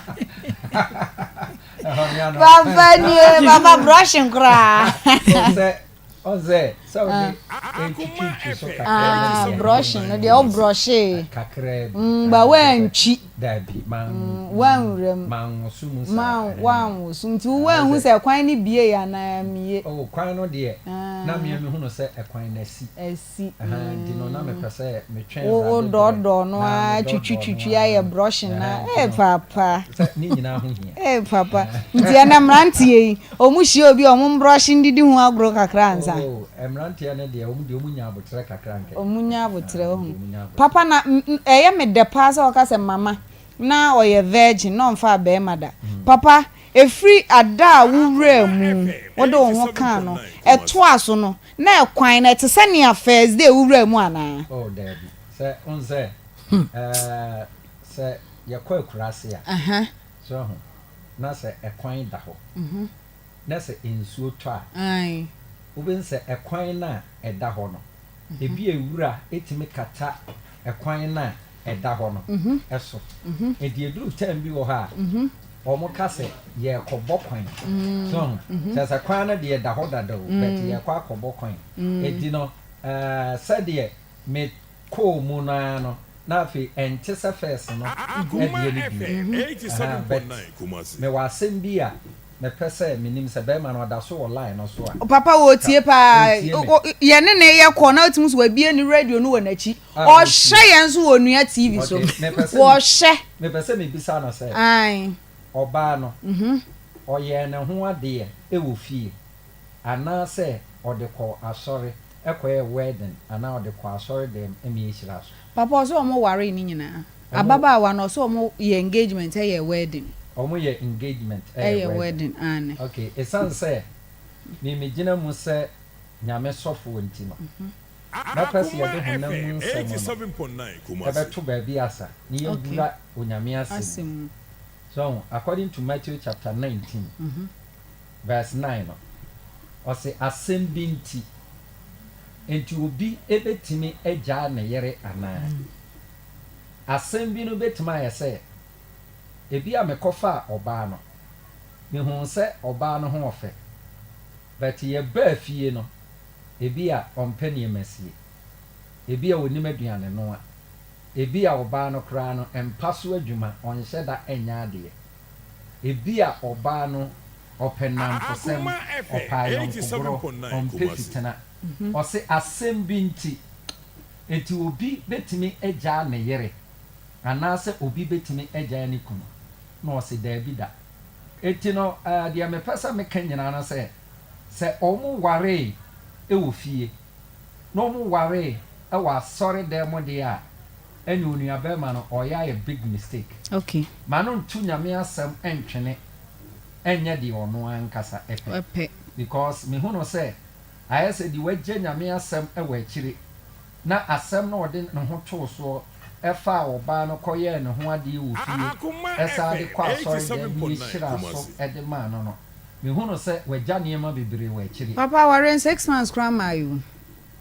Papa nie papa brushing koraa. Sɛ ɔsɛ sɛ ɔde etwitwi so kakra. Ah brushing no deɛ ɔbrɔshee. Kakra bi. Mm ba wantwi. Dabi man. Wanwura mu. Manwoso mu saa. Man wanwoso nti wo wanhu sɛ kwan no bie anaa mie. Oh kwan no deɛ na mea mehunu sɛ ɛkwan no asi. Asi. Ahaa nti no na mepɛ sɛ metwɛn Wo wo Awurade berɛ dɔɔdɔɔ no na ara medɔɔdɔɔ twitwi no twitwi ara. ayɛ brushing no Ahaa ara nti ee no papa sɛ ne nyinaa ho hia. Ee papa nti ɛnɛ mmeranteɛ yi ɔmo hyia obi a ɔmo mbrɔhye ndidi ho agorɔ kakra ansa. Oh mmeranteɛ no deɛ ɔmo deɛ ɔmo nya aboterɛ kakra nka yi. Ɔmo nya aboterɛ Ahaa wohu. deɛ ɔmo nya aboterɛ. Papa na ɛyɛ me dɛ paa sɛ ɔka sɛ mama na ɔyɛ virgin na ɔnfaa bɛɛma da. Papa ɛfiri ada a wo wuraa mu wode wo ho kaa no ɛtoaa so no Na ɛkwan no, ɛte sɛ nea first day wo wuraa mu anaa? Oh, daabi. Sɛ, wohu sɛ, ɛɛ, sɛ yɛkɔ akuraase a, so ahu, na sɛ ɛkwan da hɔ, na sɛ nsuo tɔ a, wobɛhu sɛ ɛkwan no a ɛda hɔ no, ebi a wura tumi kata ɛkwan no a ɛda hɔ no so. Enti ɛduru time bi wɔ hɔ a, wɔka sɛ yɛrekɔbɔ kwan. So ho? Kyerɛ sɛ kwan no deɛ ɛda hɔ dada o, but yɛrekɔ akɔbɔ kwan. Enti no, sɛdeɛ mekɔɔ mu no ara no, na afei ɛnte sɛ first no deɛ no bio. Ahaa, but mewɔ asɛm bi a mepɛ sɛ menim sɛ bɛrima no ɔda so wɔ line no so a. Papa ɔretie paa. Ɔretie me. Yɛne no reyɛ call na wotumi sɛ wabue ne radio no wɔ n'akyi. Ɔhwɛ yɛn nso wɔ Onua TV so. Wɔhwɛ. Mepɛ sɛ mebisa no sɛ, ɔbaa no, ɔyɛɛ ne ho adeɛ wɔ fie anaasɛ ɔde kɔɔ asɔre kɔyɛɛ wedding anaa ɔde kɔɔ asɔre dɛm ma yɛhyiraa so? Papa ɔsɛ ɔmo waree ne nyinaa. Ababaawa no ɔsɛ ɔmo yɛ engagement ɛyɛ wedding. Ɔmo yɛ engagement ɛyɛ wedding. Aane. Okay, ɛsiane sɛ me megyina mu sɛ Nyame sɔfoɔ nti no, Mɛpɛ sɛ yɛde honam mu nsɛm no bɛto baabi asa na yɛawura Onyame asɛm mu. So ahu? According to Matthew chapter 19 verse 9 no, ɔse asɛm bi nti, enti obi bɛtumi agyaa ne yere anaa? Asɛm bi no bɛtumi ayɛ sɛ, ebia mekɔfaa ɔbaa no, mehuu sɛ ɔbaa no ho ɔfɛ, but yɛbaa fie no, Ebia ɔmpɛ nneɛma sie. Ebia onnim aduane noa. Ebia ɔbaa no koraa no, mpa so adwuma, ɔnhyɛ da nyɛ adeɛ. Ebia ɔbaa no, ɔpɛ nnamfosɛm, ɔpɛ ayɔnkogorɔ, ɔmpɛ fitena. Ɔse asɛm bi nti, enti obi bɛtumi agyaa ne yere anaasɛ obi bɛtumi agyaa ne kunu? Na ɔse daabi da. Enti no, deɛ mepɛ sɛ meka nyinaa ne sɛ, Sɛ wɔn waree wɔ fie, na wɔn waree wɔ asɔre dan mu deɛ a, ɛne onuabarima no ɔreyɛ ayɛ big mistake. Okay. Ma no nto Nyame asɛm ntwene nyɛ deɛ ɔno ankasa pɛ. Pɛ. Because me hu no sɛ ayɛ sɛ deɛ wagya Nyame asɛm wɔ akyire, na asɛm no a ɔde ne ho too soɔ faa ɔbaa no kɔyɛɛ ne ho adeɛ wɔ fie, san de kɔ asɔre dan mu yɛhyiraa so de maa no no. Mehu no sɛ wagya nneɛma bebree wɔ akyire. Papa awareɛ no 6 months koraa mmaeɛ o.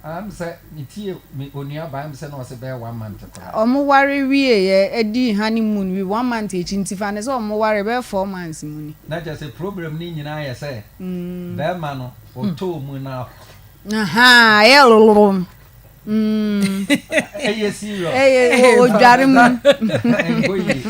Ɛm sɛ me tie me onua baa ɛm sɛ na ɔse bɛyɛ one month koraa. Ɔmo ware wieɛ dii honey moon wi one month akyi nti fa no sɛ ɔmo ware bɛyɛ 4 months mu ni. Na kyerɛ sɛ problem no nyinaa yɛ sɛ bɛɛma no ɔtɔɔ mu na. Ahaa ɛyɛ lololom. Ɛyɛ serious. Ɛyɛ odware mu. Ɛnkɔ yie.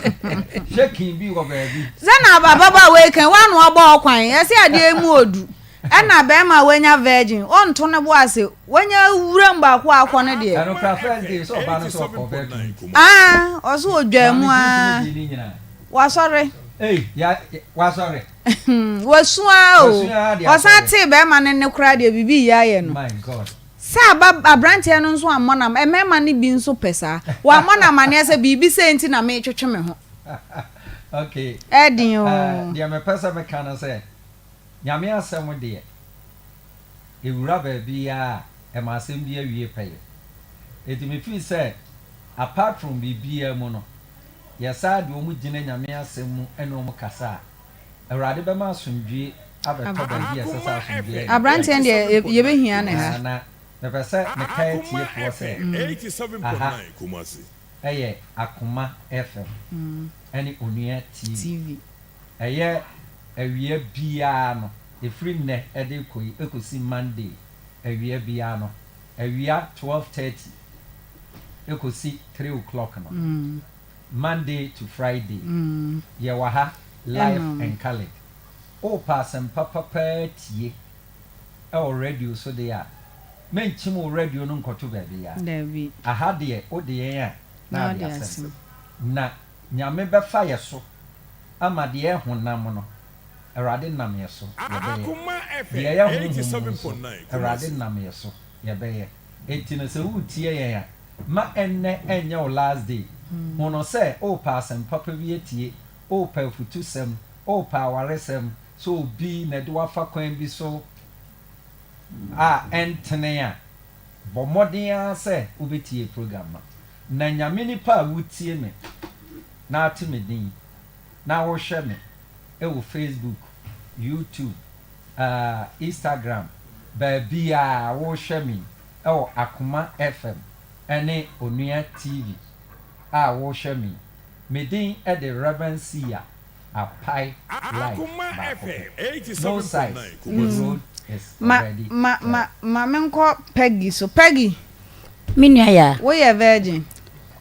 Shaking bi wɔ baabi. Sɛ na ababaawa yi kan wano abɔ ɔkwan yɛsɛ adeɛ mu odu ɛna bɛrima a wanya virgin ɔnto ne bo ase wanya wuram baako akɔ no deɛ. Ɛno kora first day sɛ ɔbaa no sɛ ɔkɔ bɛɛ tu. Ah ɔso odwaa mu aa wasɔre. Ei ya wasɔre. Wasu aa o ɔsan tee bɛrima no nne koraa deɛ biribi yɛ ayɛ no. My God. Sɛ aba abranteɛ no nso ammɔ no am mmarima no bi nso pɛ saa. Wammɔ no amaneɛ sɛ biribi sei nti na meretwetwe me ho. Okay. Ɛyɛ den oo. Eh, deɛ mepɛ sɛ meka ne sɛ, Nyame asɛm deɛ, ɛwura baabiara a, ɛma asɛm bi awie pɛyɛ. Enti me feel sɛ apart from biribiara mu no, yɛsaa de wɔn gyina Nyame asɛm mu ne wɔn kasa a, Awurade bɛma asomdwie abɛtɔ baabi a ɛsɛ sɛ asomdwie yɛ dɛn? Aberanteɛ no deɛ yɛbɛhia no ha. Na mepɛ sɛ mekae atiefoɔ sɛ aha yɛ Akoma FM ne Onua TV. Ɛyɛ awia biara no, ɛfiri nnɛ de rekɔ yi kɔsi Monday awia biara no, awia 12:30 kɔsi 3 o'clock no, Monday to Friday yɛwɔ ha live and coloured. Wopɛ asɛmpa papa tie wɔ radio so deɛ a, menkyim wo radio no nkɔto baabiara. Dabi. Aha deɛ wode yɛn a na Na ade wode asɛm. asɛm. Na Nyame bɛfa yɛ so ama deɛ ɛyɛ honam no, Awurade nam yɛ so yɛbɛyɛ. Deɛ ɛyɛ honhom mu nso, Awurade nam yɛ so yɛbɛyɛ. Enti no sɛ woretie yɛn a, ma ɛnnɛ nyɛ wo last day. Hu no sɛ worepɛ asɛm papa bi atie, worepɛ afutusɛm, worepɛ awaresɛm, sɛ obi na ɛde wo afa kwan bi so a ɛntene a, bɔ mmɔden ara sɛ wobɛtie program no. Na Nyame nipa a wotie me na ate me din na wohwɛ me wɔ Facebook, YouTube, ah, Instagram, baabiaa wohwɛ me yi wɔ Akoma FM ne Onua TV a wohwɛ me yi, me din de Rev. Siya Apae Life baako pɛ. No size, the road is Ma already ma clear. ma ma menkɔ Peggy so. Peggy! Me nua Yaa. Woyɛ virgin?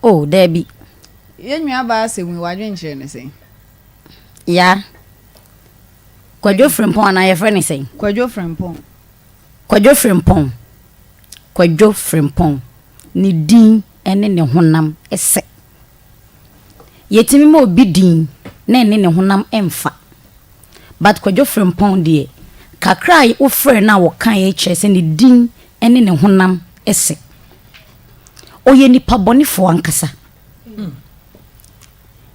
Oh, daabi. Yɛn nuabaa Sewin, w'adwenkyerɛ ne sɛn? Yaa. Kwadwo Frimpong anaa yɛfrɛ no sɛn? Kwadwo Frimpong. Kwadwo Frimpong, Kwadwo Frimpong, ne din ne ne honam sɛ. Yɛtumi ma obi din na ɛne ne honam mfa. But Kwadwo Frimpong deɛ, kakra a wofrɛ no a ɔkaeɛ kyerɛ sɛ ne din ne ne honam sɛ. Ɔyɛ nipa bɔnefoɔ ankasa.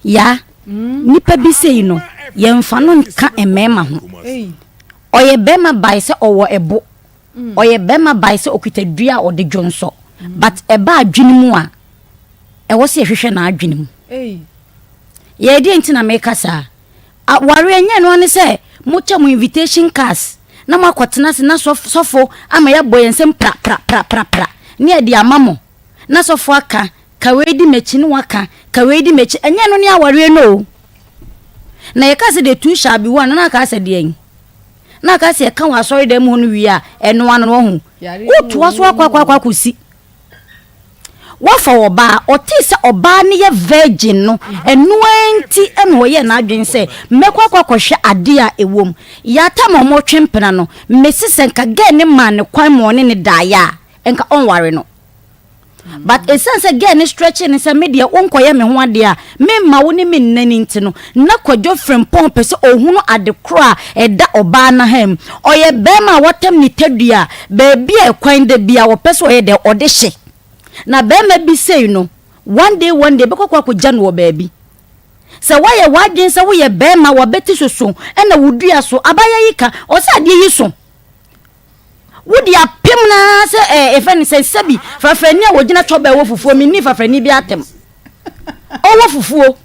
Yaa, nipa bi sei no, yɛmfa no nka mmarima ho. Ɔyɛ barima by sɛ ɔwɔ ɛbo, ɔyɛ barima by sɛ ɔkita dua a ɔde dwonsɔ, but ɛba adwene mu a, ɛwɔ sɛ yɛhwehwɛ n'adwene mu. Yɛɛ deɛ nti na meka saa? Awareɛ nyɛ ɛno ara ne sɛ mokyɛ mo invitation cards na moakɔtena ase na sɔfo ama yɛabɔ yɛn nsam pra pra pra pra pra ne yɛde ama mo na sɔfo aka ka wei di m'akyi ne waka ka wei di m'akyi ɛnyɛ ɛno ne awareɛ no o. Na yɛka sɛ the two shall be one na aka sɛ deɛn? Na aka sɛ yɛka wɔ asɔredan mu hɔ no wie a ɛno ano no wahu. Wotoa so akɔ akɔ akɔ akɔsi. Wafa ɔbaa, ɔtee sɛ ɔbaa no yɛ virgin no, ɛno ara nti na ɔyɛɛ n'adwene sɛ mɛkɔ akɔ akɔhwɛ adeɛ a ɛwɔ mu. Yɛatam a wɔretwe mpena no, mese sɛ nka girl no maa no kwan ma ɔne no daeɛ a, nka ɔnware no. But ɛsiane sɛ girl no stretchee no sɛ me deɛ wonkɔyɛ me ho adeɛ a memma wo ne me nna no nti no, na Kwadwo Frimpong pɛ sɛ ɔhunu ade korɔ a ɛda ɔbaa no ha mu. Ɔyɛ barima a watam ne tadua a baabi a ɛkwan da biara ɔpɛ sɛ ɔyɛ dɛ ɔde hyɛ. Na barima bi sei no, one day one day bɛkɔ akɔ akɔgya no wɔ baabi. Sɛ woayɛ w'adwene sɛ woyɛ barima w'abati soso ɛna wo dua so, abaayewa yi ka, ɔsɛ adeɛ yi so. Wode apem no ara sɛ ɛɛ yɛfrɛ no sɛ sɛbi frafrani a wɔgyina twɔba ɛwɔ fufuo menni frafrani bi atɛm ɔwɔ fufuo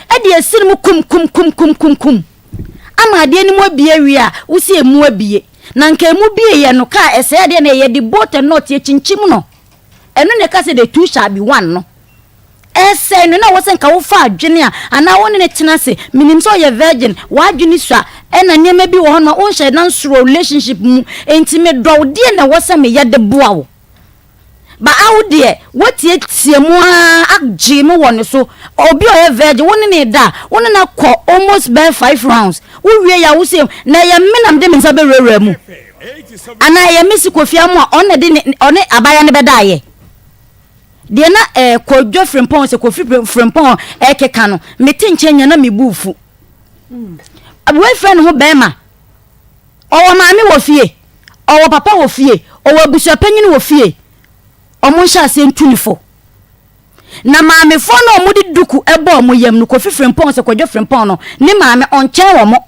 ɛde asi no mu kum kum kum kum kum kum ama adeɛ no mu abie awie a wosi emu abie na nka emu bie yɛ no kaa ɛsɛe adeɛ na yɛde bolt and nut yɛkyinkyim no ɛno na ɛka sɛ the two shall be one no Ɛresɛe no na ɛwɔ sɛ nka wofa adwene a anaa wo ne no tena ase. Menim sɛ ɔyɛ virgin, w'adwene sua, ɛna nneɛma bi wɔ hɔ nom a wonhyɛ da nsoro relationship mu, enti medɔ wo, deɛn na ɛwɔ sɛ meyɛ de boa wo? Ba a wo deɛ, woatiatia mu ara agye me wɔ ne so. Obi a ɔyɛ virgin, wo ne no reda a, wo ne no akɔ almost bɛyɛ five rounds, wowie yɛ a wo se, na ɛyɛ me na mede me nsa bɛwurawura mu? Anaa ɛyɛ me se Kofi Amoah, ɔno na ɛde ne, ɔne abaayewa no bɛdaeɛ? Deɛ na eh, Kwadwo Frimpong sɛ Kofi Frimpong ɛkeka no, mete nkyɛn nya na me bu fu. Wei frɛ ne ho bɛrima. Ɔwɔ maame wɔ fie, ɔwɔ papa wɔ fie, ɔwɔ abusuapanyin wɔ fie. Ɔmo nhyɛ aseɛ ntu ne fo. Na maamefoɔ no a ɔmo de duku ɛbɔ ɔmo yam no, Kofi Frimpong sɛ Kwadwo Frimpong no, ne maame ɔnkyɛn wɔn.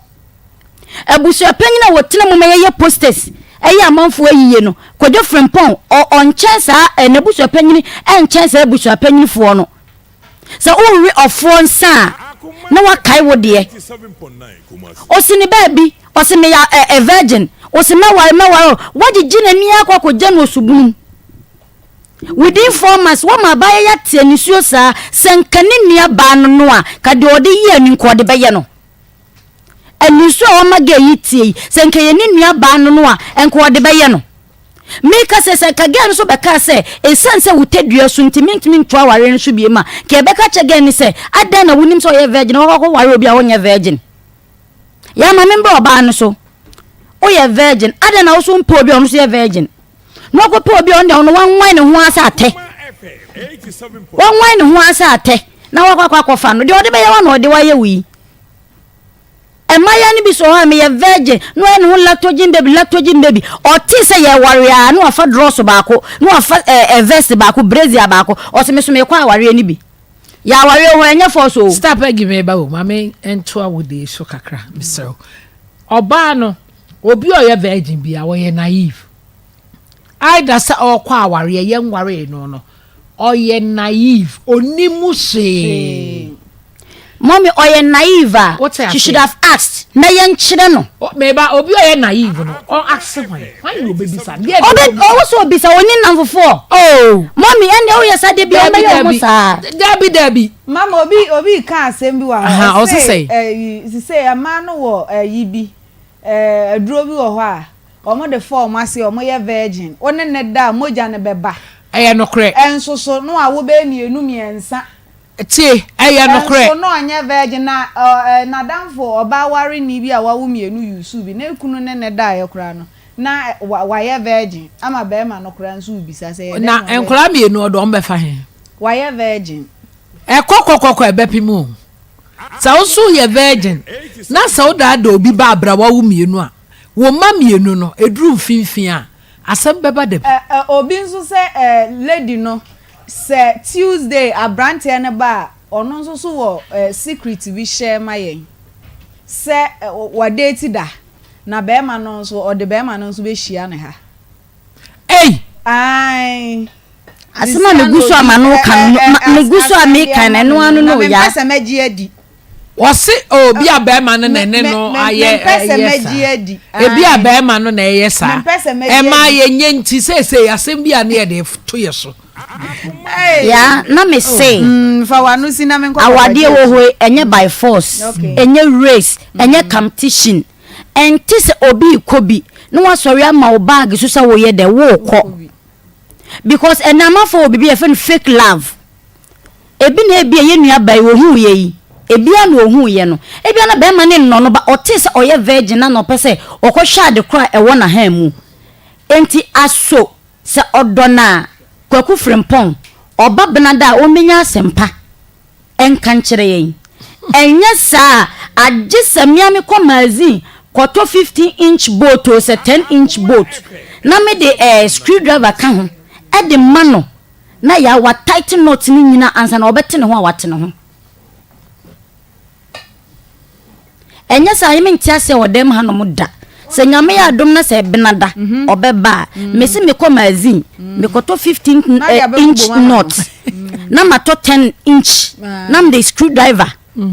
Abusuapanyin a wɔtena mu ma yɛyɛ posters yɛ amanfoɔ ayie no, Kwadwo Frimpong, ɔ, ɔnkyɛn saa, ɛ, n'abusuapanyin nkyɛn saa abusuapanyinfoɔ no. Sɛ worewe ɔfoɔ nsa a, na wakae wo deɛ. Ɔsi ne baabi, ɔsi meyɛ ɛ, ɛ, virgin, ɔsi mɛware, mɛware o, woagyegye n'ani akɔ akɔgya no osubunu mu. Within 4 months, wɔma abaayewa yi ate anisuo saa, sɛ nka ne nua baa no no a, ka deɛ ɔde yɛɛ no nka ɔde bɛyɛ no. Anisu a wama girl yi tie yi, sɛ nka ɛyɛ ne nua baa no no a, nka ɔde bɛyɛ no. Meka sɛ, sɛ nka girl no nso bɛkaa sɛ, ɛsiane sɛ wo tadua so nti mentumi nto awareɛ no so biom a, nka yɛbɛka akyerɛ girl no sɛ, adɛn na wonim sɛ ɔyɛ virgin na wakɔ akɔware obi a ɔnyɛ virgin? Yaa ma membrɛ ɔbaa no so. Woyɛ virgin, adɛn na wo so wompɛ obi a ɔno nso yɛ virgin? Na wakɔpɛ obi a ɔno deɛ ɔno wanwan ne ho ara sɛ atɛ. Wanwan ne ho ara sɛ atɛ na wakɔ akɔ akɔfa no. Deɛ ɔde bɛyɛ wa na ɔde wayɛ wo yi. Mmaayewa no bi so hɔ a meyɛ virgin na ɔyɛ ne ho lactogen baby lactogen baby. Ɔtee sɛ yɛware a na wafa drɔs baako na wafa ɛɛ eh, vest baako brazier baako. Ɔsɛ me so mekɔ awareɛ no bi. Yɛ awareɛ hɔ ɛnyɛ force o. Star Peggy meba o ma me ntoa wo deɛ so kakra mesrɛ wo. Ɔbaa no obi a ɔyɛ virgin bia ɔyɛ naive. Either sɛ ɔrekɔ awareɛ yɛnwaree no no ɔyɛ naive ɔnnim hwee. Mommy ɔyɛ naive a she should have asked na yɛnkyerɛ no. Meba obi a ɔyɛ naive no ɔ ask hwan hwan na ɔbɛbisa deɛ na Ɔbɛ ɔwɔ sɛ ɔbisa ɔni nnamfofoɔ. Oh. Mommy ɛndeɛ woyɛ saa deɛ bia ɔbɛyɛ ɔmo saa. Dabi dabi. Mama obi obi reka asɛm bi wɔ ha ɔse ɔse ɛyi sisei ɛmaa no wɔ ɛyi bi ɛɛ aduro bi wɔ hɔ a Wɔn de fa wɔn ase, wɔn yɛ virgin. Wo ne no da a, mogya no bɛba. Ɛyɛ nokorɛ. Nso so na wawo bɛyɛ mmienu mmiɛnsa. Tie, ɛyɛ nokorɛ. Nso na ɔnyɛ virgin, na ɔ ɛ n'adamfo ɔbaa wareni bi a wawo mmienu usuu bi. Ne kunu ne no daeɛ koraa no, na wa wayɛ virgin, ama barima no koraa nso rebisa sɛ, ɛyɛ dɛn Na na ɔyɛ. nkwadaa mmienu, ɔde wɔn bɛfa he? Wayɛ virgin. Ɛkɔ kɔkɔkɔ a, ɛbɛpem o. Sɛ wo nso woyɛ virgin, na sɛ wodaadaa obi ba aberɛ a wawo mmienu a, Wo mma mmienu no, ɛduru mfimfini a, asɛm bɛba da bi. Ɛ ɛ obi nso sɛ ɛ lady no sɛ Tuesday abranteɛ no ba a ɔno nso so wɔ ɛ secret bi share ma yɛn sɛ ɛ wa date da na bɛɛma no nso ɔde bɛɛma no nso bɛ hyia ne ha. Ei! Ae. Asɛm a megu so a m'ano ka no, megu so a meka no, ɛno ano no ya. Mempɛ sɛ mɛgye adi. Wɔse oh, obi a bɛrima no na ɛne no ayɛ ɛyɛ saa. Ebi a bɛrima no na ɛyɛ saa. Ɛma yɛnyɛ nti seesei asɛm bi a ne yɛde to yɛ so. Ya na me se. Mm, fa w'ano si na menkɔ. Awadeɛ wɔ hɔ yi, ɛnyɛ by force, ɛnyɛ race, ɛnyɛ competition. Ɛnte sɛ obi rekɔ bi na wasɔre ama wo bag so sɛ woyɛ dɛ worekɔ. Because ɛnɛ amanfoɔ wɔ biribi a yɛfrɛ no fake love. Ebi na ebia yɛn nua baa yi ohuu yɛ yi, ebia na ohuu yɛ no. Ebia na bɛrima no nnɔ no ba ɔtee sɛ ɔyɛ virgin na na ɔpɛ sɛ ɔkɔhwɛ ade korɔ a ɛwɔ n'ahan mu. Enti aso sɛ ɔdɔ no a, Kwaku Frimpong, ɔba benada a ɔmmɛnya asɛmpa. Nka nkyerɛ yɛn. Ɛnyɛ saa a, agye sɛ me ara mekɔ magazine kɔtɔ 15 inch boat o sɛ 10 inch boat na mede eh, screw driver ka ho de ma no na ya wa tighten nut no nyina ansa na ɔbɛte ne ho a wate ne ho. Ɛnyɛ saa a mente aseɛ wɔ dɛm hanom da. Sɛ Nyame yɛ adom na sɛ Benada ɔbɛba a, mese mekɔ magazine, mekɔtɔ 15 inch nut, na matɔ 10 inch, na mede screw driver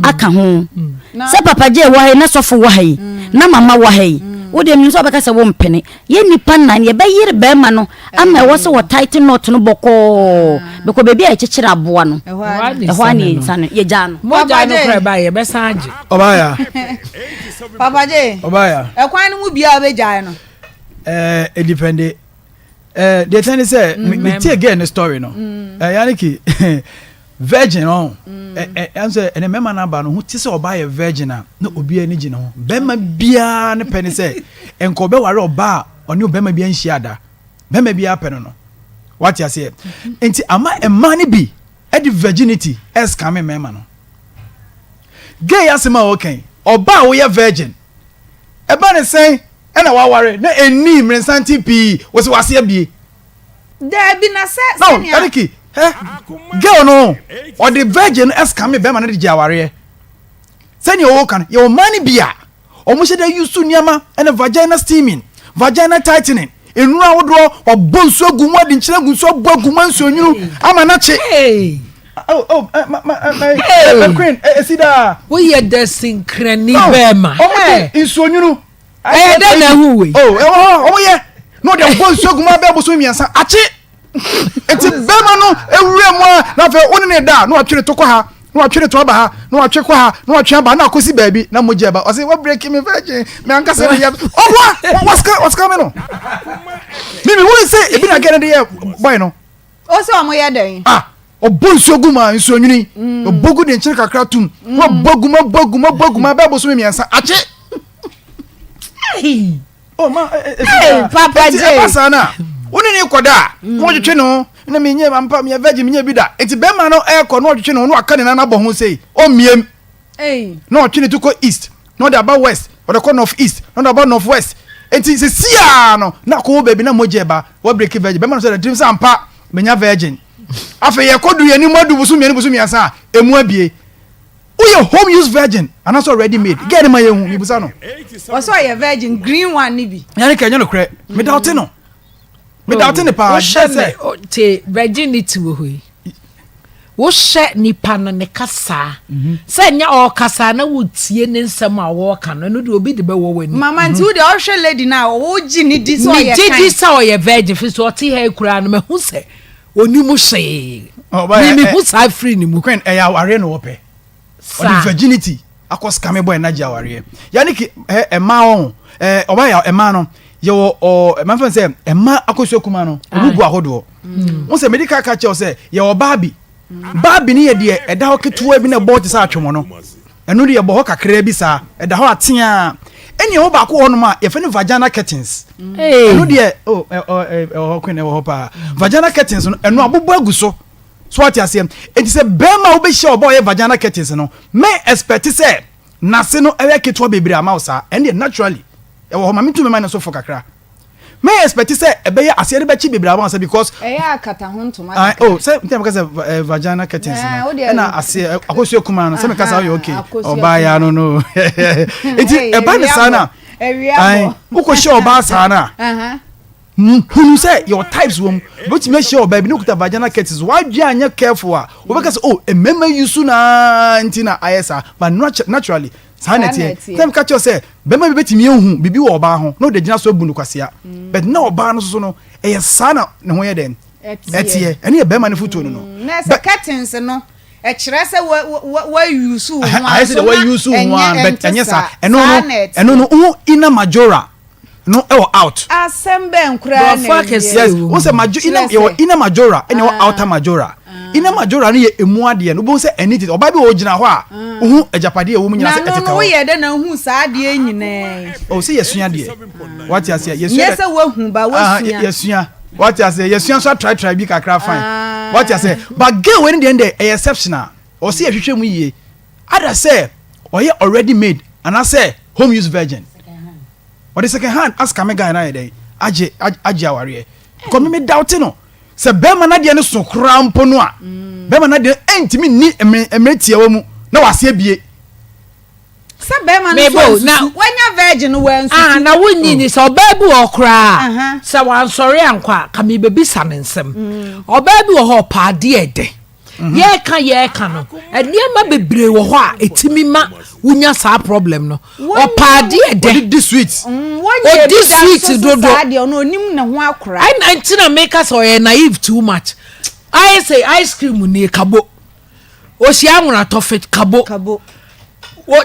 aka ho. Sɛ Papa Jay wɔ ha yi, na sɔfo wɔ ha yi, na mama wɔ ha yi, wo deɛ menim sɛ wobɛka sɛ wompene. Yɛn nnipa nnan, yɛbɛyere barima no ama ɛwɔ sɛ wɔ tighten nut no bɔkɔɔ, bɛkɔ baabi a yɛkyekyere aboa no, ɛhɔ ara na yɛnsa no, yɛgyaa no. Mogya no kora ɛba yɛbɛsan agye. Ɔbaaya. Papa J. Ɔbaaya. Ɛkwan no mu bia ɔbɛgyae no. Ɛɛ edipɛnde. Ɛɛ deɛ kyɛn ne sɛ me tie girl ne story no. Ɛɛ yaniki virgin ɔn. Ɛ ɛ ɛn sɛ ɛnɛ mɛma n'aba no ho ti sɛ ɔbaa yɛ virgin a na obiara ani gye ne ho. Bɛrima biara ne pɛ ne sɛ nka ɔbɛware ɔbaa a ɔne ɔbɛrima biara nhyia da. Bɛrima biara pɛ no no. Wate aseɛ? Nti ama mmaa no bi ɛde virginity ɛskame mmarima no. Gay asɛm a ɔka yi, ɔbaa a woyɛ virgin, ɛba ne sɛn ɛna waware na ɛnnii mmeresanten pii, wɔsɛ wase abie. Daabi na sɛ No, sɛnea. Eriki, hɛ, girl no, ɔde virgin no ɛskame bɛrima no de gye awareɛ. Sɛnea ɔka no, yɛwɔ mmaa no bi a, Wɔn hyɛ da use nneɛma ɛna vagina steaming, vagina tightening, nnuro ahodoɔ, wɔabɔ nsuo agu mu, ade nkyene agu nsuo abɔ agu mu nsuo nwunu ama no akye. Oh, oh, eh, ma, ma, eh, eh, eh, Queen, eh, esi daa. Woyɛ dɛsenkrani bɛɛma. Wɔn de nsuo nwunu. Ɛyɛ dɛ na ɛho wei. Oh, ɛwɔ hɔ, wɔn yɛ. Na wɔde abɔ nsuo gu mu abɛɛ bosom mmiɛnsa akye. Nti bɛrima no ewura mu a na afei wo ne ne da na watwe ne to kɔ ha na watwe ne to aba ha na watwe kɔ ha na watwe aba na akɔsi baabi na mogya ɛba ɔse wa break me virgin me ankasa me yɛ ɔboa wasika wasika me no mimi wo sɛ ebi na gɛn de yɛ boy no. O sɛ ɔmo yɛ dɛn. Ah ɔbɔ nsuo gu mu a nsuo nwini ɔbɔ gu de nkyene kakra tum na ɔbɔ gu mu ɔbɔ gu mu ɔbɔ gu mu abɛɛ bosom mmiɛnsa akye. Oh, ma, eh, eh, hey, Papa J. Ɛba saa no a, wo ne ne kɔda a, na wɔtwetwe ne ho, na menyɛ ampa, meyɛ virgin, menyɛ bi da. Enti bɛrima no ɛrekɔ na ɔtwetwe ne ho na waka ne nan abɔ ho sei, ɔmmiem. Na ɔtwe ne to kɔ east, na ɔde aba west, ɔde kɔ north east, na ɔde aba north west. Enti sesiaa no, na akɔwɔ baabi na mogya ɛba, wɔabreki virgin. Bɛrima no sɛ, tirim sɛ ampa, menya virgin. Afei yɛkɔdu yɛn anim adu bosom mmienu, bosom mmiɛnsa a, emu abie. Woyɛ home use virgin anaasɛ already made? Girl no ma yɛnhu, mebusa no. Ɔsɛ ɔyɛ virgin green one no bi. Yɛne ka ɛnyɛ nokorɛ, me doubte no. Me doubte no paa. Wohyɛ me te virginity wɔ hɔ yi. Wohyɛ nipa no ne kasaa. Mhm. Sɛ nyɛ ɔkasa na wotie ne nsɛm a wɔka no, ɛno deɛ obi de bɛwɔ w'ani. Mama nti wo deɛ ɔhwɛ lady no a wogye ne di sɛ ɔyɛ kan. Megye di sɛ ɔyɛ virgin fi so ɔte ha yi koraa no mahu sɛ Ɔnim hwee. Me me hu saa firi ne mu. Queen ɛyɛ awareɛ na ɔpɛ. Ɔde virginity akɔ scam boy na gye awareɛ. Yannick ɛ ɛmaa wɔn ɛ ɔba yɛ ɛmaa no yɛwɔ ɔ ɛmaa fɛn sɛ ɛmaa akosua kuma no ɔmu gu ahodoɔ. Wɔn sɛ medi kaka kyɛw sɛ yɛwɔ baabi. Baabi no yɛ deɛ ɛda hɔ ketewa bi na ɛbɔ te sɛ atwomɔ no. Ɛno deɛ ɛbɔ hɔ kakraa bi saa, ɛda hɔ ateaa. Ɛnna ɛwɔ baako wɔ hɔnom a yɛfrɛ no vagina curtains. Ɛno deɛ oh ɛwɔ hɔ queen ɛwɔ hɔ paa. Vagina curtains no ɛno abobɔ agu so. So wate aseɛ? Enti sɛ bɛrima a wobɛhyia ɔba a ɔyɛ vagina curtains no, mɛ expect sɛ n'ase no ɛyɛ ketewa bebree ama wo saa. Ɛno deɛ naturally ɛwɔ hɔ. Ma mentu me ma no so fo kakra. Mɛ expect sɛ ɛbɛyɛ aseɛ no bɛkye bebree ama sɛ because. Ɛyɛ akata ho ntoma ah, kakra. Oh sɛ ntɛm kasa eh, vagina curtains no ɛna aseɛ akosua kumaa no sɛ meka saa ɔyɛ okay ɔbaa ya no no nti ɛba ne saa na wokɔhyɛ ɔbaa saa no a hunu sɛ your types wɔ mu wobɛtumi ahyia ɔbaa bi ne kuta vagina curtains wadwe anyɛ careful a wobɛka sɛ oh mmarima yi so naa nti na ayɛ saa but naturally saa na ɛteɛ sɛ meka kyerɛ sɛ bɛrima bi bɛtumi ahu biribi wɔ ɔbaa ho na ɔde agyina so abu no kwasea mm. but na ɔbaa no soso no ɛyɛ saa na ne ho yɛ dɛn ɛteɛ ɛne yɛ bɛrima no fotuo no no mm, na sɛ curtains no ɛkyerɛ sɛ wɔayusu ho ayɛ sɛ wɔayusu ho a but ɛnyɛ saa ɛno no ɛno no wohu inner majora no ɛwɔ out. Asɛm bɛn koraa na ɛyɛ. Yes, wo sɛ majo inner yɛwɔ inner majora ɛna ɛwɔ ah. outer majora. Ah. Inner majora no yɛ emu adeɛ no wobɛhu sɛ ɛni tete ɔbaa bi wɔ gyina hɔ a ah. wohu agyapadeɛ ɛwɔ mu nyinaa sɛ ɛtete hɔ. Na no woyɛ dɛ na wohu saa adeɛ nyinaa. O sɛ yɛsua deɛ wate aseɛ yɛsua. Nyɛ sɛ woahu ba woasua. Yɛsua wate aseɛ yɛsua nso atratra bi kakra fine wate aseɛ but girl wei no deɛ deɛ ɛyɛ exceptional ɔsɛ yɛhwehwɛ mu yie ada sɛ ɔyɛ already made anaasɛ home use virgin. Ɔde second hand askame guy no ayɛ dɛn agye agye awareɛ because me me doubt no sɛ bɛrima no adeɛ no so koraa mpo no a mm. bɛrima no adeɛ no ɛntumi nni mmerɛ tiawa mu na wase abie sɛ bɛrima no so nsusu wanya virgin no wansusu ah na wonyi ni sɛ ɔbaa bi wɔ koraa sɛ wansɔre ankɔ a ka mebɛbisa ne nsɛm mm. ɔbaa bi wɔ hɔ ɔpɛ adeɛ dɛ Mhm. Yɛreka yɛreka no, nneɛma bebree wɔ hɔ a ɛtumi ma wonya saa problem no. Ɔpa adeɛ dɛ. Ɔdi sweet. Mm, Ɔdi sweet dodo. Ɛna nti na meka sɛ ɔyɛ naive too much. Ayɛ sɛ ice cream nie kabo. Ohyia anwona tɔfe kabo. Kabo.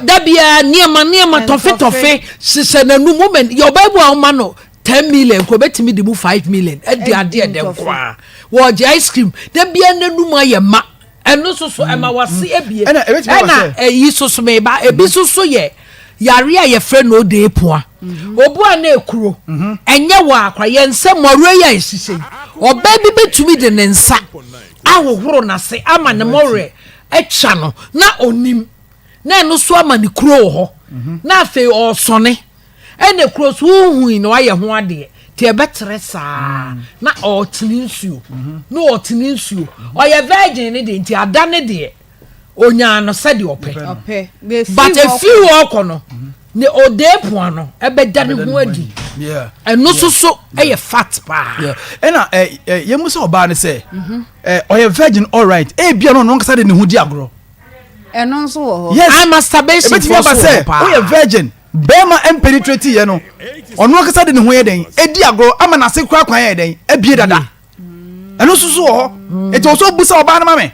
Da biara nneɛma nneɛma tɔfe tɔfe hyehyɛ n'anum. Women yɛ ɔbaa bi a ɔma no ten million kò obetumi de mu five million adi adeɛ dɛ nkoa wɔgye ice cream da bia n'anum ayɛ ma ɛno soso mm, ɛma wase mm. ebie ɛna ɛyi soso meba ebi mm. soso yɛ yare a yɛfrɛ no ode poa mm-hmm. obu a na ekuro mm-hmm. ɛnyɛ wɔ akora yɛn nsa mɔrɔ yi a ehyehyɛ yi ɔbaa bi betumi de ne nsa ahohoro n'ase ama ne mɔrɛ atwa no na onim na ɛno so ama ne kuro wɔ hɔ mm-hmm. na afei ɔresɔne. Ɛna kuro so wohui na wayɛ ho adeɛ nti ɛbɛtere saa mm. na ɔtene nsuo mm-hmm. na ɔtene nsuo ɔyɛ virgin ne deɛ nti ada ne deɛ onyaa no sɛdeɛ ɔpɛ but efi hɔ ɔkɔ no mm-hmm. Ne odee poa no ɛbɛda ne ho adi. Ɛno nso so ɛyɛ fat paa. Ɛna ɛ ɛ yɛn mu sɛ ɔbaa no sɛ ɛ ɔyɛ virgin alright ebia no ɔno ankasa de ne ho di agorɔ. Ɛno nso wɔ hɔ. Yes. Ah, masturbation Ebetumi aba sɛ woyɛ virgin bɛrima mpenetrate yɛ no ɔno ankasa de ne ho yɛ dɛn edi agorɔ ama n'ase kora kwan yɛ dɛn abie dada. Ɛno nso so wɔ hɔ. Eti ɔsɔ busa ɔbaa no ma me.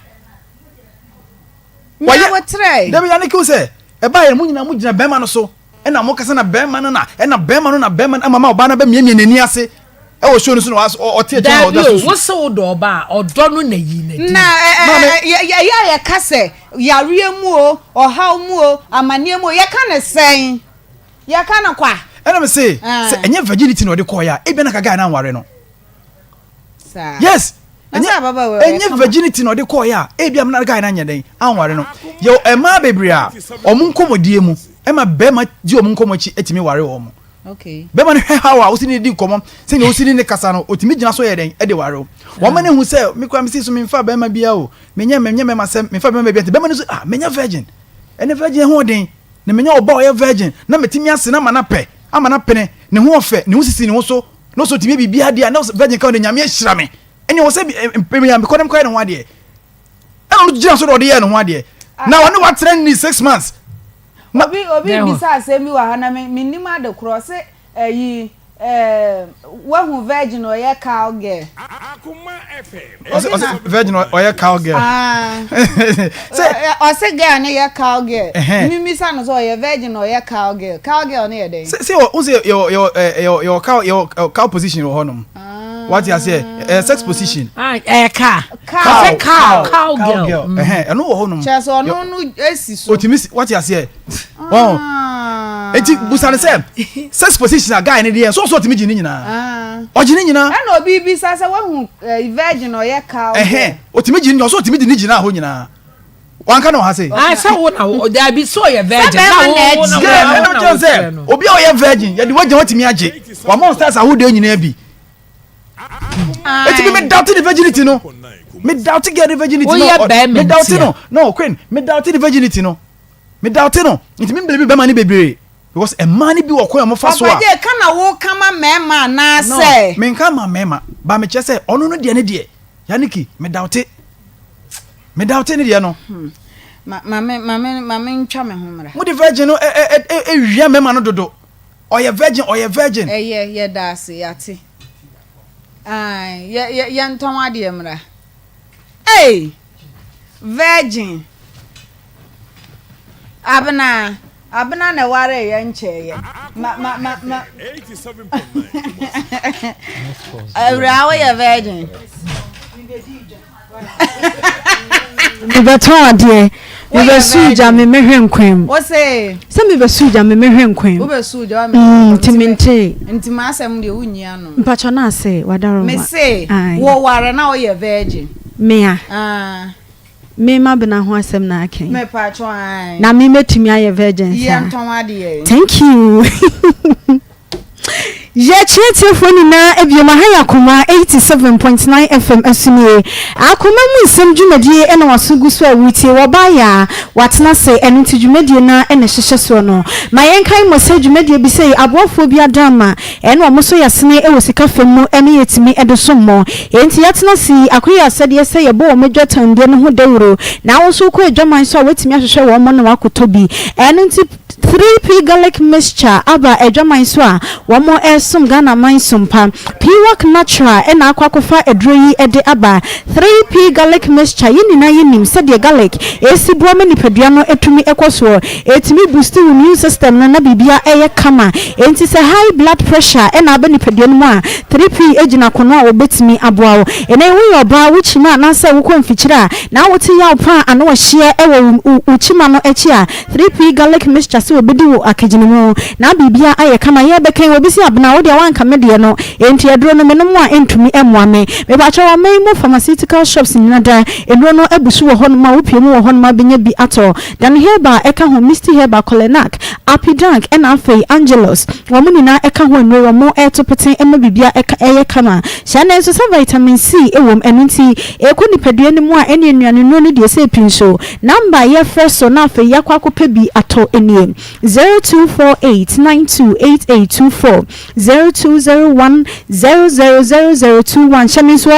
Wɔyɛ dabi yanni kiw sɛ ɛbaa yɛ mo nyinaa mo gyina bɛrima no so ɛna mo kasa na bɛrima no na ɛna bɛrima no na bɛrima no ama ma ɔbaa no bɛ miamia n'ani ase ɛwɔ show no so na ɔte akyire na ɔda so su. Dabi o wosɛ wo dɔ ɔbaa ɔdɔ no na yi na di. Na ɛyɛ a yɛka sɛ yareɛ mu o ɔhaw mu o amaneɛ mu o yɛka no sɛn yɛka no kwa. Ɛna me se sɛ ɛnyɛ virginity na ɔde kɔɔ yɛ a ebia na ka guy no anware no. Yes ɛnyɛ virginity na ɔde kɔɔ yɛ a ebi amena guy na nyɛ dɛn anware no yɛ mmaa bebree a wɔn nkɔmɔdie mu ɛma bɛrima di wɔn nkɔmɔ akyi ɛtumi ware wɔn bɛrima no hwɛ how a wosi ne di nkɔmɔ sɛnea wosi ne ne kasa no otumi gyina so yɛ dɛn ɛde ware o wɔn ma ne hu sɛ me kura me si so me nfa bɛrima bia o me nyɛ me nyɛ mɛma sɛ me nfa bɛrima bia nti bɛrima no so ah me nyɛ virgin ɛne virgin ho ɔden na me nyɛ ɔba ɔyɛ virgin na metumi ase na ama na pɛ ama na pene ne ho ɔfɛ ne ho sisi ne ho so. Na ɔsɛ ɔtumi yɛ biribiara deɛ a na virgin ka ɔde nyame ahyira me ɛne ɔsɛ mpemya mekɔ ne mekɔyɛ ne ho adeɛ ɛna ɔno gyina so na ɔde yɛ ne ho adeɛ na ɔne watena ni six months. Na obi obi bisa asɛm bi wɔ ha na me menim ade korɔ ɔse ɛyi ɛɛ wahu virgin ɔyɛ cow girl. Ɔse ɔse virgin ɔyɛ cow girl. Sɛ ɔse girl no yɛ cow girl. Mimisa no sɛ ɔyɛ virgin ɔyɛ cow girl. Cow girl no yɛ dɛn? Sɛ sɛ o sɛ yɛ yɛ yɛ yɛ cow yɛ cow position wɔ hɔ nom. Wate aseɛ ɛyɛ sex position. Ɛyɛ car. Cow cow cow girl. Ɛno wɔ hɔ nom. Kyerɛ sɛ ɔno no esi so. Otumi si wate aseɛ. Wɔn eti busa ne sɛ sex position a guy ne deɛ so ɔsɔ ɔtumi gye ne nyinaa. Ɔgye ne nyinaa. Ɛna obi bisa sɛ wahu eh, virgin ɔyɛ cow. Ɛhɛn otumi gye ne nyinaa ɔsɔ ɔtumi de ne gyina hɔ nyinaa. Wanka na ɔha se. Ah sɛ wo na wo dabi sɛ ɔyɛ virgin na wo wo na wo na wo kyerɛ no. Obi a ɔyɛ virgin yɛde wagya watumi agye. Wama wo stars ahodoɔ nyinaa bi. Eti mi me doubt ne virginity no. Me doubt girl ne virginity no. Woyɛ bɛrima Me doubt no. No queen me doubt ne virginity no. Me doubt no. Nti me believe bɛrima ne bebree. Because mmaa no bi wɔ kwan a wɔfa so a. Papa J, ka na wo ka ma mmarima anaa sɛ. No, me nka ma mmarima. Ba me kyerɛ sɛ ɔno no deɛ ne deɛ. Yaniki, me doubte. Me doubte ne deɛ no. Hmm. Ma, ma me, ma me, ma me ntwa me ho mmra. Mo de virgin no ɛ ɛ ɛ ɛ wia mmarima no dodo. Ɔyɛ virgin, ɔyɛ virgin. Ɛyɛ, yɛ da ase, yate. Ae, yɛ, yɛ, yɛntɔn adeɛ mmra. Ei! Virgin. Abena, Abena na ɛwaree yɛ nkyɛeɛ. Ma, ma, ma, ma. Awuraa woyɛ virgin. Mebɛtɔn adeɛ. Mebɛsuu gya me mehwɛ nkwan mu. Wose. Sɛ mebɛsuu gya me mehwɛ nkwan mu. Wobɛsuu gya wa mehwɛ nkwan mu. Nti mentee. Nti m'asɛm deɛ wonyi ano. Mpakyɛ na ase wadaroma. Mese wo ware na woyɛ virgin. Mea. Ah. Me mabena ho asɛm na aka yi. Mepakyɛ ae. Na me mɛtumi ayɛ virgin saa. Yɛntɔn adeɛ. Thank you. Yɛkyerɛ atiefoɔ nyinaa biom aha yɛ Akoma 87.9 FM ɛso nie. Akoma mu nsɛm dwumadie na waso gu so a woretie. Wɔbaa yɛ a, watena ase, ɛno nti dwumadie no ara na ɛhyehyɛ soɔ no. Ma yɛnkae mmɔ sɛ dwumadie bi sei aboafoɔ bi ada ama ɛna wɔn nso yɛasene wɔ sika fam mu ɛne yɛtumi de som mo. Enti yɛatena ase yi akɔyɛ asɛdeɛ sɛ yɛbɔ wɔn adwatandeɛ no ho dawuro na wo nso wokɔ adwaman so a woatumi ahwehwɛ wɔn na woakɔtɔ bi. Ɛno nti 3P Garlic Mixture aba adwaman so a wɔresom Ghana man som pa. Piwak Natural na akɔ akɔfa aduro yi de aba. 3P Garlic Mixture, yɛn nyinaa yɛnim sɛdeɛ garlic si boa ma nipadua no tumi kɔ soɔ. Ɛtumi boost wo immune system no na biribiara yɛ kama. Enti sɛ high blood pressure na aba nipadua no mu a, 3P gyina kono a wɔbɛtumi aboa wo. Ɛnnɛ yi woyɛ ɔbaa, wo kyima anaasɛ wokɔ mfikyire a, na wote yaw pa a ano ɔhyeɛ wɔ wo kyima no akyi a, 3P Garlic Mixture sɛ wɔbɛdi wo akagyinamu na biribiara ayɛ kama. Yɛrebɛka yi, wɔbɛsi abena. wo deɛ woanka me deɛ no, enti aduro no menom a ɛntumi mmoa me. Mepakyɛw ɔman yi mu pharmaceutical shops nyina da nnuro no abu so wɔ hɔnom a wopue mu wɔ hɔnom a bɛnya bi atɔ. Dan Herbal ɛka ho, Misty Herbal, Kolenac, Apidank ɛna afei Angelus, wɔn nyinaa ɛka ho nnuro yi wɔn ɛreto pete ma biribiara ɛka ɛyɛ kama. Hyɛ no nso sɛ vitamin C wɔ mu ɛno nti ɛkɔ nipadua no mu a ɛne nnuane nnuro no deɛ sɛ pii nso. Number a yɛfrɛ so na afei yɛakɔ akɔpɛ bi atɔ nie, 0248928824, 0201 000021. Hyɛ me nso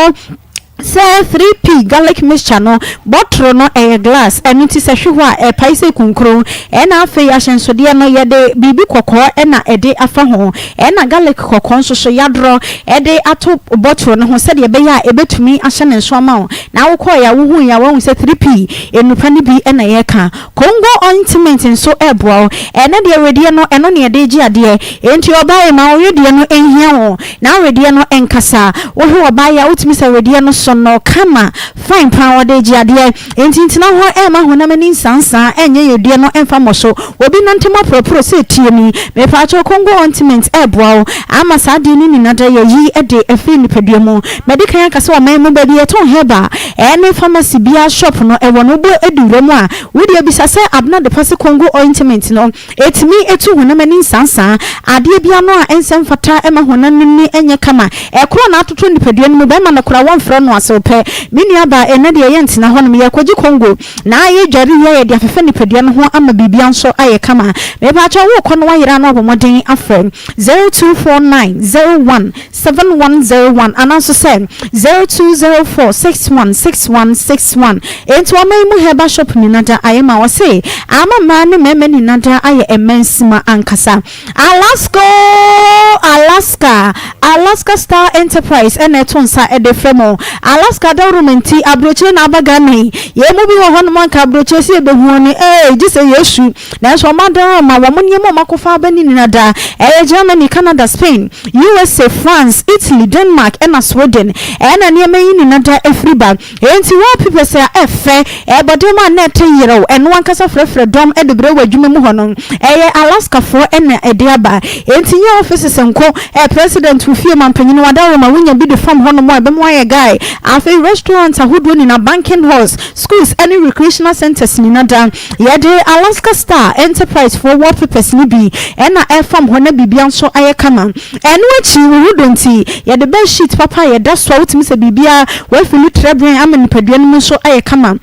sɛ 3P garlic mixture no bɔtoro no ɛyɛ glass, ɛno nti sɛ hwe hɔ a ɛpae sɛ kunkuro. Ɛna afei ahyɛnsodeɛ no yɛde biribi kɔkɔɔ ɛna ɛde afa ho, ɛna garlic kɔkɔɔ nso so yɛadorɔ ɛde ato bɔtoro no ho sɛdeɛ ɛbɛyɛ a ɛbɛtumi ahyɛ ne nso ama wo. Na wokɔeɛ a wohuiɛ a woahu sɛ 3P nnupa no bi na yɛreka. Congo ointment nso reboa wo. Ɛnnɛ deɛ wedeɛ no ɛno na yɛde regye adeɛ. Enti ɔbaa yi ma wo wedeɛ no nhia wo na wedeɛ no nkasa. Wohwɛ ɔbaa yi a wotumi sɛ wedeɛ no so no kama fine paa ɔde regye adeɛ. Enti ntena hɔ mma honam ani nsansaa ɛnyɛ yedeɛ no mfa mmɔ so. Obi nante mu aporoporo sɛ tie ni. Mepaakyɛw Congo ointment ɛɛboa wo ama saa adeɛ no nyina da yɛyi de afiri nipadua mu. Madi kan aka sɛ ɔman mu baabi yɛtɔn herbal ɛne pharmacy biara shop no ɛwɔ no wobɔ du wura mu a wodeɛ bisa sɛ Abena Depase Congo ointment no ɛtumi tu honam ani nsansaa adeɛ bi ano a ɛnsɛ mfata ɛma honam no ni ɛnyɛ kama ɛkorɔ na atotɔ nipadua no mu bɛma no koraa wɔmfrɛ no asew pɛ. Me nua baa ɛnɛ deɛ yɛntena hɔnom yɛkɔgye Congo Na yɛdware wie a yɛde afefa nipadua no ho ama biribia nso ayɛ kama. Mepaakyɛw wokɔ na wayera na wabɔ mmɔden afrɛ 0249 01 7101 anaa nso sɛ 0204 61 61 61. Enti ɔman yi mu herbal shop nyina da ayɛ ma wɔse ama mmaa ne mmarima nyina da ayɛ mmansima ankasa. Alaska oo, Alaska, Alaska Star Enterprise na ɛto nsa de frɛ mo. Alaska dawuroma nti, aburokyire na aba Ghana yi. Yɛn mu bi wɔ hɔnom a anka aburokyire sɛ yɛbɛhu wɔn no, ee, gye sɛ yɛsu. Nanso wɔn adawuroma, wɔn nneɛma a wɔakɔfa aba no nyinaa da. Ɛyɛ Germany, Canada, Spain, USA, France, Italy, Denmark, ɛna Sweden ɛna nneɛma yi nyinaa da firi ba. Enti wallpapers a ɛfɛ, ɛbɔ dam a na ɛte yerɛw, ɛno ankasa frɛfrɛ dɔm de brɛ wɔ adwuma mu hɔ no, ɛyɛ Alaskafoɔ na ɛde aba. Enti nyɛ offices nko, ɛ president wo fie mampanyin w'adaworoma wonya bi de fam hɔnom a ɛbɛma woayɛ guy. Afei restaurants ahodoɔ nyinaa, banking halls, schools ne recreational centers nyinaa da. Yɛde Alaska Star Enterprise foɔ wallpapers no bi na ɛfam hɔ na biribiara nso ayɛ kama. Ɛno akyi, wo ho dɔ nti, yɛde bed sheet papa a yɛda so a wotumi sɛ biribiara woafili trɛbɛn ama nipadua no mu nso ayɛ kama.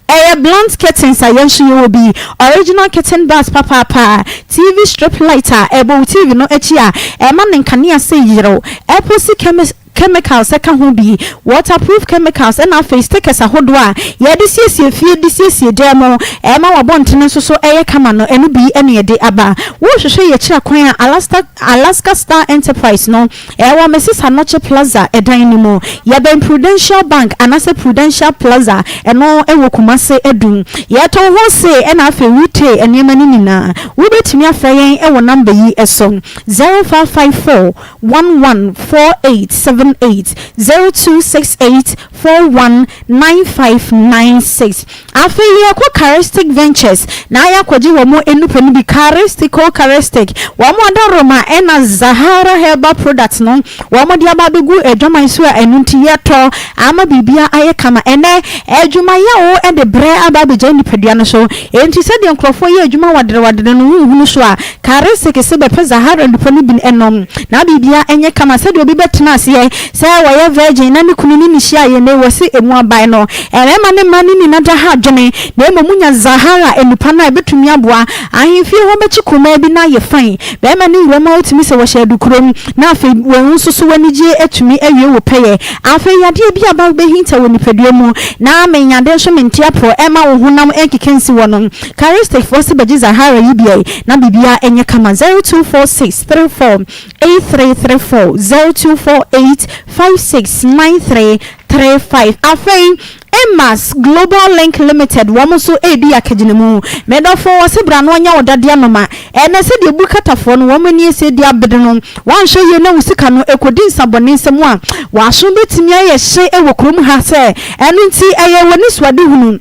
Ɛyɛ blunt curtains a yɛn nso yɛwɔ bi, original curtain bars papaapa, TV strip light a ɛbɔ wo TV no akyi a ɛma no nkanea sɛ yerɛw, epoxy chemi chemicals ɛka ho bi, waterproof chemicals ɛna afei stickers ahodoɔ a yɛde siesie fie de siesie dan mu ɛma w'abɔntene nso so ɛyɛ kama no ɛno bi ɛna yɛde aba. Worehwehwɛ yɛkyerɛ kwan a Alaska Alaska Star Enterprise no ɛwɔ Mrs Anokye Plaza ɛdan no mu. Yɛbɛn Prudential Bank anaasɛ Prudential Plaza ɛno ɛwɔ Kumase Adum. Yɛtɔn wholesale ɛna afei retail nneɛma no nyinaa. Wobɛtumi afrɛ yɛn ɛwɔ number yi so, 0554 114878 0268 419596. Afei yɛkɔ Charistic Ventures na yɛakɔgye wɔn nnupɛ no bi, Charistico Charistic, wɔn adaworoma ɛna Zahara Herbal Products no wɔn de aba abɛgu adwaman so a ɛno nti yɛtɔ ama biribiara ayɛ kama. Ɛnnɛ adwumayɛwo de brɛ aba abɛgyae nipadua no so, enti sɛdeɛ nkorɔfoɔ yɛ adwuma waderewadere no wonhunu so a, Charistic se bɛpɛ Zahara nnupɛ no bi nom na biribiara nyɛ kama sɛdeɛ obi bɛtena aseɛ Sɛ wɔyɛ virgin na ne kunu ne no hyia a yɛn wɔ se emu abae no, mmarima ne mmaa no nyina da ha adwene, na mmom wonya Zahara nnupa no a ɛbɛtumi aboa. Ahemfie hɔ bɛkye kumaa bi na ayɛ fine. Barima no wura mu a wotumi sɛ wɔhyɛ adukurom, na afei wɔn nso so w'anigyeɛ atumi awie wo pɛyɛ. Afei yadeɛ bi aba wobɛhinta wɔ nipadua mu, na menyade nso mente aporɔ ɛmma wo honam nkeka nsi hɔ no. Charistic foɔ se bɛgye Zahara yi bi ai na biribiara nyɛ kama. 0246 34 8334 0248 5693 35 Afei Emmas Global Link Limited wɔn nso redi akagyinamu. Me dɔfo, wɔse bra na ɔnyɛ wo dadeɛ anoma. Ɛnnɛ sɛdeɛ bu katafoɔ no wɔn ani asie de abere no, woanhwɛ yie na wo sika no ɛkɔdi nsabɔne nsam a, w'aso bɛtumi ayɛ hye wɔ kurom ha sɛ ɛno nti ɛyɛ w'anisoadehunu.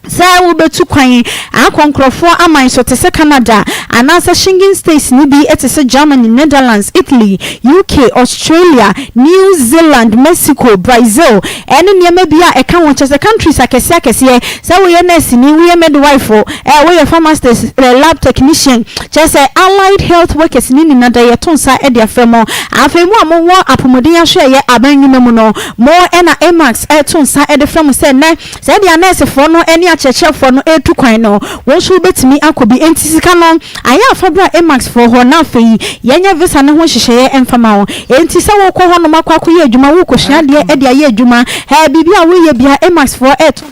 Sɛ wubetu kwan akɔ nkurɔfoɔ aman so te sɛ Canada. anaasɛ Schengen states no bi te sɛ Germany, Netherlands, Italy, UK, Australia, New Zealand, Mexico, Brazil ɛne nneɛma bi a ɛka ho kyerɛ sɛ countries akɛseɛ akɛseɛ sɛ woyɛ nurse-ni, woyɛ midwife, eh, woyɛ pharmacist, eh, lab technician kyerɛ sɛ allied health workers ne nyina da yɛto nsa de afrɛ mo. Afei mo a mowɔ apɔmuden ahwɛeɛ aban nnwuma mu no mo ɛna AMAX ɛto nsa de frɛ mo sɛ nnɛ Sɛdeɛ anɛɛsefoɔ no ne akyerɛkyerɛfoɔ no retu kwan no, wo nso wobɛtumi akɔ bi. Enti sika no, ayɛ a fa bra Amax-foɔ hɔ na afei yɛnyɛ visa no ho nhyehyɛeɛ mfa ma wo. Enti sɛ worekɔ hɔnom akɔ akɔyɛ adwuma, worekɔsua adeɛ de ayɛ adwuma, ɛɛ, biribi a woreyɛ biara, Amax-foɔ reto nsa.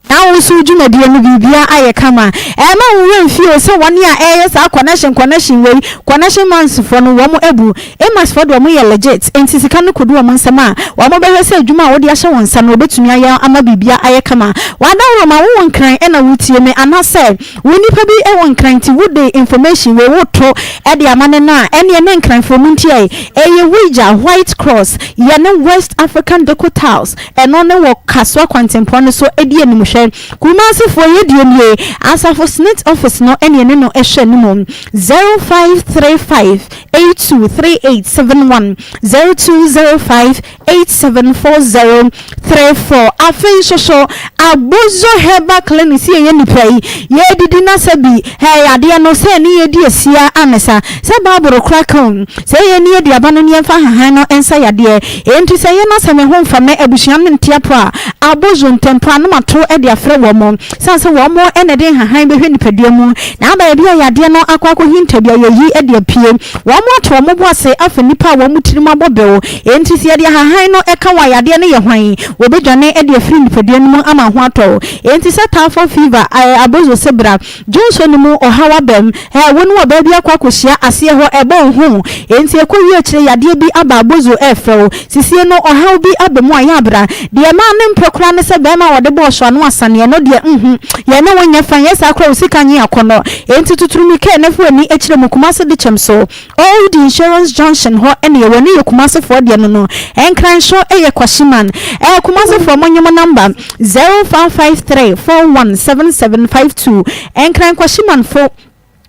Na wo nso wo dwumadie no biribiara ayɛ kama. Ɛmma wo werɛ mfi o sɛ wɔn a ɛreyɛ saa connection connection wei, connection mans foɔ no, wɔn abu. Amos foɔ deɛ wɔn yɛ legit enti sika no kɔdu wɔn nsam a wɔn bɛhwɛ sɛ adwuma a wode ahyɛ wɔn nsa no wɔbɛtumi ayɛ ama biribia ayɛ kama. W'adaworo ma wowɔ nkran na wotie me anaasɛ wo nipa bi wɔ nkran nti wode information wei woto de ama no no a ɛneɛ ne nkranfoɔ mu nti ɛɛ ɛyɛ Weija White Cross yɛne West African Deco Tiles ɛno ne wɔ Kasoa kwantempɔn no so di animhwɛ. Kumasi foɔ yɛ deɛ nie Asafo Snit office no ɛne yɛne no hwɛ animu 0535 823871 0205 874034 Afei nso so Abozo Herbal Clinic sɛ yɛyɛ nnipa yi yɛdidi na sɛ bi hɛ yadeɛ no sɛ ne yɛdi asia anesa sɛ Bible kora ka o sɛ yɛn ni aduaba no ne yɛmfa ahahan no nsa yadeɛ enti sɛ yɛn asɛ me ho mfa me abusua no nte apɔ a Abozo ntɛmpa no mato de afrɛ wɔn sane sɛ wɔn na ɛde nhahan bɛhwɛ nipadua mu na baabi a yadeɛ no akɔ akɔhinta bi a yɛyi de apue. Wɔato wɔn bo ase afa nnipa a wɔn tirim abɔ bɛw. Enti sɛ yɛde ahahan no ka wɔn a yadeɛ no yɛ hwan, wɔbɛdwane de afiri nipadua no mu ama ho atɔ wo. Enti sɛ typhoid fever, abozo sebra, dwonsɔ no mu ɔhaw aba mu, wo ne ɔbaa bi akɔ akɔhyia aseɛ hɔ, ɛbɔ wo ho. Enti ɛkɔ wie akyire yadeɛ bi aba abozo refrɛ wo. Sisie no ɔhaw bi aba mu a yɛ abra. Deɛ ɛmaa no mpɛ koraa ne sɛ barima a wɔde bɔɔ so ano asaneɛ no deɛ nhu. Yɛne wo nyɛ fine, yɛ saa koraa wo sika nye akɔnnɔ. Enti tuturu mi kɛɛ na fa w'ani kyerɛ mu Kumasi Dekyɛm so. Old Insurance Junction hɔ ne yɛwɔ, ɛno yɛ Kumasi foɔ deɛ no no. Nkran nso yɛ Kwashiman. Ɛɛ Kumasi foɔ monye mo number 0553 417752. Nkran Kwashiman fo.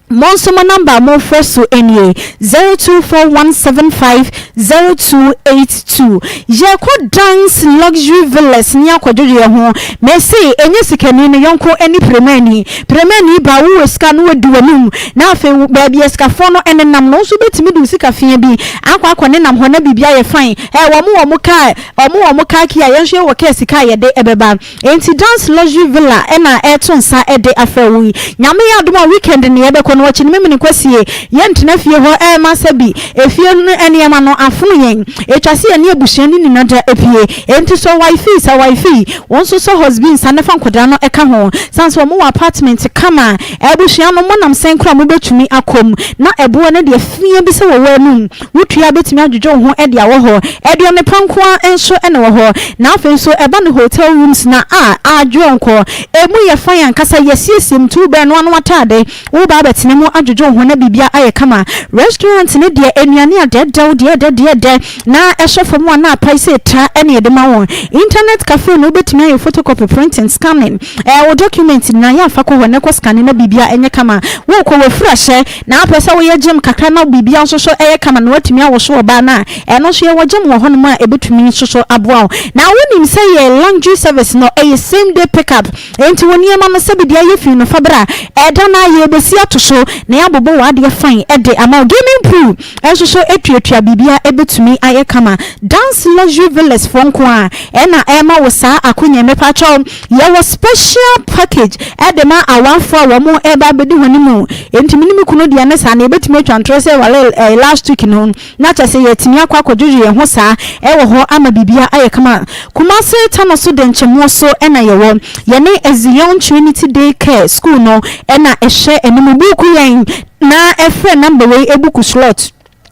Mo nso mo number a mofrɛ so nie, 0241750282. Yɛkɔ Dan's Luxury Villas ne akɔdwodwo yɛn ho. Mese ɛnyɛ sikani no yɔnko ne piremani. Piremani ba wowɔ sika na wadi w'anum na afei baabi a sikafoɔ no nenam no wo nso wobɛtumi de wo sika fia bi akɔ akɔ nenam hɔ na biribi ayɛ fine. Ɛɛ wɔn wɔ wɔn car, wɔn wɔ wɔn car key a yɛn nso yɛwɔ car sika a yɛde bɛba. Enti Dan's Luxury Villa na ɛreto nsa de afrɛ wo yi. Nyame yɛ adom a weekend no yɛbɛkɔ no wɔkye no Memene Kwasie. Yɛntena fie hɔ ɛrema sɛ bi efie no nneɛma no afono yɛn. Etwa sɛ yɛne abusua no nyina da pue. Enti sɔ wifey sa wifey, wo nso sɔ husbee nsa na fa nkwadaa no ka ho. Sane sɛ wɔwɔ apartment kama a, abusua no monam sɛn koraa a mobɛtumi akɔ mu. Na ɛboɔ no deɛ fia bi sɛ wɔ w'anum. Wo tua bɛtumi adwodwo wo ho de awɔ hɔ. Aduane pa nko ara nso na ɛwɔ hɔ. Na afei nso ɛba no hotel rooms no a, adwo nkɔ. Ɛmu yɛ fine ankasa, yɛasiesie mu nti wobɛn no ano ataade, woreba abɛtena mu adwodwo wo ho na biribiara ayɛ kama. Restaurant no deɛ, nnuane a dɛɛdɛw, deɛ ɛdɛ deɛ ɛdɛ, na ɛhyɛ fam a na apae sɛ tra na yɛde ma wɔn. Internet cafe no wobɛtumi ayɛ photocopy, printing, scanning, ɛɛ wo document nyinaa yɛ a fa kɔ hɔ na kɔ scanne na biribiara nyɛ kama. Worekɔ w'afiri ahyɛ. Na apɛ sɛ woyɛ gym kakra na biribiara nso so yɛ kama na woatumi awoso ɔbaa no a, ɛno nso yɛwɔ gym wɔ hɔnom a ɛbɛtumi nso so aboa wo. Na wonim sɛ yɛn laundry service no ɛyɛ same day pick up, enti wo nneɛma no sɛbi deɛ ayɛ fi no fa bra, ɛda no ara yɛrebɛsi ato so na yɛabobɔ w'adeɛ fine de ama wo. Gaming pool nso so tuatua biribiara ɛbɛtumi ayɛ kama. Dance Luxury Villas foɔ nko ara ɛna ɛrema wo saa akonya yi. Mepakyɛw Yɛwɔ special package de ma awarfoɔ a wɔn reba abɛdi hɔn mu. Enti me ne me kunu deɛ ne saa no yɛbɛtumi atwa ntorɔ sɛ yɛwaree ɛɛ last week no na kyerɛ sɛ yɛatumi akɔ akɔdwodwo yɛn ho saa ɛwɔ hɔ ama biribiara ayɛ kama. Kumasi Tano so Denkyemmoɔ so na yɛwɔ. Yɛne Zion Trinity Day Care School no na ɛhyɛ anim. Buuku yɛn na frɛ number wei buku slot.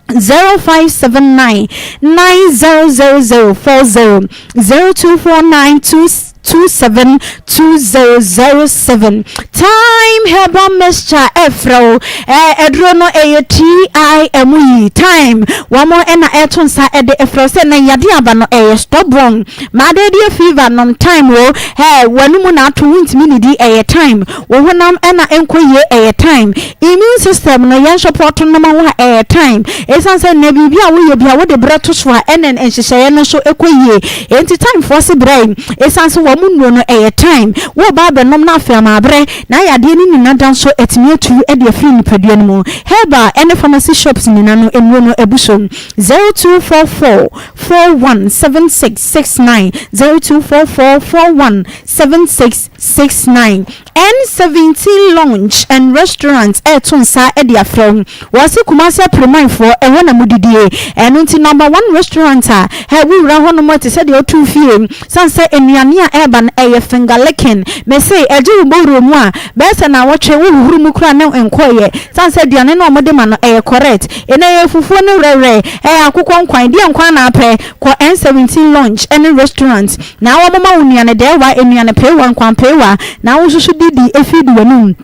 0579 900040 0249 2. 27 2007. Thyme Herbal Mixture ɛfrɛ wo. Ɛɛ aduro no ɛyɛ TIME, Thyme. Wɔn ɛna ɛto nsa ɛde ɛfrɛ wo sɛ na yade aba no ɛyɛ stubborn. Malaria fever nom thyme o. Ɛɛ w'anum na ato wontumi nidi ɛyɛ thyme. Wo honam ɛna ɛnkɔ yie ɛyɛ thyme. Immune system no yɛn support no ma wo a ɛyɛ thyme. Ɛsiane sɛ nnɛ biribi a woyɛ bi a wode berɛ to so a ɛna nhyehyɛeɛ no nso ɛkɔ yie. Enti thyme foɔ se brɛ ɛsiane sɛ wɔn nnuro no ɛyɛ thyme. Woreba abɛnom na afei ama abrɛ na yadeɛ no nyina da nso atumi atu de afiri nipadua no mu. Herbal ɛne pharmacy shops nyina no nnuro no abu so. 0244 41 76 69 0244 41 76 69 N17 Lounge and Restaurant reto nsa de afrɛ wo. Wɔse Kumasi Apremanfoɔ, ɛhɔ na modidie. Ɛno nti number one restaurant a hɛ wowura hɔnom a te sɛ deɛ wote fie. Sane sɛ nnuane a ɛreba no ɛyɛ finger licking. Mese ɛgye wo bɔwuro mu a bɛyɛ sɛ naawɔtwe wohohoro mu koraa na ɛnkɔeɛ. Sane sɛ aduane no a wɔde ma no ɛyɛ correct. Ɛnɛ ɛyɛ fufuo ne werɛwerɛ, ɛyɛ akokɔ nkwan, deɛ nkwan na apɛ. Kɔ N17 Lounge ne Restaurant na wɔmoma wo nnuane dɛɛwa, nnuane peewa, nkwan peewa na wo nso so didi firi di w'anum.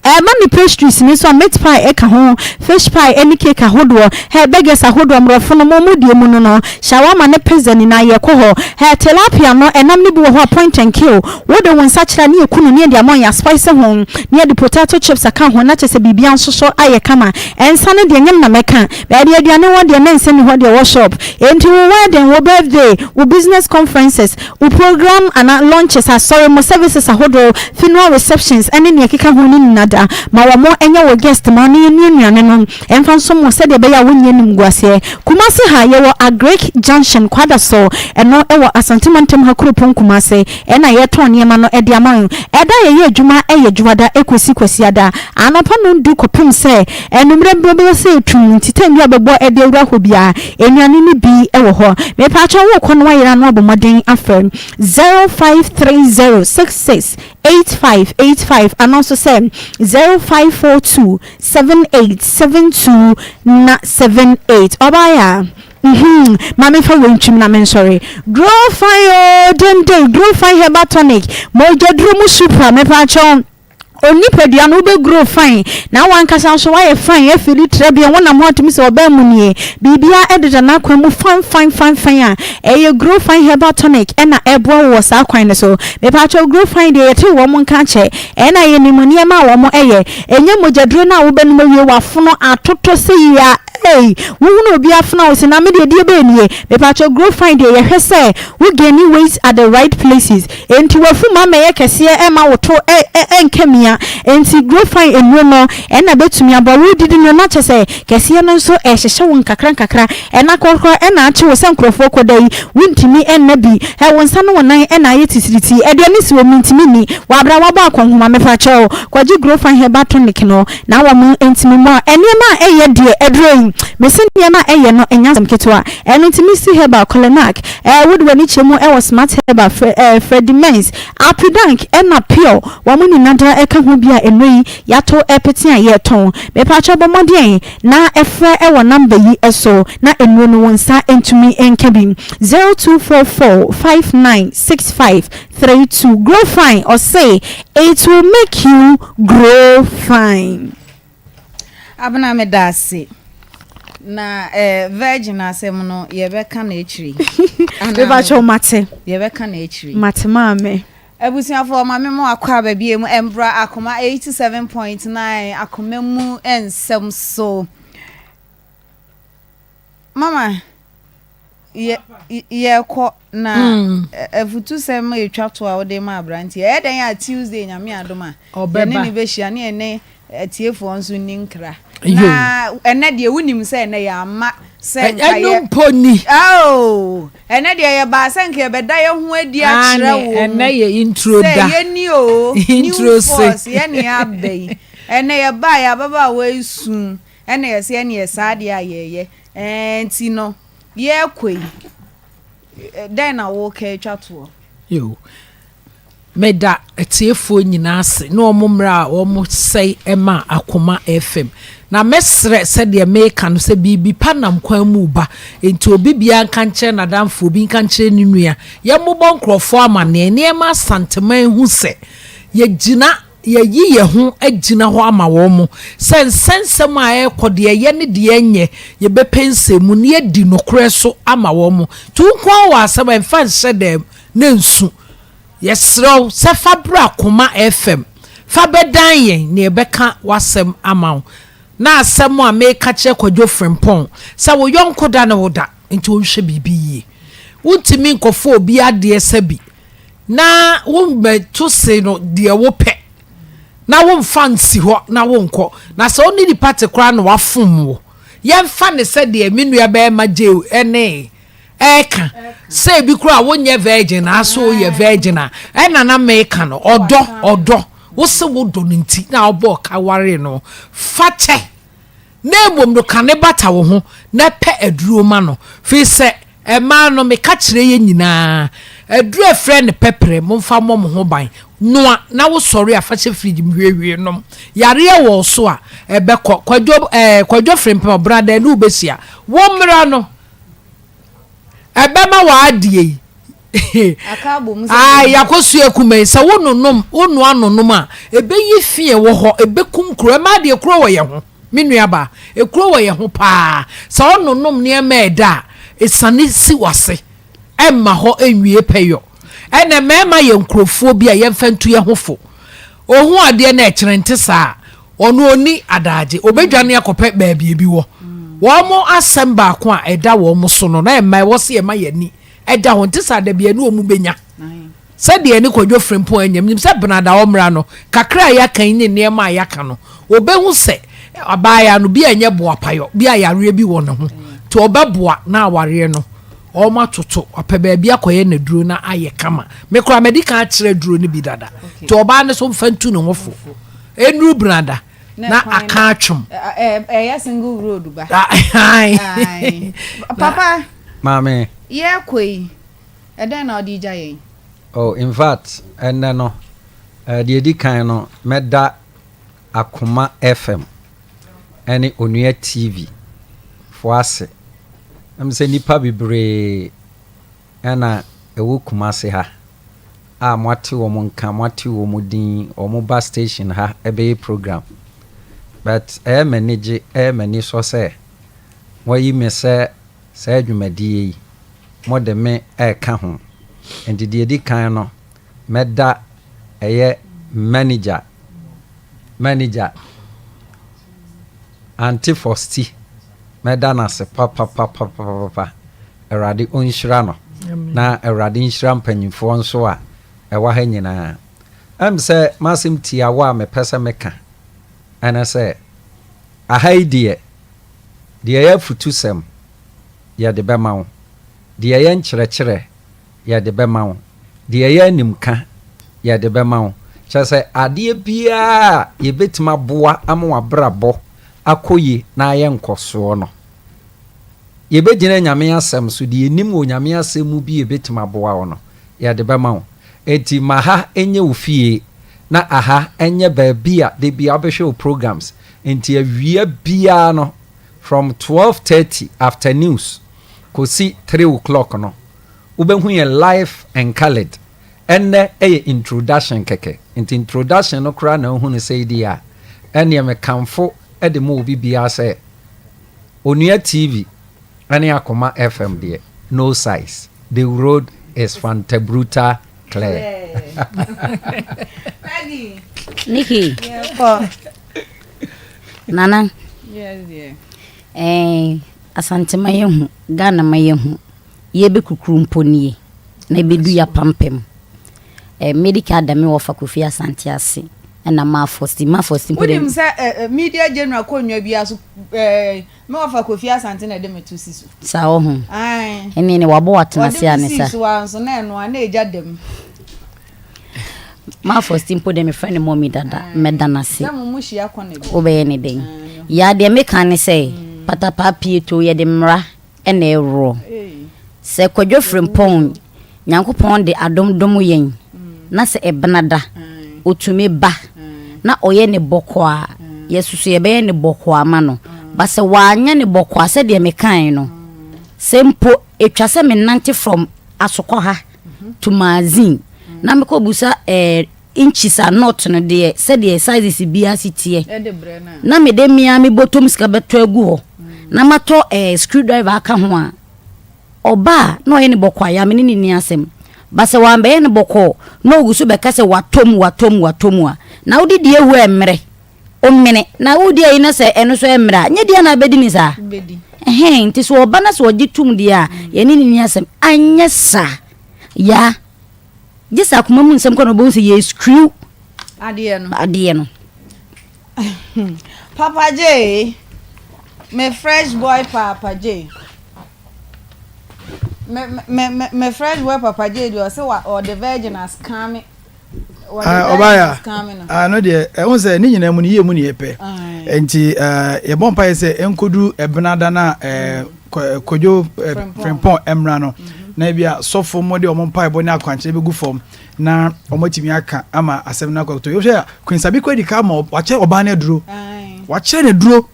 Ɛma ne pastries no nso a meat pie ka ho, fish pie ne cake ahodoɔ, hɛ burgers ahodoɔ, mmorɔfo no mo mo deɛ mu no no, shawarma ne pizza nyinaa yɛkɔ hɔ. Hɛ tilapia no ɛnam no bi wɔ hɔ a point and kill, wode wo nsa kyerɛ a ne yɛku no ne yɛde ama wo, yɛaspice ho ne yɛde potato chips aka ho na kyerɛ sɛ biribiara nso so ayɛ kama. Nsa no deɛ nyɛ me na mɛka, Baabi aduane wɔ deɛ na nsa nni hɔ deɛ wɔ shop. Enti wo wedding, wo birthday, wo business conferences, wo program anaa launches, asɔre mo services ahodoɔ, funeral receptions ɛne nea ɛkeka ho no nyina da ma wɔn nyɛ wo guest ma na yɛnua nnuane no mfa nsom wo sɛdeɛ ɛbɛyɛ a wonyɛ animguaseɛ. Kumasi ha yɛwɔ Agric Junction Kwadaso ɛno ɛwɔ Asante mantam ha kuropɔn Kumasi ɛna yɛtɔn nneɛma no de ama wo. Ɛda a yɛyɛ adwuma yɛ Dwoada ɛkɔsi Kwasiada anɔpa nondu kɔpem sɛ Anwummerɛ mpo bɛyɛ sɛ etum nti time bi a wobɛbɔ de awura hɔ biara nnuane no bi wɔ hɔ. Mepaakyɛw wokɔ no wayera no abɔ mmɔden afrɛ 0530668585 anaa nso sɛ 05427872 na 78. Ɔbaeɛ a mhm ma memfa wei ntwim na mensɔre. Grow fine oo dende grow fine herbal tonic mogya duro mu supra mepaakyɛw. Onipadua no wobɛ grow fine na wankasa nso wayɛ fine afili trɛbea wonam hɔ a tumi sɛ ɔbaa mu nie biribiara ɛdeda n'akwan mu fine fine fine fine a ɛyɛ grow fine herbal tonic ɛna ɛboa wo wɔ saa kwan no so mepaakyɛw grow fine deɛ yɛtee wɔn nka akyɛ ɛna yɛnim nneɛma a wɔn ɛyɛ ɛnyɛ mogyaduro no a wobɛnom awie wafono atotɔ sɛ yie a ei wohunu obi afono a wo se na me deɛ deɛ bɛɛ nie mepaakyɛw grow fine deɛ yɛhwɛ sɛ wo gaini weight at the right places Enti w'afum amɛyɛ kɛseɛ ɛmma wo to ɛnka mia. Enti grow fine nnuro no ɛna bɛtumi aboa wo. Wodidi no na kyerɛ sɛ kɛseɛ no nso ɛrehyehyɛ wo nkakra nkakra. Ɛna korɔkorɔ ɛna akye wo sɛ nkorɔfoɔ kɔda yi wontumi nna bi. Ɛ wo nsa ne wo nan ɛna ayɛ titiritii. Aduane si hɔ mentumi nni. W'abra w'abɔ akɔnhoma mepakyɛw kɔgye grow fine herbal tonic no na wɔn ntumi mmoa wo. Nneɛma a ɛyɛ deɛ aduro yi mese nneɛma a ɛyɛ no ɛnyɛ asɛm ketewa. Ɛno nti Misty Herbal, Colenac, eh, wode w'ani kyerɛ mu wɔ Smart Herbal, Fre eh, Freddie Menz, Apidank ɛna Pure, wɔn nyina daa ɛka ho bi a nnuro yi yɛato ɛpete a yɛretɔn. Mepaakyɛw bɔ mmɔden na frɛ wɔ number yi so na nnuro no wo nsa ntumi nka bi, 0244 5965 32. Grow fine, ɔse it will make you grow fine. Abena meda ase. Na eh, virgin asɛm no yɛbɛka no akyiri. Mebakyɛw mate. Yɛbɛka no akyiri. Mate maame. Abusuafoɔ ma me mo akɔ aba bie mu ɛmbra akoma 87.9 akoma mu nsɛm so. Mama yɛ yɛkɔ na mm. afutusɛm etwa to a wode ma aberanteɛ ɛyɛ dɛn a Tuesday nyame adom a yɛne ne bɛhyia ne yɛne atiefoɔ nso nni nkra na ɛnɛ deɛ wonim sɛ ɛnɛ yɛ ama sɛ nka yɛ ɛno mpo ni oh ɛnɛ deɛ yɛbaa sɛ nka yɛbɛda yɛ ho adi akyerɛ wo ɛnɛ yɛ intro da sɛ yɛni o new force yɛne aba yi ɛnɛ yɛbaa yɛ ababaawa yi su Ɛna yɛse ɛneɛ saa deɛ a yɛyɛ ɛɛ nti no yɛɛkɔ yi dɛn na woka atwa toɔ? Yoo. Meda atiefoɔ nyinaa ase ne wɔn mmerɛ a wɔsɛe ma Akoma FM. Na mɛsrɛ sɛdeɛ meka no sɛ biribi pa nam kwan mu reba, enti obi biara nka nkyerɛ n'adamfo, obi nka nkyerɛ ne nua. Yɛmmobɔ nkurɔfoɔ amaneɛ na yɛmma Asanteman nhu sɛ yɛgyina, yɛayi yɛn ho agyina hɔ ama wɔn, sɛ nsɛnsɛm a ɛrekɔ, deɛ ɛyɛ ne deɛ ɛnyɛ, yɛbɛpɛ nsɛm mu na yɛadi nokorɛ so ama wɔn. Nti wo nko ara wɔ asɛm a, mfa nhyɛ dɛm na nsu. Yɛsrɛ wo sɛ fa bra Koma FM, fa bɛdan yɛn na yɛbɛka w'asɛm ama wo. Na asɛm a meka kyerɛ Kwadwo Frimpong sɛ wo yɔnko da ne wo da nti ɔnhwɛ biribi yie. Wontumi nkɔfa obi adeɛ sɛbi na wommɛto se no deɛ wopɛ na womfa nsi hɔ na wonkɔ. Na sɛ wo ne nipa te koraa na wafom wo, yɛmfa no sɛ deɛ me nua barima Jay ne ɛka sɛ ebi koraa wonyɛ virgin aso woyɛ virgin a ɛna na meka no ɔdɔ ɔdɔ wo se wo dɔ no nti na wobɔ ɔka ware no fa kyɛ na mmom no ka ne bata wo ho na pɛ aduro ma no firi sɛ ɛmaa no meka kyerɛ yɛ nyinaa aduro ɛfrɛ no pɛprɛ momfa mmɔ mo ho ban noa na wosɔre a fa hyɛ fridge mu hwiehwie nom yareɛ wɔ so a ɛbɛkɔ kwadwo ɛɛ kwadwo frempem ɔbra dɛn ne wobɛhyia wo mmra no Ɛbɛma w'adeɛ yi. Ae, yɛakɔsua akuma yi. Sɛ wononom, wonoa nonom a, ɛbɛyi fi a ɛwɔ hɔ, ɛbɛkum kuro. Ɛma adeɛ kuro wɔ yɛn ho, me nuabaa. Ekuro wɔ yɛn ho paa. Sɛ wononom nneɛma a ɛda a, ɛsane si w'ase. Ɛmma hɔ nwie pɛyɔ. Ɛnna mmarima yɛ nkurɔfoɔ bi a yɛmfa ntu yɛn ho fo. Ɔhu adeɛ na ɛkyerɛ nte saa a, Ɔno ɔnni adaagye, ɔbɛdwane akɔpɛ baabi ebi wɔ. Wɔn asɛm baako a ɛda wɔn so no, na ɛma ɛwɔ sɛ yɛma yɛn ani da hɔ. Nte saa da bi ɛne wɔn bɛnya. Sɛdeɛ ɛne Kwadwo Frimpong anya. Menim sɛ Benada ɔmmra no, kakra a yɛaka yi ne nneɛma a yɛaka no, ɔbɛhu sɛ abaayewa no, bi a ɛnyɛ boapayɔ, bi a yareɛ bi wɔ ne ho. Nti ɔbɛboa na awareɛ no, wɔatoto, wapɛ baabi akɔyɛ n'aduro na ayɛ kama. Me koraa madi kan akyerɛ aduro no bi dada. Nti ɔbaa no nso mfa ntu ne ho fo. Ɛnuru benada na aka atwom. Ɛyɛ single road ba. Papa. Maame. Yɛrekɔ yi, ɛdɛn na ɔde gya yɛn? Oh, in fact, ɛnnɛ no, deɛ ɛdi kan no, mɛda Akoma FM ɛne Onua TV foɔ ase. Ɛm sɛ nnipa bebree ɛna ɛwɔ Kumasi ha a moate wɔn nka, moate wɔn din, wɔn ba station ha ɛbɛyɛ program. But ɛyɛ m'anigye, ɛyɛ m'anisɔ sɛ moayi me sɛ saa dwumadie yi mode me ɛreka ho. Nti deɛ ɛdi kan no, mɛda ɛyɛ manager, manager Auntie Fosti, mɛda no ase papapapapapa. Awurade ɔnhyira no na Awurade nhyira mpanyinfoɔ nso a ɛwɔ ha nyinaa. Ɛm sɛ m'asɛm tiawa a mepɛ sɛ meka ɛne sɛ aha yi deɛ, deɛ ɛyɛ afutusɛm yɛde bɛma wo, deɛ ɛyɛ nkyerɛkyerɛ yɛde bɛma wo, deɛ ɛyɛ animka yɛde bɛma wo. Kyerɛ sɛ adeɛ biara a yɛbɛtumi aboa ama w'abrabɔ akɔ yie na ayɛ nkɔsoɔ no, Yɛbɛgyina Nyame asɛm so, deɛ yɛnim wɔ Nyame asɛm mu bi a ɛbɛtumi aboa wo no, yɛde bɛma wo. Enti ma ha nyɛ wo fie, na aha nyɛ baabi a da biara wobɛhwɛ wo programs. Enti awia biara no, from 12:30 after news kɔsi 3 o'clock no, wobɛhu yɛn live and coloured. Ɛnnɛ yɛ introduction kɛkɛ, nti introduction no koraa na wohu no sei deɛ a, ɛnneɛ mekamfo de ma obi biara sɛ, Onua TV ne Akoma FM deɛ no size, the road is fantabruta clear. Nikki, Nana, eh, Asante ma yɛhu, Ghana ma yɛhu, yɛbɛkukuru mpo nie, na ɛbɛdu yɛapampam. Eh, Medical da me wɔfa Kofi Asante ase, ɛna maa Fosti, maa Fosti mpo Wonim sɛ eh, eh, media general kɔ nnwa biara so eh, me wɔfa Kofi Asante na ɛde me to si so. Saa wɔ ho. Ae. Ɛne ne wabɔ watena ase Ɔde a me ne sii sa. so ara nso na ɛno a na ɛgya dam. Maa Fosti mpo deɛ mefrɛ no mɔmi dada, mɛda no ase. Sɛ mo mo hyia kɔ na bi. Wobɛyɛ ne dɛn? Yaa deɛ meka ne sɛ, patapaa pieto yɛde mmara na ɛworɔ. Sɛ Kwadwo Frimpong, Nyankopɔn de adom dom yɛn. na sɛ ɛbenada ɔtumi ba na ɔyɛ ne bɔkɔɔ a, yɛsoso yɛbɛyɛ ne bɔkɔɔ ama no. But sɛ wanyɛ ne bɔkɔɔ a, sɛdeɛ mekaeɛ no, sɛ mpo ɛtwa sɛ menante from Asokɔha to Mazin na mekɔbusa eh, inches a not no deɛ sɛdeɛ sizes biara si teɛ na mede me ara me bɔtɔm sika bɛtɔ agu hɔ na matɔ eh, screw driver aka ho a, ɔba a na ɔyɛ no bɔkɔɔ a, yɛ a me ne no nni asɛm. But sɛ wambɛyɛ no bɔkɔɔ na ɔgu so bɛka sɛ watɔ mu, watɔ mu, watɔ mu a, na wode deɛ ahu a ɛmmerɛ, omene. Na wodi ayi na sɛ ɛno nso ɛmmerɛ a, nyɛ deɛ na abɛdi ne saa. Ɛhɛn, nti sɛ ɔba na sɛ ɔgye tom deɛ a, yɛne no nni asɛm. Anyɛ saa, yaa, gye sɛ akoma mu nsɛm kɔ na ɔbɛhu sɛ yɛ screw adeɛ no. Adeɛ no. Papa J, me fresh boy Papa J. Me me me me fresh boy Papa J deɛ ɔsɛ wa ɔde virgin ascan me. Ɔbaa ya no deɛ ɛho sɛ ne nyinaa mu no yie mu ne yɛpɛ nti yɛbɔ mpa yɛ sɛ ɛnkɔduru ɛbenada no a Kwadwo Frimpong mmra no na ebi a sɔfo mo de wɔn mpaebɔ ne akwankyerɛ bɛgu fam na wɔatumi aka ama asɛm no akɔtɔ. Yɛhwɛ a Queen Sabi kɔ adi ka ma wakyɛ ɔbaa no aduro. Wakyerɛ no aduro.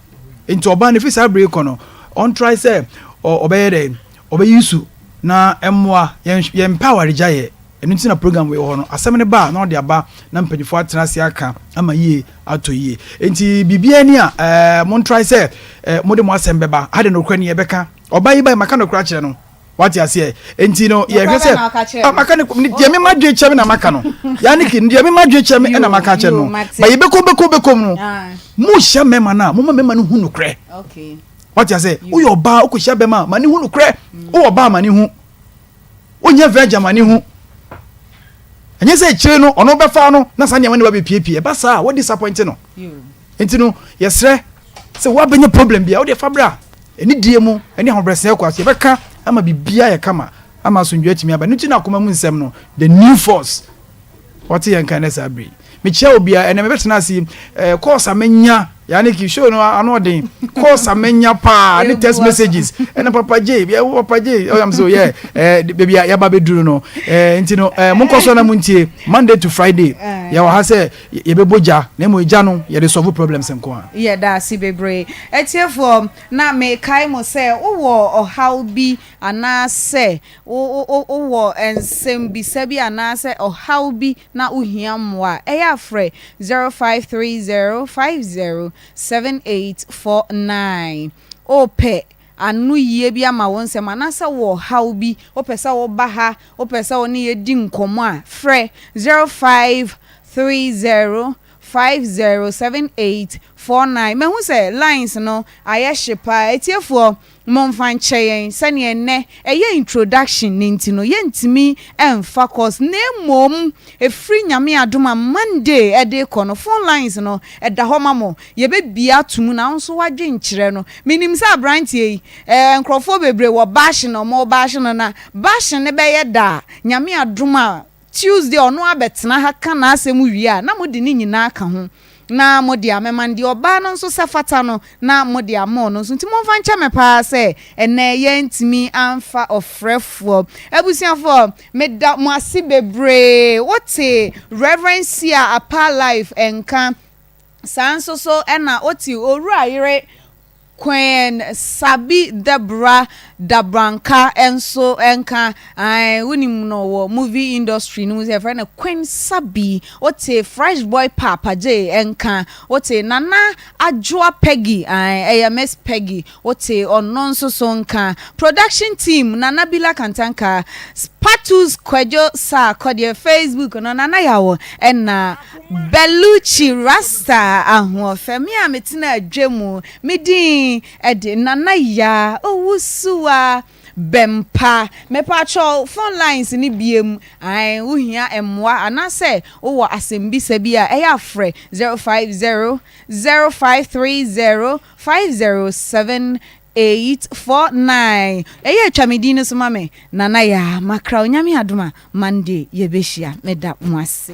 Nti ɔbaa no fi saa bere kɔ no ɔntrae sɛ ɔbɛyɛ dɛ ɔbɛyi su na mmoa yɛn mpɛ awaregyaeɛ. Ɛno nti na program wei wɔ hɔ no. Asɛm no ba a na ɔde aba na mpanyinfoɔ atena ase aka ama yie atɔ yie. Nti biribiara ni a ɛɛ montrae sɛ ɛɛ mode mo asɛm bɛba. Ha de nokorɛ ni yɛbɛka. Ɔbaa yi bae maka nokorɛ akyerɛ no. Wate aseɛ? Enti no, yɛhwɛ sɛ, ah, maka ne, deɛ me ma dwe kyerɛ me na maka no. Yannick, deɛ me ma dwe kyerɛ me ɛna maka kyerɛ no. Ba yɛbɛkɔ bɛkɔ bɛkɔ mu no, mo hyia mmarima no a, mo ma mmarima no hu nokorɛ. Wate aseɛ? Woyɛ ɔbaa, wokɔhyia bɛrima a, ma ne hu nokorɛ. Wowɔ ɔbaa ma ne hu. Wonyɛ virgin ma ne hu. Ɛnyɛ sɛ akyire no, ɔno bɛfa no na saa nneɛma no ba bɛpiepie. Ɛba saa a, wo disappoint no. Nti no, yɛsrɛ sɛ woabɛnya problem bi a, wode fa bra. Anidie mu ne ahobrɛaseɛ kwan so, yɛbɛka ama biribiara ayɛ kama ama asomdwoeɛ atumi aba. Ɛno nti na akoma mu nsɛm no, the new force, wɔte yɛn nka ɛnɛ saa bere yi. Mekyia obiara, ɛnɛ mebɛtena ase yi, eh, calls a manya, Yannick, show no ano ɔden, calls a manya paa, ne text messages, ɛna Papa J, yɛ wo Papa J, ɔyam oh, so, yeah, eh, baabi a yɛaba bɛduru no, eh, nti no, eh, monkɔ so na montie, Monday to Friday, yɛwɔ ha sɛ Yɛbɛbɔ gya, na mmom gya no, yɛde solve problems nko ara. Yɛda ase bebree. Atiefoɔ, na mekae mo sɛ wowɔ ɔhaw bi anaasɛ wowɔ nsɛmbisa bi anaasɛ ɔhaw bi na wohia mmoa a, ɛyɛ a frɛ 0530 50 7849. Wopɛ anoyie bi ama wo nsɛm anaasɛ wowɔ ɔhaw bi, wopɛ sɛ woba ha, wopɛ sɛ wo ne yɛ di nkɔmmɔ a, frɛ 0530 5078 49. Mahu sɛ lines no ayɛ hye paa. Atiefoɔ, momfa nkyɛ yɛn sɛdeɛ nnɛ ɛyɛ introduction no nti no, yɛntumi mfa calls na mmom ɛfiri Nyame adom a Monday de rekɔ no, phone lines no ɛda hɔ ma mo. Yɛbɛbue ato mu na wo nso w'adwenkyerɛ no. Menim sɛ aberanteɛ yi, eh, nkorɔfoɔ bebree wɔ bashing a wɔrebashe no na bashing no bɛyɛ da a, Nyame adom a, Tuesday ɔno abɛtena ha ka n'asɛm wie a, na mode ne nyinaa aka ho na mode amema no. Deɛ ɔbaa no nso sɛ fata no, na mode ama ɔno nso. Nti momfa nkyɛ me paa sɛ ɛnnɛ yɛantumi amfa ɔfrɛfoɔ. Abusuafoɔ, meda mo ase bebree. Wote Rev. Sia Apaa Life nka. Saa nso so na ote Owura yere Queen Sabi Deborah Dabranka nso nka. Ae, wonim no wɔ movie industry no mu sɛ yɛfrɛ no Queen Sabi. Wote Fresh Boy Paapa J nka. Wote Nana Adwoa Peggy, ae, ɛyɛ Miss Peggy. Wote ɔno nso so nka. Production team, Nana Bila Kantanka, Spatus Kwadwo Sarkodie, Facebook no, Nana Yaw ɛna Bellucci Rasta ahoɔfɛ. Me a metena adwa mu, me din de Nana Yaa Owusuwa Bɛmpa. Mepakyɛw, phone lines no biem, ae, wohia mmoa anaasɛ wowɔ asɛmbisa bi a, ɛyɛ a frɛ 050 0530 507 849. Ɛyɛ a twa me din no so ma me, Nana Yaa Makra. Onyame adom a, Monday yɛbɛhyia. Meda mo ase.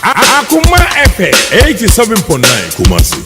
Akoma FM 87.9 Kumasi.